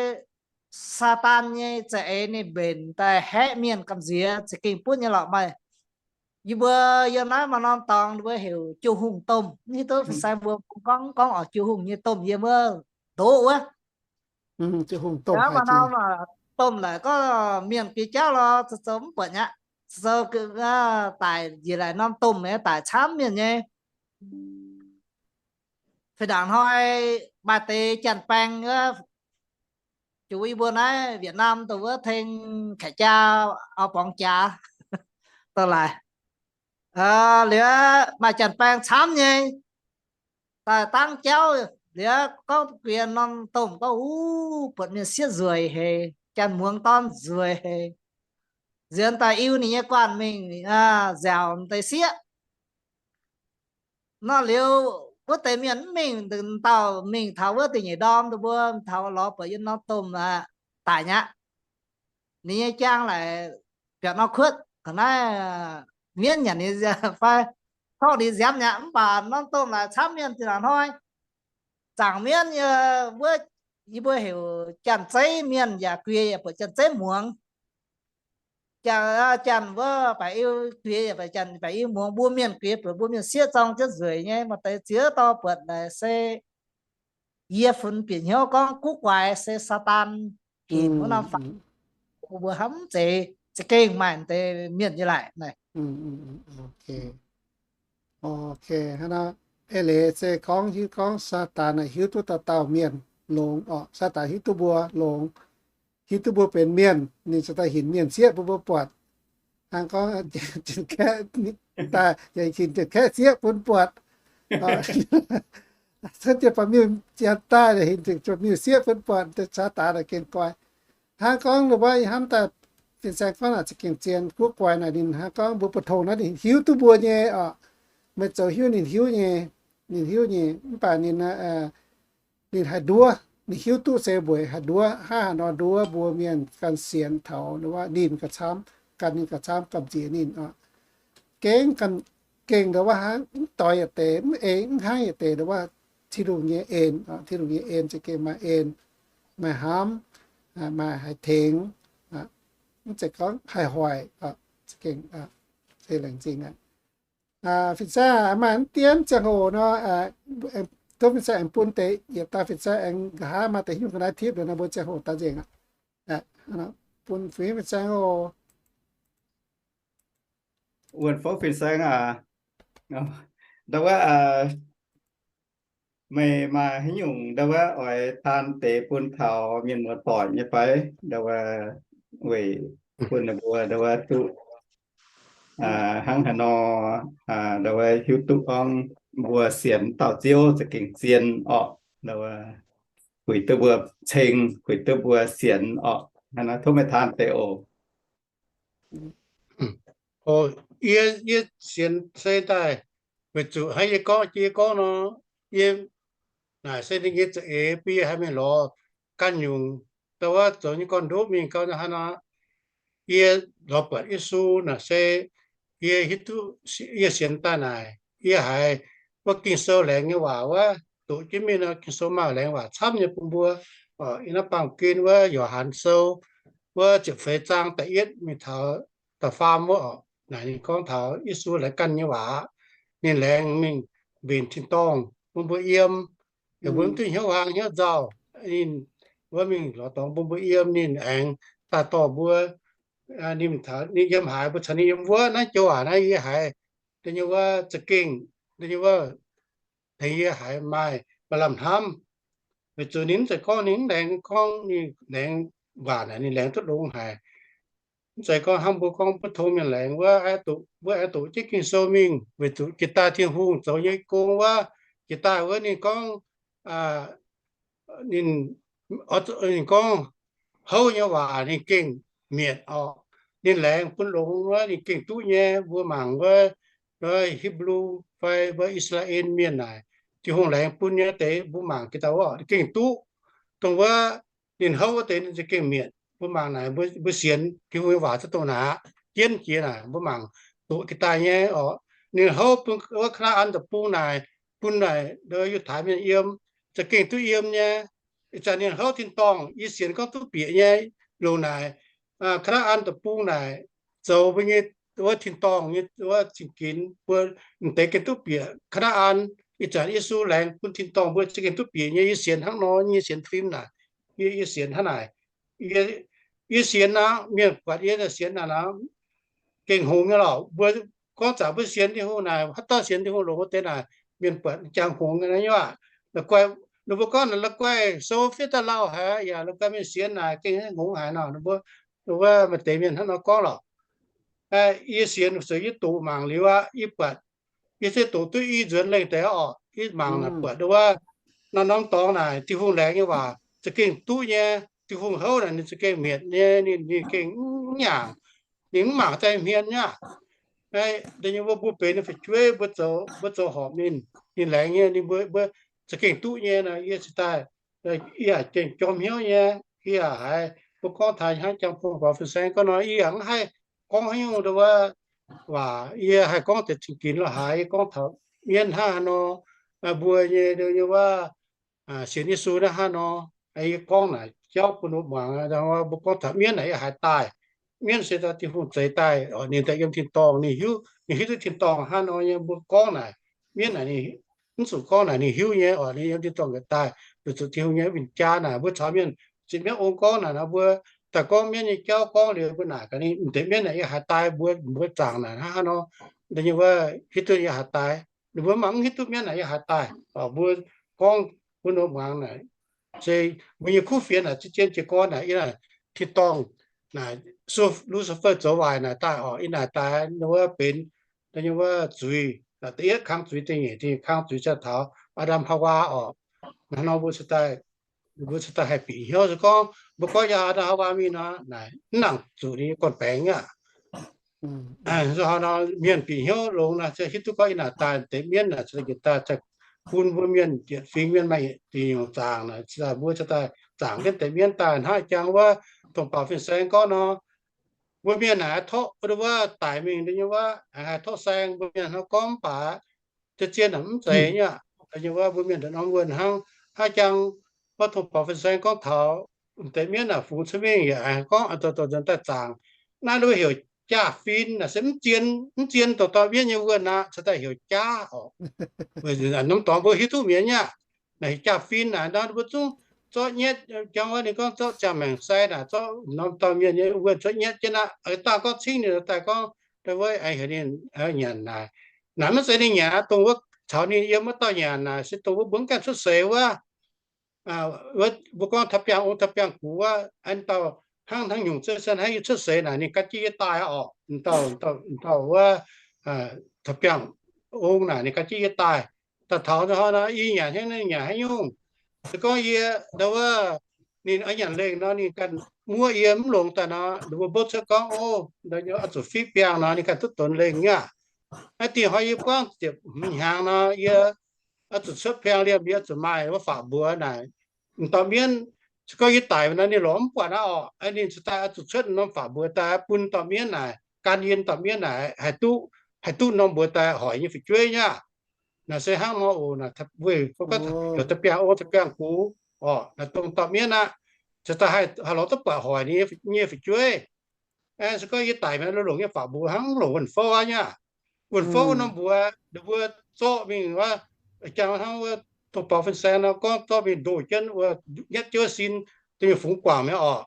Saadaan nyei za'eix ninh mbenc daaih haeqv mienh gamh nziex za'gengh butv nyei lorqc. Maaih, yie mbuo yiem naaiv maaih norm dorngx ninh mbuo heuc jiu hungh domh, mv hiuv duqv fin-saeng mbuo gorngv, gorngv oc, jiu hungh nyei domh yiem wuov ndoqv wuov. Maaih norm domh laaix gorngv mienh biei jauv lorqc, zoux zoux mv buatc nyei aqv. Zoux daic njiec laaix norm domh nyei daic camv mienh nyei. Fih ndaangc hnoi maaih deix janx-baeng wuov, juix yie mbuo naaiv Việt Nam dongh wuov teng kaeqv jaa, au borngz jaax dongh laaix. Liuz maaih janx-baeng camv nyei daaih dangv jauv. Liuz gorngv guien norm domh gorngv, Uv, buatc mienh sieqv nzueic haic, janx-muangz dorn nzueic haic. nzuonx daaih iu ninh nyei guanh mingh nziaauc deix sieqv. Nor liuz, wuov deix mienh mv mingh, dauh mingh taux wuov deix nyeic ndorm, mbuo taux lorz buatc yiem norm domh daic mi'aqv. Ninh nyei jaang laaic biaux norm kuotv ga'naaiv, mienv nyanc ninh fai torqv ninh nziaamv mi'aqv. Mv baac norm domh laaic camv mienh zinh ndaangc hnoi, zaangc mienv nyei, wuov, yie mbuo heuc Janx-Zeiv mienh yaac guiex yaac buatc Janx-Zeiv muangx. Janx, Janx wuov baeqc iu guiex yaac buatc Janx baeqc iu muangx. Mbuo mienh guiex buatc mbuo mienh sieqv zorng jienv nzueic nyei. Maaih deix ziex dauh buatc naaic se yie funx bieqc hnyouv gorngv guv guaix se Saadaan ginc wuov norm faatv, mbuo hnamv mv zeiz, za'gengh maaih deix mienh nyei laaic naaic. Hnangv naaiv, eix leiz se gorngv hiuv gorngv Saadaan naaic hiuv duqv dauh dauh mienh longx oc. Saadaan hiuv duqv mbuo longx, hiuv duqv mbuo benx mienh, ninh ziouc daaih hinc mienh sieqv bun mbuo buatc. Hnangv gorngv Janx-Kaeqv daaih yaac hinc Janx-Kaeqv sieqv bun buatc. Cuotv jienv baamh miuc-janx daaih hinc baamh miuc-sieqv bun buatc, Saadaan naaic gengh guai. Hnangv gorngv wuov ih hnamv daaih fin-saeng gorngv naaic za'gengh zien, guv guaix naaic ninh hnangv gorngv mbuo bu tong naaiv ninh hiuv duqv mbuo nyei oc. Meih zoux hiuv ninh hiuv nyei, ninh hiuv nyei, mv baac ninh, ninh haih nduov, ninh hiuv duqv se weic haih nduov, hnangv haaix nor nduov mbuo mienh gan sienx taux ninh gauh camv, gan ninh gauh camv, gamh nziex ninh oc. Gengh, gengh ndongc wuov hnangv, mv doix yietc deix, mv eix, mv hnangv yietc deix ndongc wuov Tin-Hungh nyei en, Tin-Hungh nyei en za'gengh maaih en, maaih hnamv, maaih haih tengx, mv zeiz gorngv haih hoic, za'gengh se laengz zingh aqv. Fin-saeng, maaih mv dien ziangh hoc nor, tov fin-saeng aengx bun deix yietc dauh fin-saeng aengx nqa'haav maaih deix nyungc ga'naaiv tipv nor, mbuo ziangh hoc daaih nzengc aqv. Bun fingx fin-saeng oc. Wuonh fouv fin-saeng aac, ndau wuov, meih maaih haaix nyungc ndau wuov oix taan deix bun taux mienh muoz-doic nyei fai? Ndau wuov weic bun ninh mbuo ndau wuov duqv hnangv haaix nor, ndau wuov hiuv duqv gorngv mbuo sienx dauh Ziouv za'gengh zien orqc. Ndau wuov puix duqv mbuo ceng, puix duqv mbuo sienx orqc. Hnangv naaiv tov meih taan deix oc. Yie, yie sienx se daaih, weic zuqc hnangv yie gorngv, yie gorngv nor, yie naaic se ninh nyei za'eix bun yie haih mingh lorz ganh nyungc, ndau wuov zoux nyei gorn-ndoqv mingh gau hnangv nor. Yie lorz buatc Yesu naaic se yie hiuv duqv, yie sienx daaih naaic, yie haiz wuov Ging-Sou laengz nyei waac wuov, doqc jienv mingh nor, Ging-Sou maaih laengz waac camv nyei bun mbuo. Yiem naaiv baamh gen wuov Yo^han Sou wuov ziepc feix zaang da'yietv mingh taux da'faam wuov oc, naaic ninh gorngv taux Yesu laengz ganh nyei waac aqv. Ninh laengz mingh mbenc tin-dorngh bun mbuo yiem, yaac mbuo mv duqv hnyouv hlang hnyouv nzauh. Ninh wuov mingh lorz dorngx bun mbuo yiem, ninh aengx daaih dorh mbuo, ninh mingh taux ninh yiem haaix, mbuo caux ninh yiem wuov. Naaiv joux waac naaiv yie haiz da'nyeic wuov za'gengh, da'nyeic wuov tengx yie haiz maaih, maaih lamh hnamv. Weic zuqc ninh mv zeiz gorngv ninh mv laengz, gorngv ninh laengz waac naaic ninh laengz duqv longx haic. Mv zeiz gorngv hnangv mbuo gorngv mbuo tong mienh laengz wuov, mbuo aengx doqc jienv Ging-Sou mingh, weic zuqc jiex daaih Tin-Hungh zoux nyei gong wuov, jiex daaih wuov ninh gorngv, ninh, ninh gorngv houv nyei waac ninh gengh mietc orqc. Ninh laengz bun longx wuov ninh gengh duqv nyei. Mbuo mangc wuov, wuov Hipv^lu fai wuov I^saa^laa^en Mienh naaic, Tin-Hungh laengz bun nyei deix mbuo mangc jiex daaih wuov orqc, ninh gengh duqv. Dongh wuov ninh houv wuov deix ninh za'gengh mietc. Mbuo mangc naaic, mbuo sienx Tin-Hungh nyei waac za'gengh dongh naaic, jienv jiex naaic mbuo mangc doqc jiex daaih nyei orqc. Ninh houv bun wuov Kaa^naa^an Deic-Bung naaic, bun naaic Yiutai Mienh yiem, za'gengh duqv yiem nyei. Ih zanc ninh houv tin-dorngh, yie sienx gorngv duqv bieqc nyei. Longc naaic Kaa^naa^an Deic-Bung naaic zoux mbuo nyei wuov tin-dorngh nyei wuov cing-ginx, mbuo m'deix gengh duqv bieqc Kaa^naa^an. Ih zanc Yesu laengz bun tin-dorngh mbuo za'gengh duqv bieqc nyei. Yie sienx hnangv nor, yie sienx fim naaic, yie sienx hnangv naaic. Yie sienx aqv, mienh buatc yie sienx naaic nor, gengh hngongx nyei lorqc. Mbuo gorngv zanc mbuo sienx Tin-Hungh naaic, haaix dauh sienx Tin-Hungh longc wuov deix naaic, mienh buatc jangx hngongx nyei aqv. La'guaih, ninh mbuo gorngv la'guaih sou fiev daaih lauh haic, yaac la'guaih mienh sienx naaic gengh hngongx haic nor. Ninh mbuo, ninh mbuo maaih deix mienh hnangv nor gorngv lorqc. Yie sienx se yie doqc mangc liuz aqv, yie buatc, yie se doqc duqv i nzuonx lengh deix orqc. Yie mangc naaic buatc wuov, norm-norm dorngx naaic Tin-Hungh laengz nyei waac za'gengh duqv nyei. Tin-Hungh houv naaic ninh za'gengh mietc nyei, ninh, ninh gengh mv nyaangc. Ninh mv mangc daaih hmien nyei aqv. Da'nyeic wuov mbuo benx ninh fu'jueiv, mbuo zoux, mbuo zoux horpc ninh, ninh laengz nyei, ninh mbuo, mbuo za'gengh duqv nyei nor, yie cingx daaih, yie yaac gengh jorm hnyouv nyei. Yie yaac haiz mbuo gorngv taux hnangv jangx-bung baaux fin-saeng gorngv nor, yie yaac mv haih gorngv haaix nyungc ndau wuov waac. Yie haih gorngv deix zingx ginx lorz haaix, yie gorngv taux mienv hnangv haaix nor, mbuo nyei, nyei wuov sienx Yesu naaiv hnangv nor. Yie gorngv naaic jauv bun mbuo muangx, mbuo gorngv taux mienv naaic yie haiz daaih. Mienv se daaih Tin-Hungh zeix daaih, ninh daaih yiem tin-dorngh, ninh hiuv, ninh hiuv duqv tin-dorngh hnangv nor nyei. Mbuo gorngv naaic, mienv naaic ninh mv zuqc gorngv naaic ninh hiuv nyei oc, ninh yiem tin-dorngh nqa'haav daaih, weic zuqc Tin-Hungh nyei win-jaa naaic. Mbuo caux mienh zipv mienv ong gorngv naaic nor, mbuo daaih gorngv mienv nyei jauv gorngv liuz, mbuo naaic gaax ninh, mv deix mienv naaic yie haiz daaih, mbuo, mbuo zaangc naaic hnangv haaix nor, da'nyeic wuov hiuv duqv yie haiz daaih. Ninh mbuo mangc mv hiuv duqv mienv naaic yie haiz daaih. Mbuo gorngv bun ninh muangx naaic, se mbuo nyei kuv fienx naaic, zien-zien jiez gorn naaic, yie naaic tin-dorngh naaic, Lucifer zoux waaic naaic daaih oc, yie naaic daaih ninh wuov benx da'nyeic wuov zuiz, da'yietv kangx zuiz, da'nyeic kangx zuiz se taux Aa^ndam Haawaa oc. Hnangv nor mbuo cingx daaih, mbuo cingx daaih haih bieqc hnyouv. Se gorngv mbuo gorngv yiem Aa^ndam Haawaa mingh nor, naaic mv nangc zuqc ninh nyei gorn-baengx aqv. Nor mienh bieqc hnyouv longx nor, se hiuv duqv gorngv yie naaic daaih deix mienv naaic, cingx daaih bun mbuo mienh yietc fingx mienh maaih yietc nyungc zaangc naaic, mbuo cingx daaih zaangc jienv deix mienv daaih hnangv jangx wuov dongh baaux fin-saeng gorngv nor, mbuo mienh naaic haih torqv wuov daic mingh nyei wuov, haih torqv saeng. Mbuo mienh hnangv gorngv mv baac zien-zien naaic mv zeiz nyei aqv. Da'nyeic wuov mbuo mienh ndongc norm wuonh hnangv, hnangv jangx wuov dongh baaux fin-saeng gorngv taux deix mienv naaic fungx cuotv mingh yaac gorngv dorh dorh nzuonx daaih zaangc. Naaiv wuov heuc jaa-fin naaic se mv zien, mv zien dongh dorh mienv nyei wuonh aqv, cingx daaih heuc jaav oc. Norm dorngx mbuo hiuv duqv mi'aqv. Naaic heuc jaa-fin naaic nor mbuo zungv zorqv nyetv, jangx wuov ninh gorngv zorqv ziangh maengc sai naaic, zorqv norm dauh mienh nyei wuonh zorqv nyetv jienv aqv. Dangh gorngv cingv ninh daaih gorngv, wuov heuc ninh nyanc naaic. Naaic maiv zeiz ninh nyanc aqv, dongh wuov caux ninh yiem wuov dauh nyanc naaic se dongh wuov mbuo mv gaengh cuotv seix wuov, mbuo gorngv taux biangh ong taux biangh gux wuov, an dauh hnangv hnangv nyungc zeiv se hnangv yie cuotv seix naaic ninh gan jienv yie daaih oc. Dauh, dauh wuov taux biangh ong naaic ninh gan jienv yie daaih. Daaih taux nor, yie nyanc haaix nyungc, nyanc haaix nyungc. Se gorngv yie ndau wuov ninh oix nyanc lengh nor, ninh ganh muoqv yie mv longx daaih nor, ninh mbuo mbouv cuotv gorngv, o, oix zuqc fiqv biangh nor, ninh ganh duqv donx lengh nyei aqv. Naaiv dingh hnoi yie buangv ziepc hmz hnyangx nor, yie oix zuqc cuotv biangh liemh, yie oix zuqc maaih wuov faatv mbuox naaic. M'dauh mienv, se gorngv yie daic nor, ninh lorz mv buatc aqv oc. Ninh cingx daaih oix zuqc cuotv norm faatv mbuox daaih bun dauh mienv naaic, gan yie dauh mienv naaic haih duqv, haih duqv norm mbuox daaih hoic nyei fu'jueiv nyei aqv. Naaic se hnangv nor oc. Naaic weic gorngv heuc taux biangh ong taux biangh gux oc, naaic dongh dauh mienv aqv, cingx daaih haih lorz duqv buatc hoic ninh nyei fu'jueiv. Se gorngv yie daic mi'aqv, longc nyei faatv mbuox hnangv longc wuonh fouv aqv nyei aqv. Wuonh fouv norm mbuox, ninh mbuo zorqv mingh wuov, jangx hnangv wuov dongh baaux fin-saeng nor gorngv zorqv mingh ndoh jienv wuov, nyetv jienv sin, da'nyeic fungx guangc mi'aqv oc.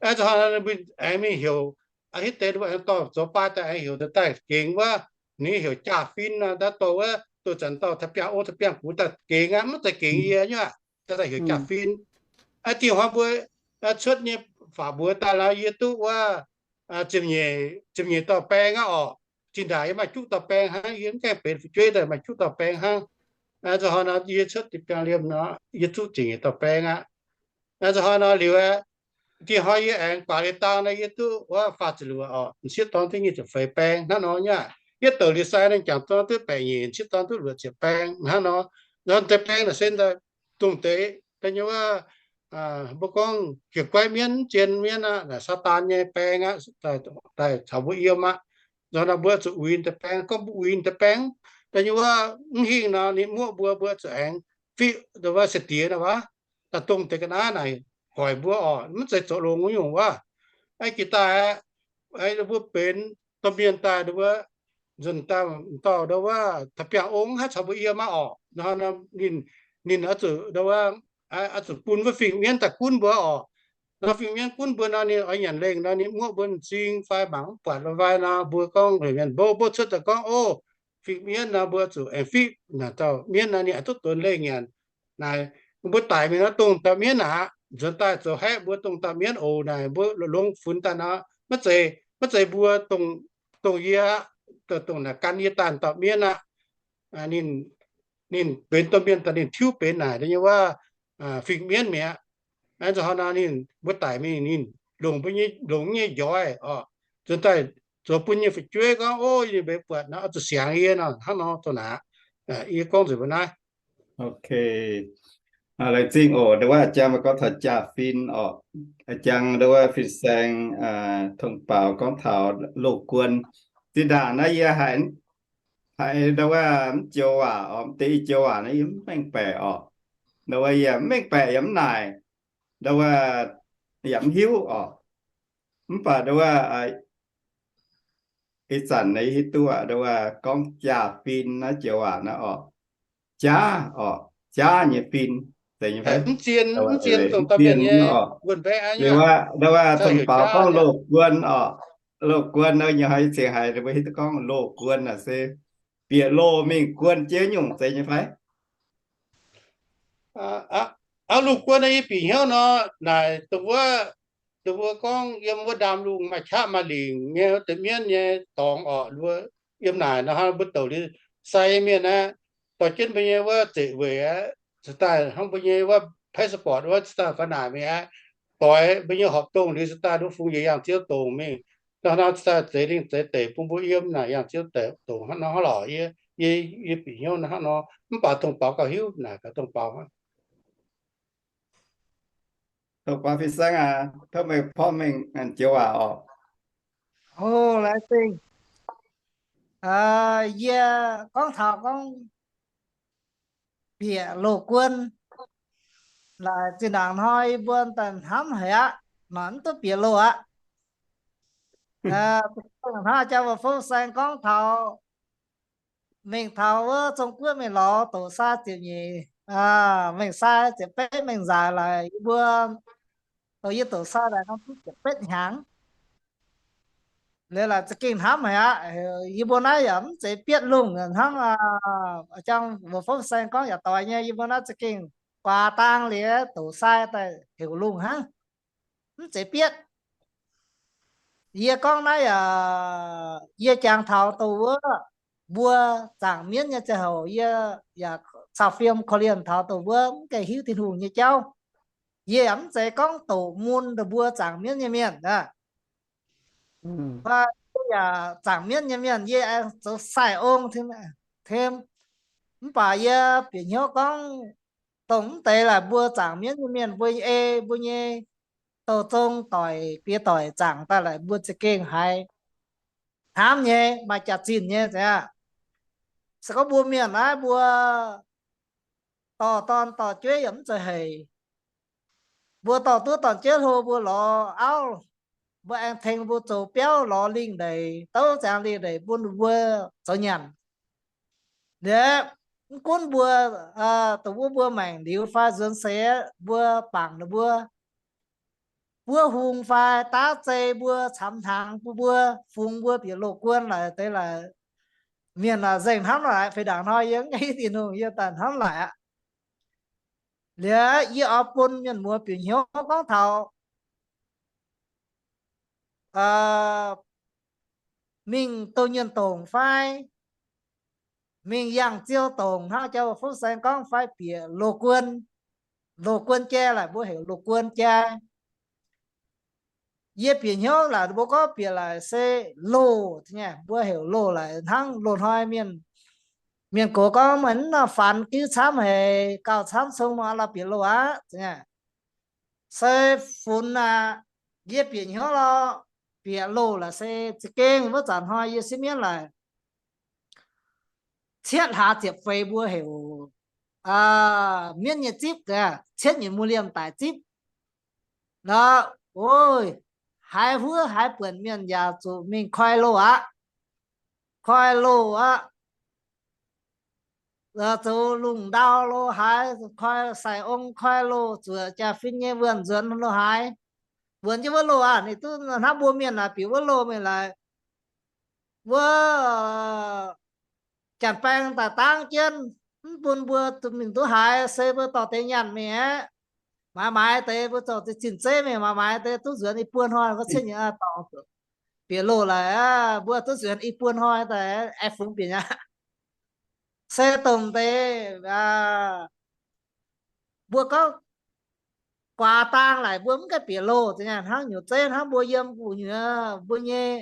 Aengx zuqc hnangv mbuo aengx mingh heuc, a'hitv deix mbuo aengx dorh zoux baaih daaih aengx heuc daaih gengx wuov, ninh heuc jaa-fin nor, daaih dorh wuov doh zanc dauh taux biangh ong taux biangh gux daaih gengx aqv, maiv zeiz gengx yie nyei aqv, daaih heuc jaa-fin. Aa, dingh hnoi mbuo cuotv nyei faatv mbuox daaih nor, yie duqv wuov ziepc nyeic, ziepc nyeic dauh baeng aqv oc. Zinh ndaangc yie maaih juqv dauh baeng hnangv, yie mv gaengh benx fu'jueiv daaih maaih juqv dauh baeng hnangv. Zuqc hnoi nor yie cuotv deix biangh liemh nor, yie zuqv ziepc nyeic dauh baeng aqv. Zuqc hnoi nor liuz, dingh hnoi yie aengx guaax liuz dang nor, yie duqv wuov faah ziepc luoqc oc, m'sieqv dorn duqv nyic ziepc feix baeng hnangv nor nyei aqv. Yie douc liuz sai nor, jangc dorn duqv baeqc nyeic, m'sieqv dorn duqv luoqc ziepc baeng hnangv nor. Nor deix baeng naaic se dongh deix da'nyeic wuov, mbuo gorngv jiez goiv mienv, mv zien mienv aqv, naaic Saadaan nyei baeng aqv, daaih caux mbuo yiem aqv. Nor nor mbuo zuqc uix deix baeng, gorngv mbuo uix deix baeng, da'nyeic wuov mv hingh nor, ninh muoqv mbuo, mbuo zuqc aengx fiqv wuov sai-diex nor wuov. Daaih dongh deix ga'naaiv naaic hoic mbuo oc, mv zeiz zoux longx nyungc wuov. Aengx jiex daaih, mbuo benx domh mienh daaih, mbuo nzuonx daaih dauh ndau wuov taux biangh ong haih caux mbuo yiem aqv oc. Nor ninh, ninh oix zuqc ndau wuov, oix zuqc bun wuov fingx mienv daaih gunv mbuo oc. Nor fingx mienv gunv mbuo nor, ninh oix nyanc lengh nor, ninh muoqv mbuo m'zing fai mangc mv buatc fai nor, mbuo gorngv heuc mienh mbouv, mbouv cuotv daaih gorngv, o, fingx mienv nor, mbuo zuqc aengx fiqv naaic dauh mienv nor, ninh aengx duqv donx lengh nyanc. Naaic mbuo daic mingh nor, dongh dauh mienv aqv, nzuonx daaih zoux haeqv mbuo dongh dauh mienv oc. Naaic mbuo longx funx daaih nor, maiv zeiz, maiv zeiz mbuo, dongh yie, dongh naaic gan yie daaih dauh mienv aqv. Ninh, ninh benx domh mienh daaih, ninh tiuv benx naaic nyei wuov fingx mienv mi'aqv. Zuqc hnoi nor ninh mbuo daic mingh, ninh longc mbuo nyei, longc nyei njoix oc. Zuqc daaih zoux bun nyei fu'jueiv gorngv, ov, yie mbenc buatc nor, oix zuqc siangx yie nor, hnangv nor dongh naaic. Yie gorngv nzengc mbuo naaiv. Ok. Laengz zingh oc. Ndau wuov jang meih gorngv taux jaa-fin oc. Jang ndau wuov fin-saeng tongx baaux gorngv taux loz-guon. Zinh ndaangc naaiv yie haiz, haiz ndau wuov mv joux waac oc, mv deix i joux waac naaiv yie mv mengh baeqc oc. Ndau wuov yie mv mengh baeqc yaac mv naaic. Ndau wuov yaac mv hiuv oc. Mv baac ndau wuov ih zanc naaiv hiuv duqv aqv, ndau wuov gorngv jaa-fin naaiv joux waac naaiv oc. Jaav oc, jaav nyei fin, zeiz nyei fai? Mv zien, mv zien dongh dauh mienh nyei wuonh mbaeqv aqv. Ndau wuov tongx baaux gorngv loz-guon oc. Loz-guon nor nyei haiz cingx haiz mbuo hiuv duqv gorngv loz-guon naaic se bieqc loz mingh guon jienv nyungc, zeiz nyei fai? Aa, loz-guon naaiv yie bieqc hnyouv nor, naaic dongh wuov, dongh wuov gorngv yiem wuov ndaamv-lungh maaih qaqv maaih lingc nyei deix mienv nyei dorngx oc. Yiem naaic nor hnangv mbuo douc liuz sai mienh aqv, dorh jienv mbuo nyei wuov zeqc weic aqv, cingx daaih hnangv mbuo nyei wuov passport wuov cingx daaih fai naaic mingh aqv, doix mbuo nyei horpc dongh liuz cingx daaih nduov fungx yietc yangh ziouv dongc mingh. Nor hnangv cingx daaih zeix lingh zeix deic bun mbuo yiem naaic yangh ziouv dongc hnangv nor lorqc. Yie, yie bieqc hnyouv hnangv nor, mv baac dongh baaux gauh hiuv naaic gaax dongh baaux hnangv. Dongh baaux fin-saeng aac, tov meih porv mengh joux waac oc. O, laengz zingh. Yie gorngv taux gorngv bieqc loz-guon, laaic zinh ndaangc hnoi yie mbuo daaih hnamv haic aqv, mv duqv bieqc loz aqv. Hnangv jang mbuo fov saeng gorngv taux mingh taux wuov Zong Guoqv mingh lorz doqc sai ziepc nyeic, mingh sai ziepc betv mingh nzaaix laaix yie mbuo, dongh yie doqc sai laaix norm duqv ziepc betv hnyangx. Liuz laaix za'gengh hnamv haic aqv. Yie mbuo naaiv yaac mv zeiz bietv lungh hnangv jang mbuo fov saeng gorngv yaac doix nyei. Yie mbuo naaiv za'gengh guaax dang liuz doqc sai daaih heuc lungh hnangv, mv zeiz bietv. Yie gorngv naaiv yaac yie jangx taux dongh wuov mbuo zaangc mienv nyei ziangh hoc yie yaac caux fiem korv-lienh taux dongh wuov mv gaengh hiuv Tin-Hungh nyei jauv. Yie yaac mv zeiz gorngv doqc mun ndongc mbuo zaangc mienv nyei mienh aqv. Yie yaac zaangc mienv nyei mienh, yie aengx zoux sai-ong, mv baac yie bieqc hnyouv gorngv dongh mv deix laaix mbuo zaangc mienv nyei mienh, mbuo nyei ei, mbuo nyei douz zong doic, bieqc doic zaangc daaih laaix mbuo za'gengh haiz hnamv nyei, maaih jaax-zinh nyei aqv. Se gorngv mbuo mienh naaiv mbuo dorh dorn dorh jueiv yaac mv zeiz haic. Mbuo dorh duqv dorn-jueiv hlo mbuo lorz auv, mbuo aengx tengx mbuo zoux biauv lorz lingh ndeic, douv ziangx lingh ndeic bun ninh mbuo zoux nyanc. Liuz mv gunv mbuo, dongh wuov mbuo maengc liuz fai nzuonx seix, mbuo bangc ninh mbuo buov hung fai daav zei mbuo camx hnaangx bun mbuo, fungx mbuo bieqc loz-guon laaix deix laaix mienh nzengc hnamv laaix feix ndaangc hnoi yie mv gaengh hiuv Tin-Hungh yie daaih hnamv laaix aqv. Liuz yie oix bun mienh muoz bieqc hnyouv gorngv taux mingh douz-nyuonh dongc fai mingh yangh ziou dongc hnangv jauv fuqv saeng gorngv fai bieqc loz-guon, loz-guon jai laaix mbuo heuc loz-guon jai. Yie bieqc hnyouv laaix mbuo gorngv bieqc laaix se loz, mbuo heuc loz laaix hnangv loz-hnoi mienh, mienh gox gorngv meih mv nor fanx diuv camv haic, gauh camv cong nor lorz bieqc loz aqv. Se funx aqv, yie bieqc hnyouv lorz bieqc loz laaix se za'gengh wuov zanc hnoi yie siev mienv laaix cietv hlaax ziepc feix mbuo heuc mienv nyei zipv, cietv nyeic mbuo liemh daic zipv. Nor, ov, haiz huov haiz buonc mienh yaac zuqc mingh koi loz aqv. Koi loz aqv. Zoux lungh ndau lo haaix, koi sai-ong koi loz, zuoqc jaa-fin nyei wuonh nzuonx lo haaix. Wuonx jienv wuov loz aqv, ninh duqv hnamv mbuo mienh naaic bieqc wuov loz mingh laaix. Wuov janx-baeng daaih dangv jienv, mv bun mbuo mingh duqv haaix, se mbuo dorh deix nyaanh mingh aeqv, maaiz maaiz deix mbuo zorqv zinh zeiv mingh maaiz maaiz deix duqv nzuonx i buo hnoi, wuov cietv nyeic dorngx bieqc loz laaix, mbuo duqv nzuonx i buo hnoi daaih aengx fungx bieqc aqv. Se dongh deix mbuo gorngv guaax dang laaix mbuo mv gaengh bieqc loz, hnangv nyungc zeiv hnangv mbuo yiem gu'nyuoz mbuo nyei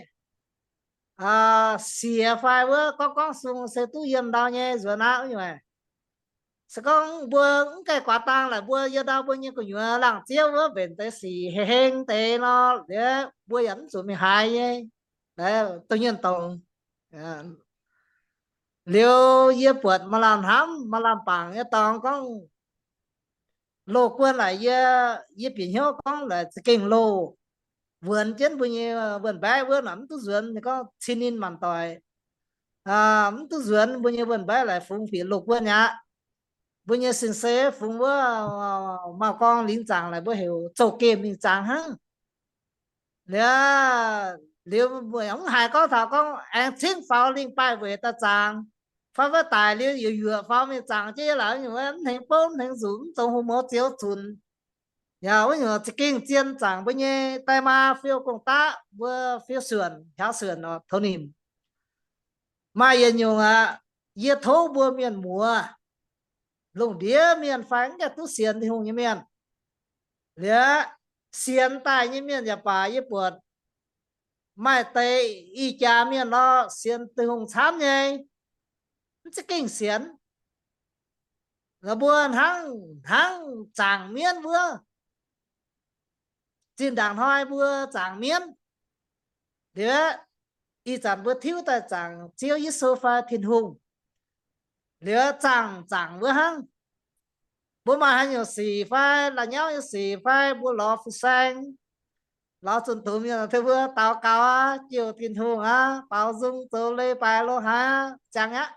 siec fai wuov gorngv gorngv sung se duqv yiem ndau nyei nzuonx aqv wuov nyungc. Se gorngv mbuo mv gaengh guaax dang laaix mbuo yiem ndau mbuo nyei gu'nyuoz laangh ziev wuov mbenc deix sic heng heng deix nor, liuz mbuo yaac mv zuqc mingh haiz nyei, dongh nyienh dongc. Liuz yie buatc maaih lamh hnamv maaih lamh bangc nyei dorngx gorngv, loz-guon laaix yie, yie bieqc hnyouv gorngv laaix za'gengh loz, wuonx jienv mbuo nyei wuonh mbaeqv wuov naaic mv duqv nzuonx, gorngv cin ninh maanc doic, mv duqv nzuonx mbuo nyei wuonh mbaeqv laaix fungx bieqc loz-guon aqv. Mbuo nyei sin se fungx wuov mauh gorngv lingz zaangc laaix mbuo heuc zouv gemh mingh zaangc hnangv. Liuz, liuz mbuo mv haiz gorngv taux gorngv aengx cingv faaux lingh baaih weic daaih zaangc, fai wuov daic liuz yuoqc yuoqc faaux mingh zaangc jienv yie laaix nyungc mv hnengx bouv mv hnengx nzuqc mv dongz hungh mouz zioux zunc. Yaac wuov nyungc za'gengh zien zaangc mbuo nyei daaih maa fiou gong-daqv mbuo fiou suonc hiaaux suonc oc, tov nimc. Maaih yietc nyungc aqv, yie tov mbuo mienh muoz, lungh ndiev mienh fai mv gaengh duqv sienx Tin-Hungh nyei mienh, liuz sienx daaih nyei mienh yaac baac yie buatc maaih deix ih jaax mienh nor sienx Tin-Hungh camv nyei, mv za'gengh sienx. Laaix mbuo hnangv, hnangv zaangc mienv wuov, zinh ndaangc hnoi mbuo zaangc mienv, liuz ih zanc mbuo tiuv daaih zaangc Ziouv Yesu fai Tin-Hungh, liuz zaangc zaangc wuov hnangv. Mbuo maaih haaix nyungc sic fai la'nyauv nyei sic fai mbuo lorz fin-saeng, lorz zunh doz mienh tov mbuo daux gaux aqv, jouh Tin-Hungh aqv, baaux nzung zoux leiz-baaix lo haaix aqv, ziangx aqv.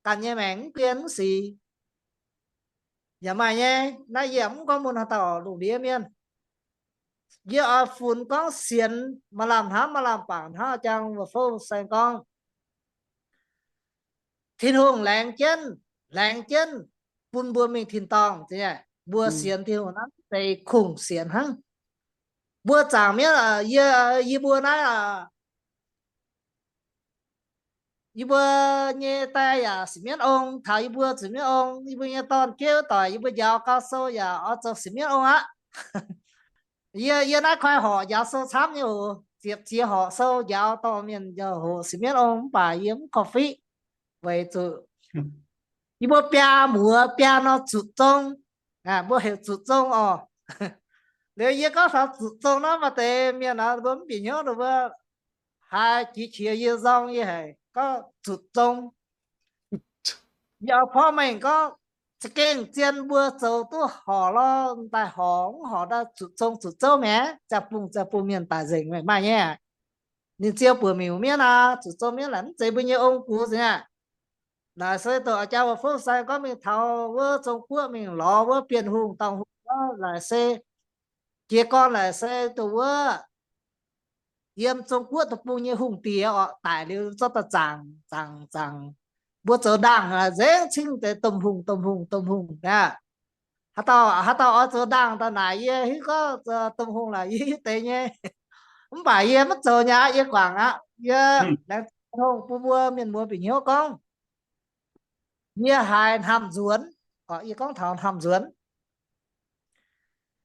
Ganh nyei maengc mv guen mv sic yaac maaih nyei. Naaiv yie mv gorngv mun haaix dauh lungh ndiev mienh. Yie oix funx gorngv sienx maaih lamh hnamv maaih lamh bangc hnangv jang wuov fouv saeng gorngv, Tin-Hungh laengz jienv, laengz jienv bun mbuo mingh tin-dorngh. Mbuo sienx Tin-Hungh naaiv deix kungx sienx hnangv. Mbuo zaangc mienv, yie, yie mbuo naaiv, yie mbuo nyei die yaac sipv mienv ong. Taux yie mbuo zuqc mienv ong, yie mbuo nyei dorn-jueiv doic yie mbuo njaaux gau sou yaac oix zoux sipv mienv ong aqv. Yie, yie naaiv koi horqc njaaux sou camv nyei oc. Ziepc ziex horqc sou njaaux dorh mienh hoqc sipv mienv ong mv baac yie mv korv-fiqv weic zuqc yie mbuo biaa muoz biaa nor zuqc zong. Mbuo heuc zuqc zong oc. Liuz yie gorngv taux zuqc zong nor, maaih deix mienh mbuo mv bieqc hnyouv, mbuo haiz jiex qiex yie nzorng, yie haiz gorngv zuqc zong. Yie oix porv mengh gorngv, za'gengh zien mbuo zoux duqv horqc lorh, daaih horqc mv horqc daaih zuqc zong zuqc zouv mi'aqv. Ziangh bung ziangh bung mienh daic nzengc, maaih nyei. Ninh ziou buoc miuc mienv aqv, zuqc zong mienv laaix mv zeiz mbuo nyei ong-gux nzengc aqv. Naaic se dongh jaa wuov fouv saeng gorngv mingh taux wuov Zong-Guoqv mingh lorz wuov Bienh Hungh, Dauh Hungh, naaic se jiez gorn naaic se dongh wuov yiem Zong-Guoqv deic-bung nyei hungh diex oc, daic liuz zorqv daaih zaangc zaangc zaangc. Mbuo zoux ndaangc nzengc cingv deix domh hungh domh hungh domh hungh aqv. Haaix dauh, haaix dauh oix zoux ndaangc daaih naaic yie hiuv gorngv domh hungh laaix yie hiuv deix nyei. Mv baac yie maiv zoux nyei aqv, yie guangc aqv. Yie laengz zingh Tin-Hungh bun mbuo mienh muoz bieqc hnyouv gorngv, yie haiz hnamv nzuonx. Yie gorngv taux hnamv nzuonx.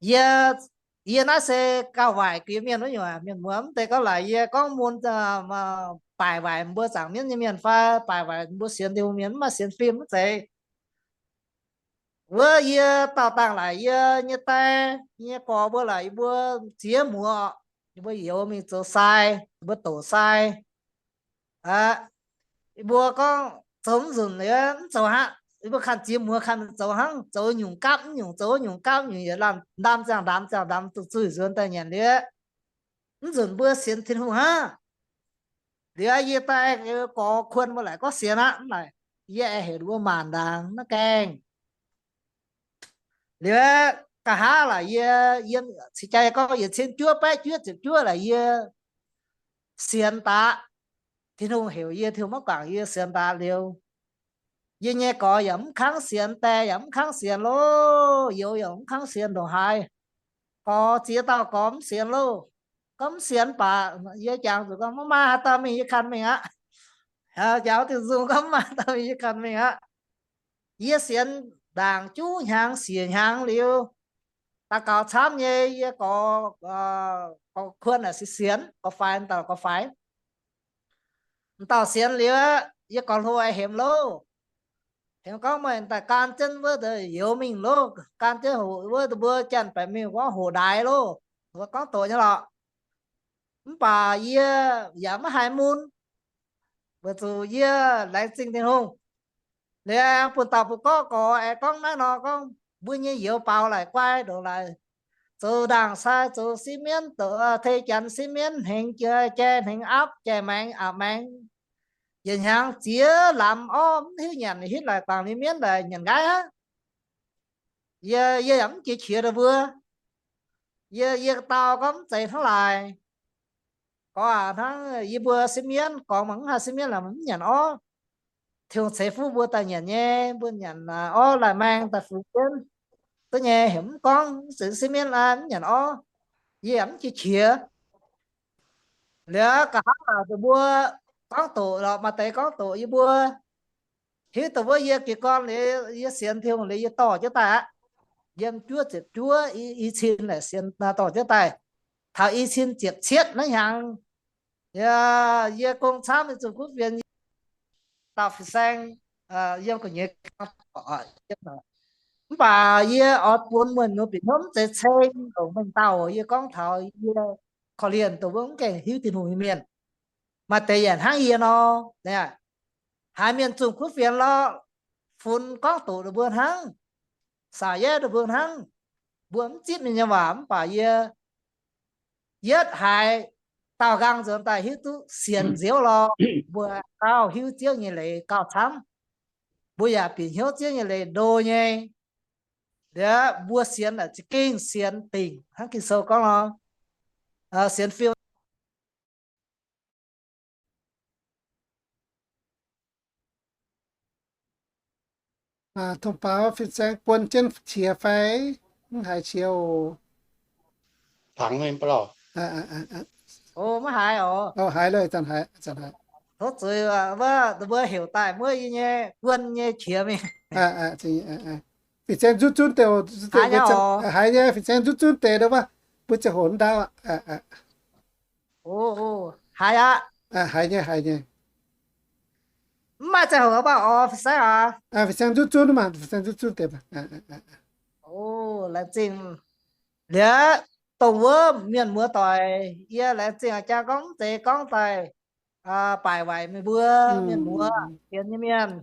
Yie, yie naaiv se gauh waaic guiex mienh wuov nyungc. Mienh muoz mv deix gorngv laaix yie gorngv mun baaic waaic mbuo zaangc mienv nyei mienh fai baaic waaic mbuo sienx Tin-Hungh mienh, mv maaih sienx fim mv zeiz. Wuov yie daauh dangh laaix yie nyei die nyei gorx mbuo laaix yie mbuo ziex muoz, yie mbuo youz mingh zoux sai, yie mbuo doqc sai. Yie mbuo gorngv zoux mv nzunc liuz mv zoux hnangv. Yie mbuo kanh ziex muoz kanh zoux hnangv, zoux nyungc gapv mv nyungc, zoux nyungc gapv nyungc, yietc laanh ndaam ziangh ndaamx ziangh ndaamx duqv zuiz nzuonx daaih nyanc liuz, mv nzunc mbuo sienx Tin-Hungh hnangv. Liuz yie die gorx kuon mbuo laaix gorngv sienx aqv, mv baac yie aengx heuc mbuo maanc ndaangc maiv gaengh. Liuz nqa'haav laaix yie, yie cing jaa gorngv yietc cin juov baeqv juov ziepc juov laaix yie sienx daaih. Tin-Hungh heuc yie, Tin-Hungh maiv guangc yie sienx daaih liuz, yie nyei gorx yaac mv kangv sienx, die yaac mv kangv sienx loh, youz yaac mv kangv sienx ndongc haaix. Gorx ziex dauh gorx mv sienx loh. Gorngv mv sienx baac yie jangx zuqc gorngv maiv maaih haaix dauh mingh yie kanh mingh aqv. Jangx diuh nzung gorngv mv maaih haaix dauh mingh yie kanh mingh aqv. Yie sienx ndaangc juv hnyangx siec hnyangx liuz, daux gaux camv nyei, yie gorx, gorx kuon naaic se sienx, gorx faix dauh gorx faix. M'dauh sienx liuz, yie gorx-hlo aengx hemx loh. Hemx gorngv, meih daaih gan jienv wuov deix youz mingh loh, gan jienv hoqc wuov deix mbuo janx-baeqc mingh gorngv hoqc ndaix loh, mbuo gorngv doqc nyei lorqc. Mv baac yie yaac maiv haiz mun, weic zuqc yie laengz zingh Tin-Hungh. Liuz aengx bun dauh bun gorqv gorx aengx gorngv naaiv nor gorngv, mbuo nyei youz baaux laic guai ndongc laaix, zoux ndaangc sai, zoux sieqv mienv, tei janx sieqv mienv, hnengx jai, hnengx aapv, jai-maengx, a'maengx, yietc hnyangx ziex lamz orv, mv hiuv nyanc, hitv laic guangc liuz mienv laic nyanc nqaiv aqv. Yie, yie yaac mv jiex qiex ndongc mbuo. Yie, yie dau gorngv mv zeiz hnangv laaix. Gorngv aac hnangv yie mbuo sieqv mienv, gorngv mangc mv haih sieqv mienv laaix mv nyanc orv. Tin-Hungh ceix fuqv mbuo daaih nyanc nyei, mbuo nyanc orv laaih maeng daaih fungx jienv duqv nyei, heuc mv gorngv mv zeiz sieqv mienv aqv, mv nyanc orv. Yie yaac mv jiex qiex. Liuz nqa'haav naaic dongh mbuo gorngv doqc lorqc, maaih deix gorngv doqc yie mbuo hiuv duqv wuov yie jiez gorn liuz, yie sienx Tin-Hungh liuz yie dorh jienv daaih aqv. Yiem juov ziepc juov i cin naaic sienx dorh jienv daaih. Taux i cin ziepc cietv naaiv hnyangx, yie gong camv mingh zunh kuv fienx, dauh fin-saeng yiem gu'nyuoz Mv baac yie oix bun muonh muoz bieqc hnyouv mv zeiz ceng longc mengh dauh. Yie gorngv taux yie korv-lienh dongh wuov mv gaengh hiuv Tin-Hungh nyei mienh. Maaih deix yaac hnangv yie nor, haiz mienh zunh kuv fienx lorqc, funx gorngv doqc ninh mbuo hnangv, saac yaev ninh mbuo hnangv. Mbuo mv zipv ninh nyei waac, mv baac yie yietv haiz daauh nqaang nzuonx daaih hiuv duqv sienx Ziouv lorqc, mbuo gauh hiuv Ziouv nyei leiz gauh camv. Mbuo yaac bieqc hnyouv Ziouv nyei leiz ndo nyei. Liuz mbuo sienx za'gengh sienx dingc hnangv Ging-Sou gorngv nor, sienx fiou. Tong baaux fin-saeng buon jienv qiex fai? Mv haiz qiex oc. Maiv haiz oc. Haiz, tov zuiz wuov, mbuo heuc daaih muov yie nyei buon nyei qiex mingh. Fin-saeng nzutv zunv deix, haiz nyei, fin-saeng nzutv zunv deix wuov, mbuo ziangh hoc ndau. Haiz aqv. Haiz nyei, haiz nyei. Mv maaih ziangh hoc mv baac oc, fin-saeng aac. Fin-saeng nzutv zunv maah, fin-saeng nzutv zunv deix. Laengz zingh. Liuz dongh wuov mienh muoz doic, yie laengz zingh a'jang gorngv mv zeiz gorngv daaih baaic waaic meih mbuo mienh muoz sienx nyei mienh,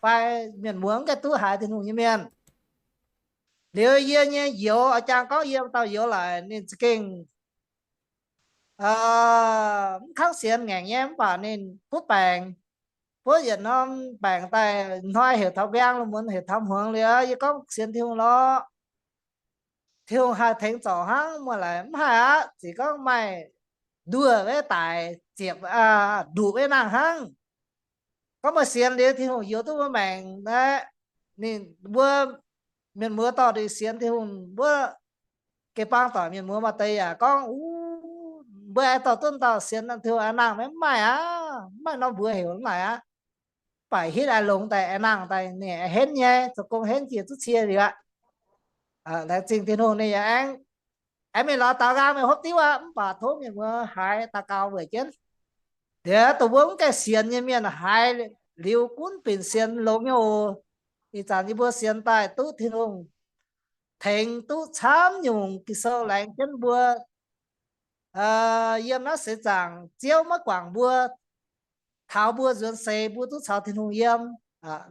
fai mienh muoz mv gaengh duqv haiz Tin-Hungh nyei mienh. Liuz yie nyei youz, a'jang gorngv yie dauh youz laaic ninh za'gengh mv kangv sienx ngaengc nyei, mv baac ninh butv baengc, butv yietc norm baengc daaih, hnoi heuc taux mbiang, lungh muonz heuc taux hmuangx liuz, yie gorngv sienx Tin-Hungh lorqc. Tin-Hungh haih tengx zorc hnangv, muoz laaic mv haih aqv. Zic gorngv maaih nduoh wetv daic, ziepc nduqc wetv nangh hnangv. Gorngv meih sienx liuz Tin-Hungh youz duqv mbuo maengc aqv. Ninh mbuo mienh muoz dorh ndeic sienx Tin-Hungh, mbuo gengh bang doic mienh muoz maaih deix yaac gorngv, mbuo aengx dorh duqv dauh sienx Tin-Hungh aqv nangh, maiv maaih aqv, mv maaih norm mbuox heuc mv maaih aqv. Mv baac hitv aengx longx daaih aengx nangh daaih ninh aengx henv nyei, zoux gong henv jiex duqv cie liuz aqv. Laengz zingh Tin-Hungh ninh yaac aengx, aengx mingh lorz daaux nqaang mingh hopv diuv aqv. Mv baac tov mienh muoz haiz daux gaux weic jienv. Liuz dongh mbuo mv gaengh sienx nyei mienh haiz liuz gunv binc sienx longx nyei oc. Ih zanc yie mbuo sienx daaih duqv Tin-Hungh tengx duqv camv nyungc. Ging-Sou laengz jienv mbuo yiem naaiv seix zaangc Ziouv maiv guangc mbuo, taux mbuo nzuonx seix mbuo duqv caux Tin-Hungh yiem.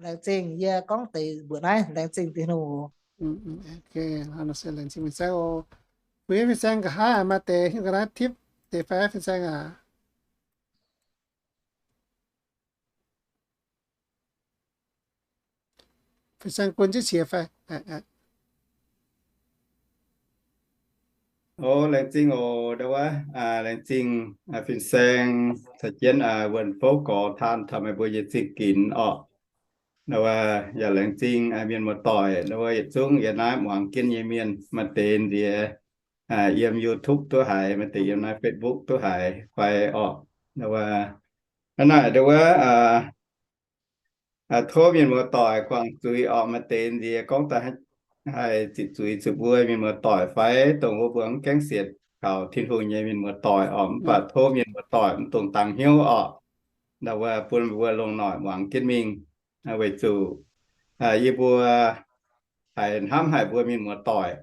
Laengz zingh, yie gorngv deix mbuoqc naaiv. Laengz zingh Tin-Hungh oc. Laengz zingh fin-saeng oc. Mbuo nyei fin-saeng nqa'haav maaih deix hiuv ga'naaiv tipv deix fai fin-saeng aac? Fin-saeng buon jienv qiex fai? O, laengz zingh oc, ndau wuov, laengz zingh fin-saeng caux jienv wuonh fouv gorx taan taux meih mbuo nyei zingh ginx orqc. Ndau wuov yaac laengz zingh mienh muoz-doic, ndau wuov yietc zungv yiem naaiv muangx jienv nyei mienh, maaih deix nziex yiem YouTube duqv haiz, maaih deix yiem naaiv Facebook duqv haiz fai orqc. Ndau wuov, hnangv naaic ndau wuov, tov mienh muoz-doic guangc zuiz orqc, maaih deix nziex gorngv daaih haih ziqc zuiz zuqc mbuo mienh muoz-doic fai dongh wuov mbuo mv gaengh sienx kaux Tin-Hungh nyei mienh muoz-doic orqc. Mv baac tov mienh muoz-doic mv dungx dangx hnyouv orqc. ndau wuov bun mbuo longc noic muangx jienv mingh, weic zuqc yie mbuo haiz hnamv haic mbuo mienh muoz-doic,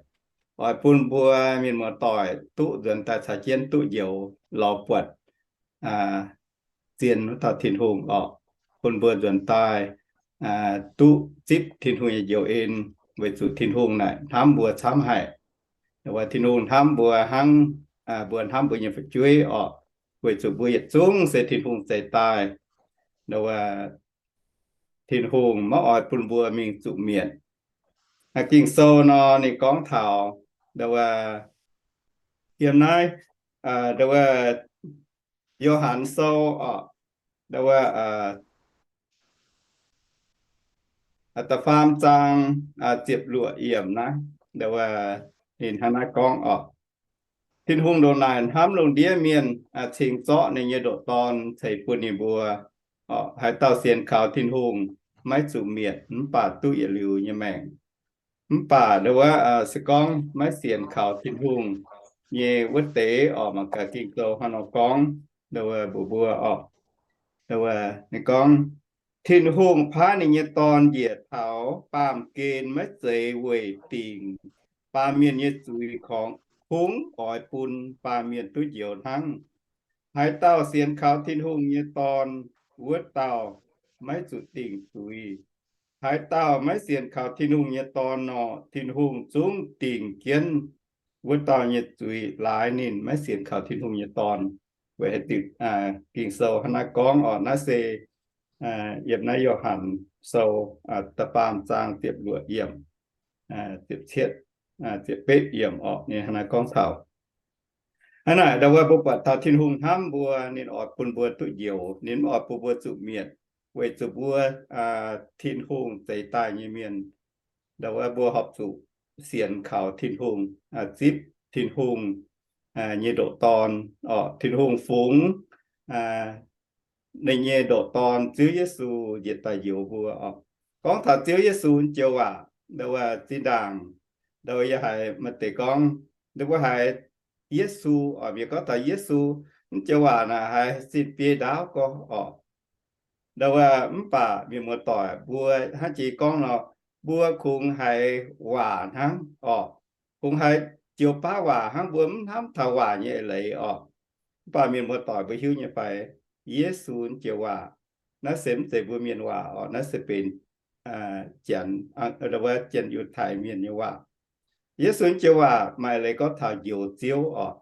oix bun mbuo mienh muoz-doic duqv nzuonx daaih caux jienv duqv njoux lorz buatc zien wuov dauh Tin-Hungh orqc, bun mbuo nzuonx daaih duqv zipv Tin-Hungh nyei njoux en, weic zuqc Tin-Hungh naaic hnamv mbuo camv haic. Ndau wuov Tin-Hungh hnamv mbuo hnangv mbuo hnamv mbuo nyei fu'jueiv orqc, weic zuqc mbuo yietc zungv se Tin-Hungh zeix daaih. Ndau wuov Tin-Hungh maiv oix bun mbuo mingh zuqc mietc. Ging-Sou nor ninh gorngv taux ndau wuov yiem naaiv, ndau wuov Yo^han Sou orqc, ndau wuov da'faam zaang ziepc luoqc yiemc naaiv, ndau wuov ninh hnangv naaiv gorngv orqc, Tin-Hungh ndongc naaic hnamv lungh ndiev mienh, cingx zorqv ninh nyei ndoqc Dorn ceix bun ninh mbuo. Haaix dauh sienx kaux Tin-Hungh maiv zuqc mietc mv baac duqv yietc liuz nyei maengc. Mv baac ndau wuov se gorngv maiv sienx kaux Tin-Hungh nyei wuov deix orqc, mangc gaax Ging-Sou hnangv nor gorngv, ndau wuov mbuox mbuo orqc, ndau wuov ninh gorngv, Tin-Hungh paaiv ninh nyei Dorn njiec taux baamh gen maiv zeiz weic dingc baamh mienh nyei zuiz kungx oix bun baamh mienh duqv njoux hnangv. Haaix dauh sienx kaux Tin-Hungh nyei Dorn, wuov dauh maiv zuqc dingc zuiz. Haaix dauh maiv sienx kaux Tin-Hungh nyei Dorn nor, Tin-Hungh zungv dingc jienv wuov dauh nyei zuiz laaix ninh maiv sienx kaux Tin-Hungh nyei Dorn. Weic haaix diuc Ging-Sou hnangv naaiv gorngv orqc? Naaiv se yiem naaiv Yo^han Sou da'faam zaang ziepc luoqc yiemc, ziepc cietv, ziepc betv yiemc orqc, ninh hnangv naaiv gorngv taux. Hnangv naaic ndau wuov mbuo buatc taux Tin-Hungh hnamv mbuo, ninh oix bun mbuo duqv njoux, ninh mv oix bun mbuo zuqc mietc, weic zuqc mbuo Tin-Hungh zeix daaih nyei mienh, ndau wuov mbuo horpc zuqc sienx kaux Tin-Hungh, zipv Tin-Hungh nyei ndoqc Dorn orqc. Tin-Hungh fungx ninh nyei ndoqc Dorn Ziouv Yesu njiec daaih njoux mbuo orqc. Gorngv taux Ziouv Yesu joux waac, ndau wuov zinh ndaangc ndau wuov yie haiz maaih deix gorngv, ndau wuov haiz Yesu orqc, mienh gorngv taux Yesu, mv joux waac naaic haiz sin biei ndaauv gorx orqc. Ndau wuov mv baac mienh muoz-doic mbuo hnangv jiex gorngv nor, mbuo kungx haiz waac hnangv orqc, kungx haiz joux baav waac hnangv, mbuo mv hnamv taux waac nyei eix leiz orqc. Mv baac mienh muoz-doic mbuo hiuv nyei fai, Yesu joux waac naaiv se mv zeiz mbuo mienh waac orqc, naaiv se benx Janx, ndau wuov Janx-Yiutai Mienh nyei waac. Yesu joux waac maaih leiz gorngv taux njoux Ziouv orqc.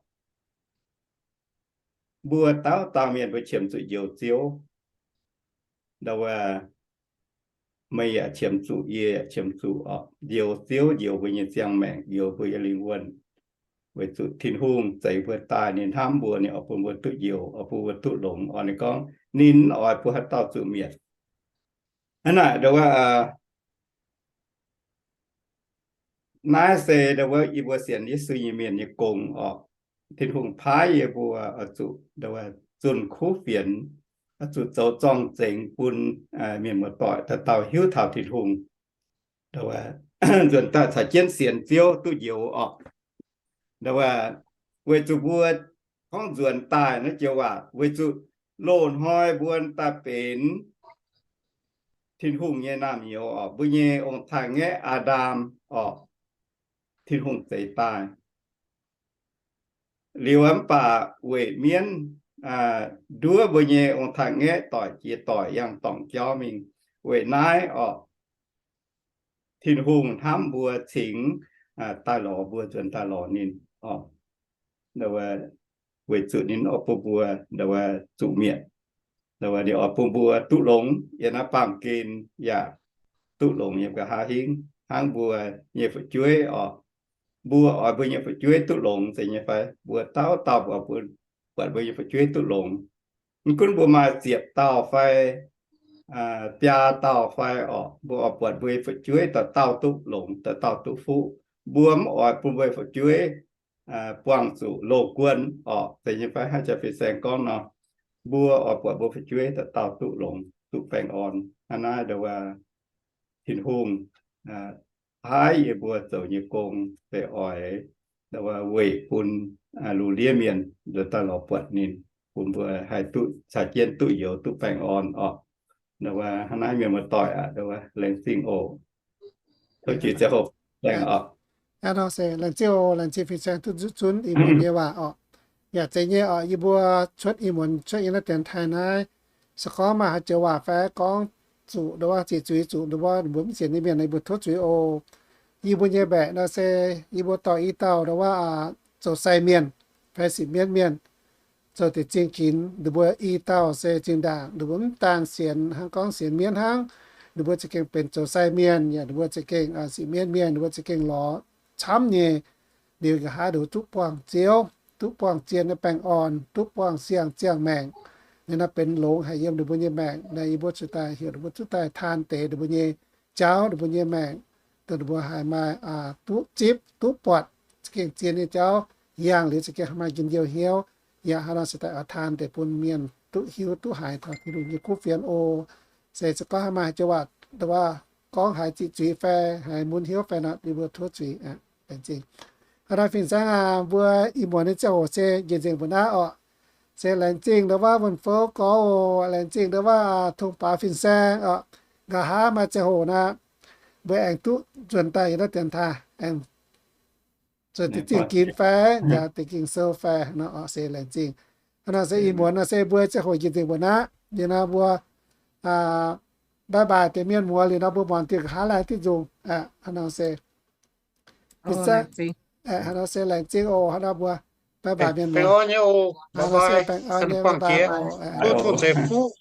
Mbuo dauh dauh mienh mbuo qiemx zuqc njoux Ziouv. Ndau wuov meih yaac qiemx zuqc, yie yaac qiemx zuqc orqc, njoux Ziouv, njoux mbuo nyei ziangh maengc, njoux mbuo nyei lingh wuonh. Weic zuqc Tin-Hungh zeix mbuo daaih, ninh hnamv mbuo, ninh oix bun mbuo duqv njoux, oix bun mbuo duqv longx orqc. Ninh gorngv ninh mv oix bun haaix dauh zuqc mietc. Hnangv naaic ndau wuov naaiv se ndau wuov yie mbuo sienx Yesu nyei mienh nyei gong orqc. Tin-Hungh paaiv yie mbuo oix zuqc ndau wuov zunh kuv fienx, oix zuqc zoux zorng-zengx bun mienh muoz-doic dauh dauh hiuv taux Tin-Hungh, ndau wuov nzuonx daaih caux jienv sienx Ziouv duqv njoux orqc. Ndau wuov weic zuqc mbuo gorngv nzuonx daaih naaiv joux waac weic zuqc loz-hnoi mbuo daaih benx Tin-Hungh nyei naamh nyouz orqc, mbuo nyei ong-taaix-ngaeqv Aa^ndam orqc, Tin-Hungh zeix daaih. Liuz mv baac weic mienv nduov mbuo nyei ong-taaix-ngaeqv doic jiex doic yangh dorngc jauv mingh. Weic naaiv orqc, Tin-Hungh hnamv mbuo cingx daaih lorz mbuo nzuonx daaih lorz ninh orqc. Weic zuqc ninh oix bun mbuo ndau wuov zuqc mietc. Ndau wuov ninh oix bun mbuo duqv longx yiem naaiv baamh gen yaac duqv longx yiem nqa'haav hingv hnangv mbuo nyei fu'jueiv orqc. Mbuo oix mbuo nyei fu'jueiv duqv longx zeiz nyei fai? Mbuo dauh dauh mbuo buatc mbuo nyei fu'jueiv duqv longx. Mv gunv mbuo maaih ziepc dauh fai biaa dauh fai orqc, mbuo oix buatc mbuo nyei fu'jueiv dauh dauh duqv longx, dauh dauh duqv fuqv. Mbuo mv oix bun mbuo nyei fu'jueiv buangh zuqc loz-guon orqc, zeiz nyei fai? Hnangv Jaa-Fin Saeng gorngv nor, mbuo oix buatc mbuo fu'jueiv dauh dauh duqv longx, duqv baengh orn. Hnangv naaiv ndau wuov Tin-Hungh paaiv yie mbuo zoux nyei gong se oix ndau wuov weic bun lungh ndiev mienh nzuonx daaih lorz buatc ninh. bun mbuo haih duqv caux jienv duqv youz duqv baengh orn orqc. Nduov hnangv naaiv mienh muoz-doic aqv, nduov laengz zingh oc. Tov jiex ziangh hoc baengh orqc. Aa, nor se laengz zingh oc, laengz zingh fin-saeng duqv nzunv ih muonz nyei waac orqc. Yaac zeiz nyei orqc, yie mbuo cuotv ih muonz cuotv yiem naaiv dienx taaih naaiv, se gorngv maaih haaix joux waac fai gorngv zuqc nduov ziqc zuiz zuqc nduov mbuo mv sienx nyei mienh, yie mbuo tov zuiz oc. Yie mbuo nyei mbaeqc nor se yie mbuo dorh i dauh nduov zoux sai mienh fai sipv mienv mienh zoux deix zingh ginx. Ninh mbuo i dauh se zinh ndaangc ninh mbuo mv daan sienx hnangv, gorngv sienx mienv hnangv, ninh mbuo za'gengh benx zoux sai mienh, yaac ninh mbuo za'gengh sipv mienv mienh, ninh mbuo za'gengh lorz camv nyei. Liuz nqa'haav ninh mbuo duqv buangh Ziouv, duqv buangh zien nyei baengh orn, duqv buangh siang-ziangh maengc. Ninh naaiv benx longx haic yiem ninh mbuo nyei maengc. Naaiv yie mbuo zuqc daaih heuc ninh mbuo zuqc daaih taan deix ninh mbuo nyei jauv, ninh mbuo nyei maengc, dongh ninh mbuo haiz maaih duqv zipv duqv buatc za'gengh zien nyei jauv, yangh liuz za'gengh maaih njien-youh hnyouv. Yaac hnangv nor se daaih oix taan deix bun mienh duqv hiuv duqv haiz taux Tin-Hungh nyei kuv fienx oc. Se se gorngv haaix maaih joux waac, nduov gorngv haiz ziqc zuiz fai haiz mun hnyouv fai nor, yie mbuo tov zuiz. Laengz zingh. Hnangv naaiv fin-saeng aac, mbuo ih muonz nyei ziangh hoc se njiec nzengc mbuo naaiv orqc. Se laengz zingh nduov wuov wuonh fouv gorx oc, laengz zingh nduov wuov tong baaux fin-saeng orqc. Nqa'haav maaih ziangh hoc nor, mbuo aengx duqv nzuonx daaih yiem naaiv dienx taaih aengx zuonx deix zingh ginx fai njaaux deix Ging-Sou fai nor orqc, se laengz zingh. Hnangv nor se ih muonz nor se mbuo ziangh hoc njiec nzengc mbuo naaiv. Liuz nor mbuo bye bye deix mienh muoz, liuz nor mbuo muangx diuh nqa'haav laai diqv nzung. Hnangv nor se hnangv nor se laengz zingh oc. Hnangv nor mbuo bye bye mienh muoz. Hnangv nor se baengh orn nyei, bye bye oc.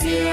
Ziouv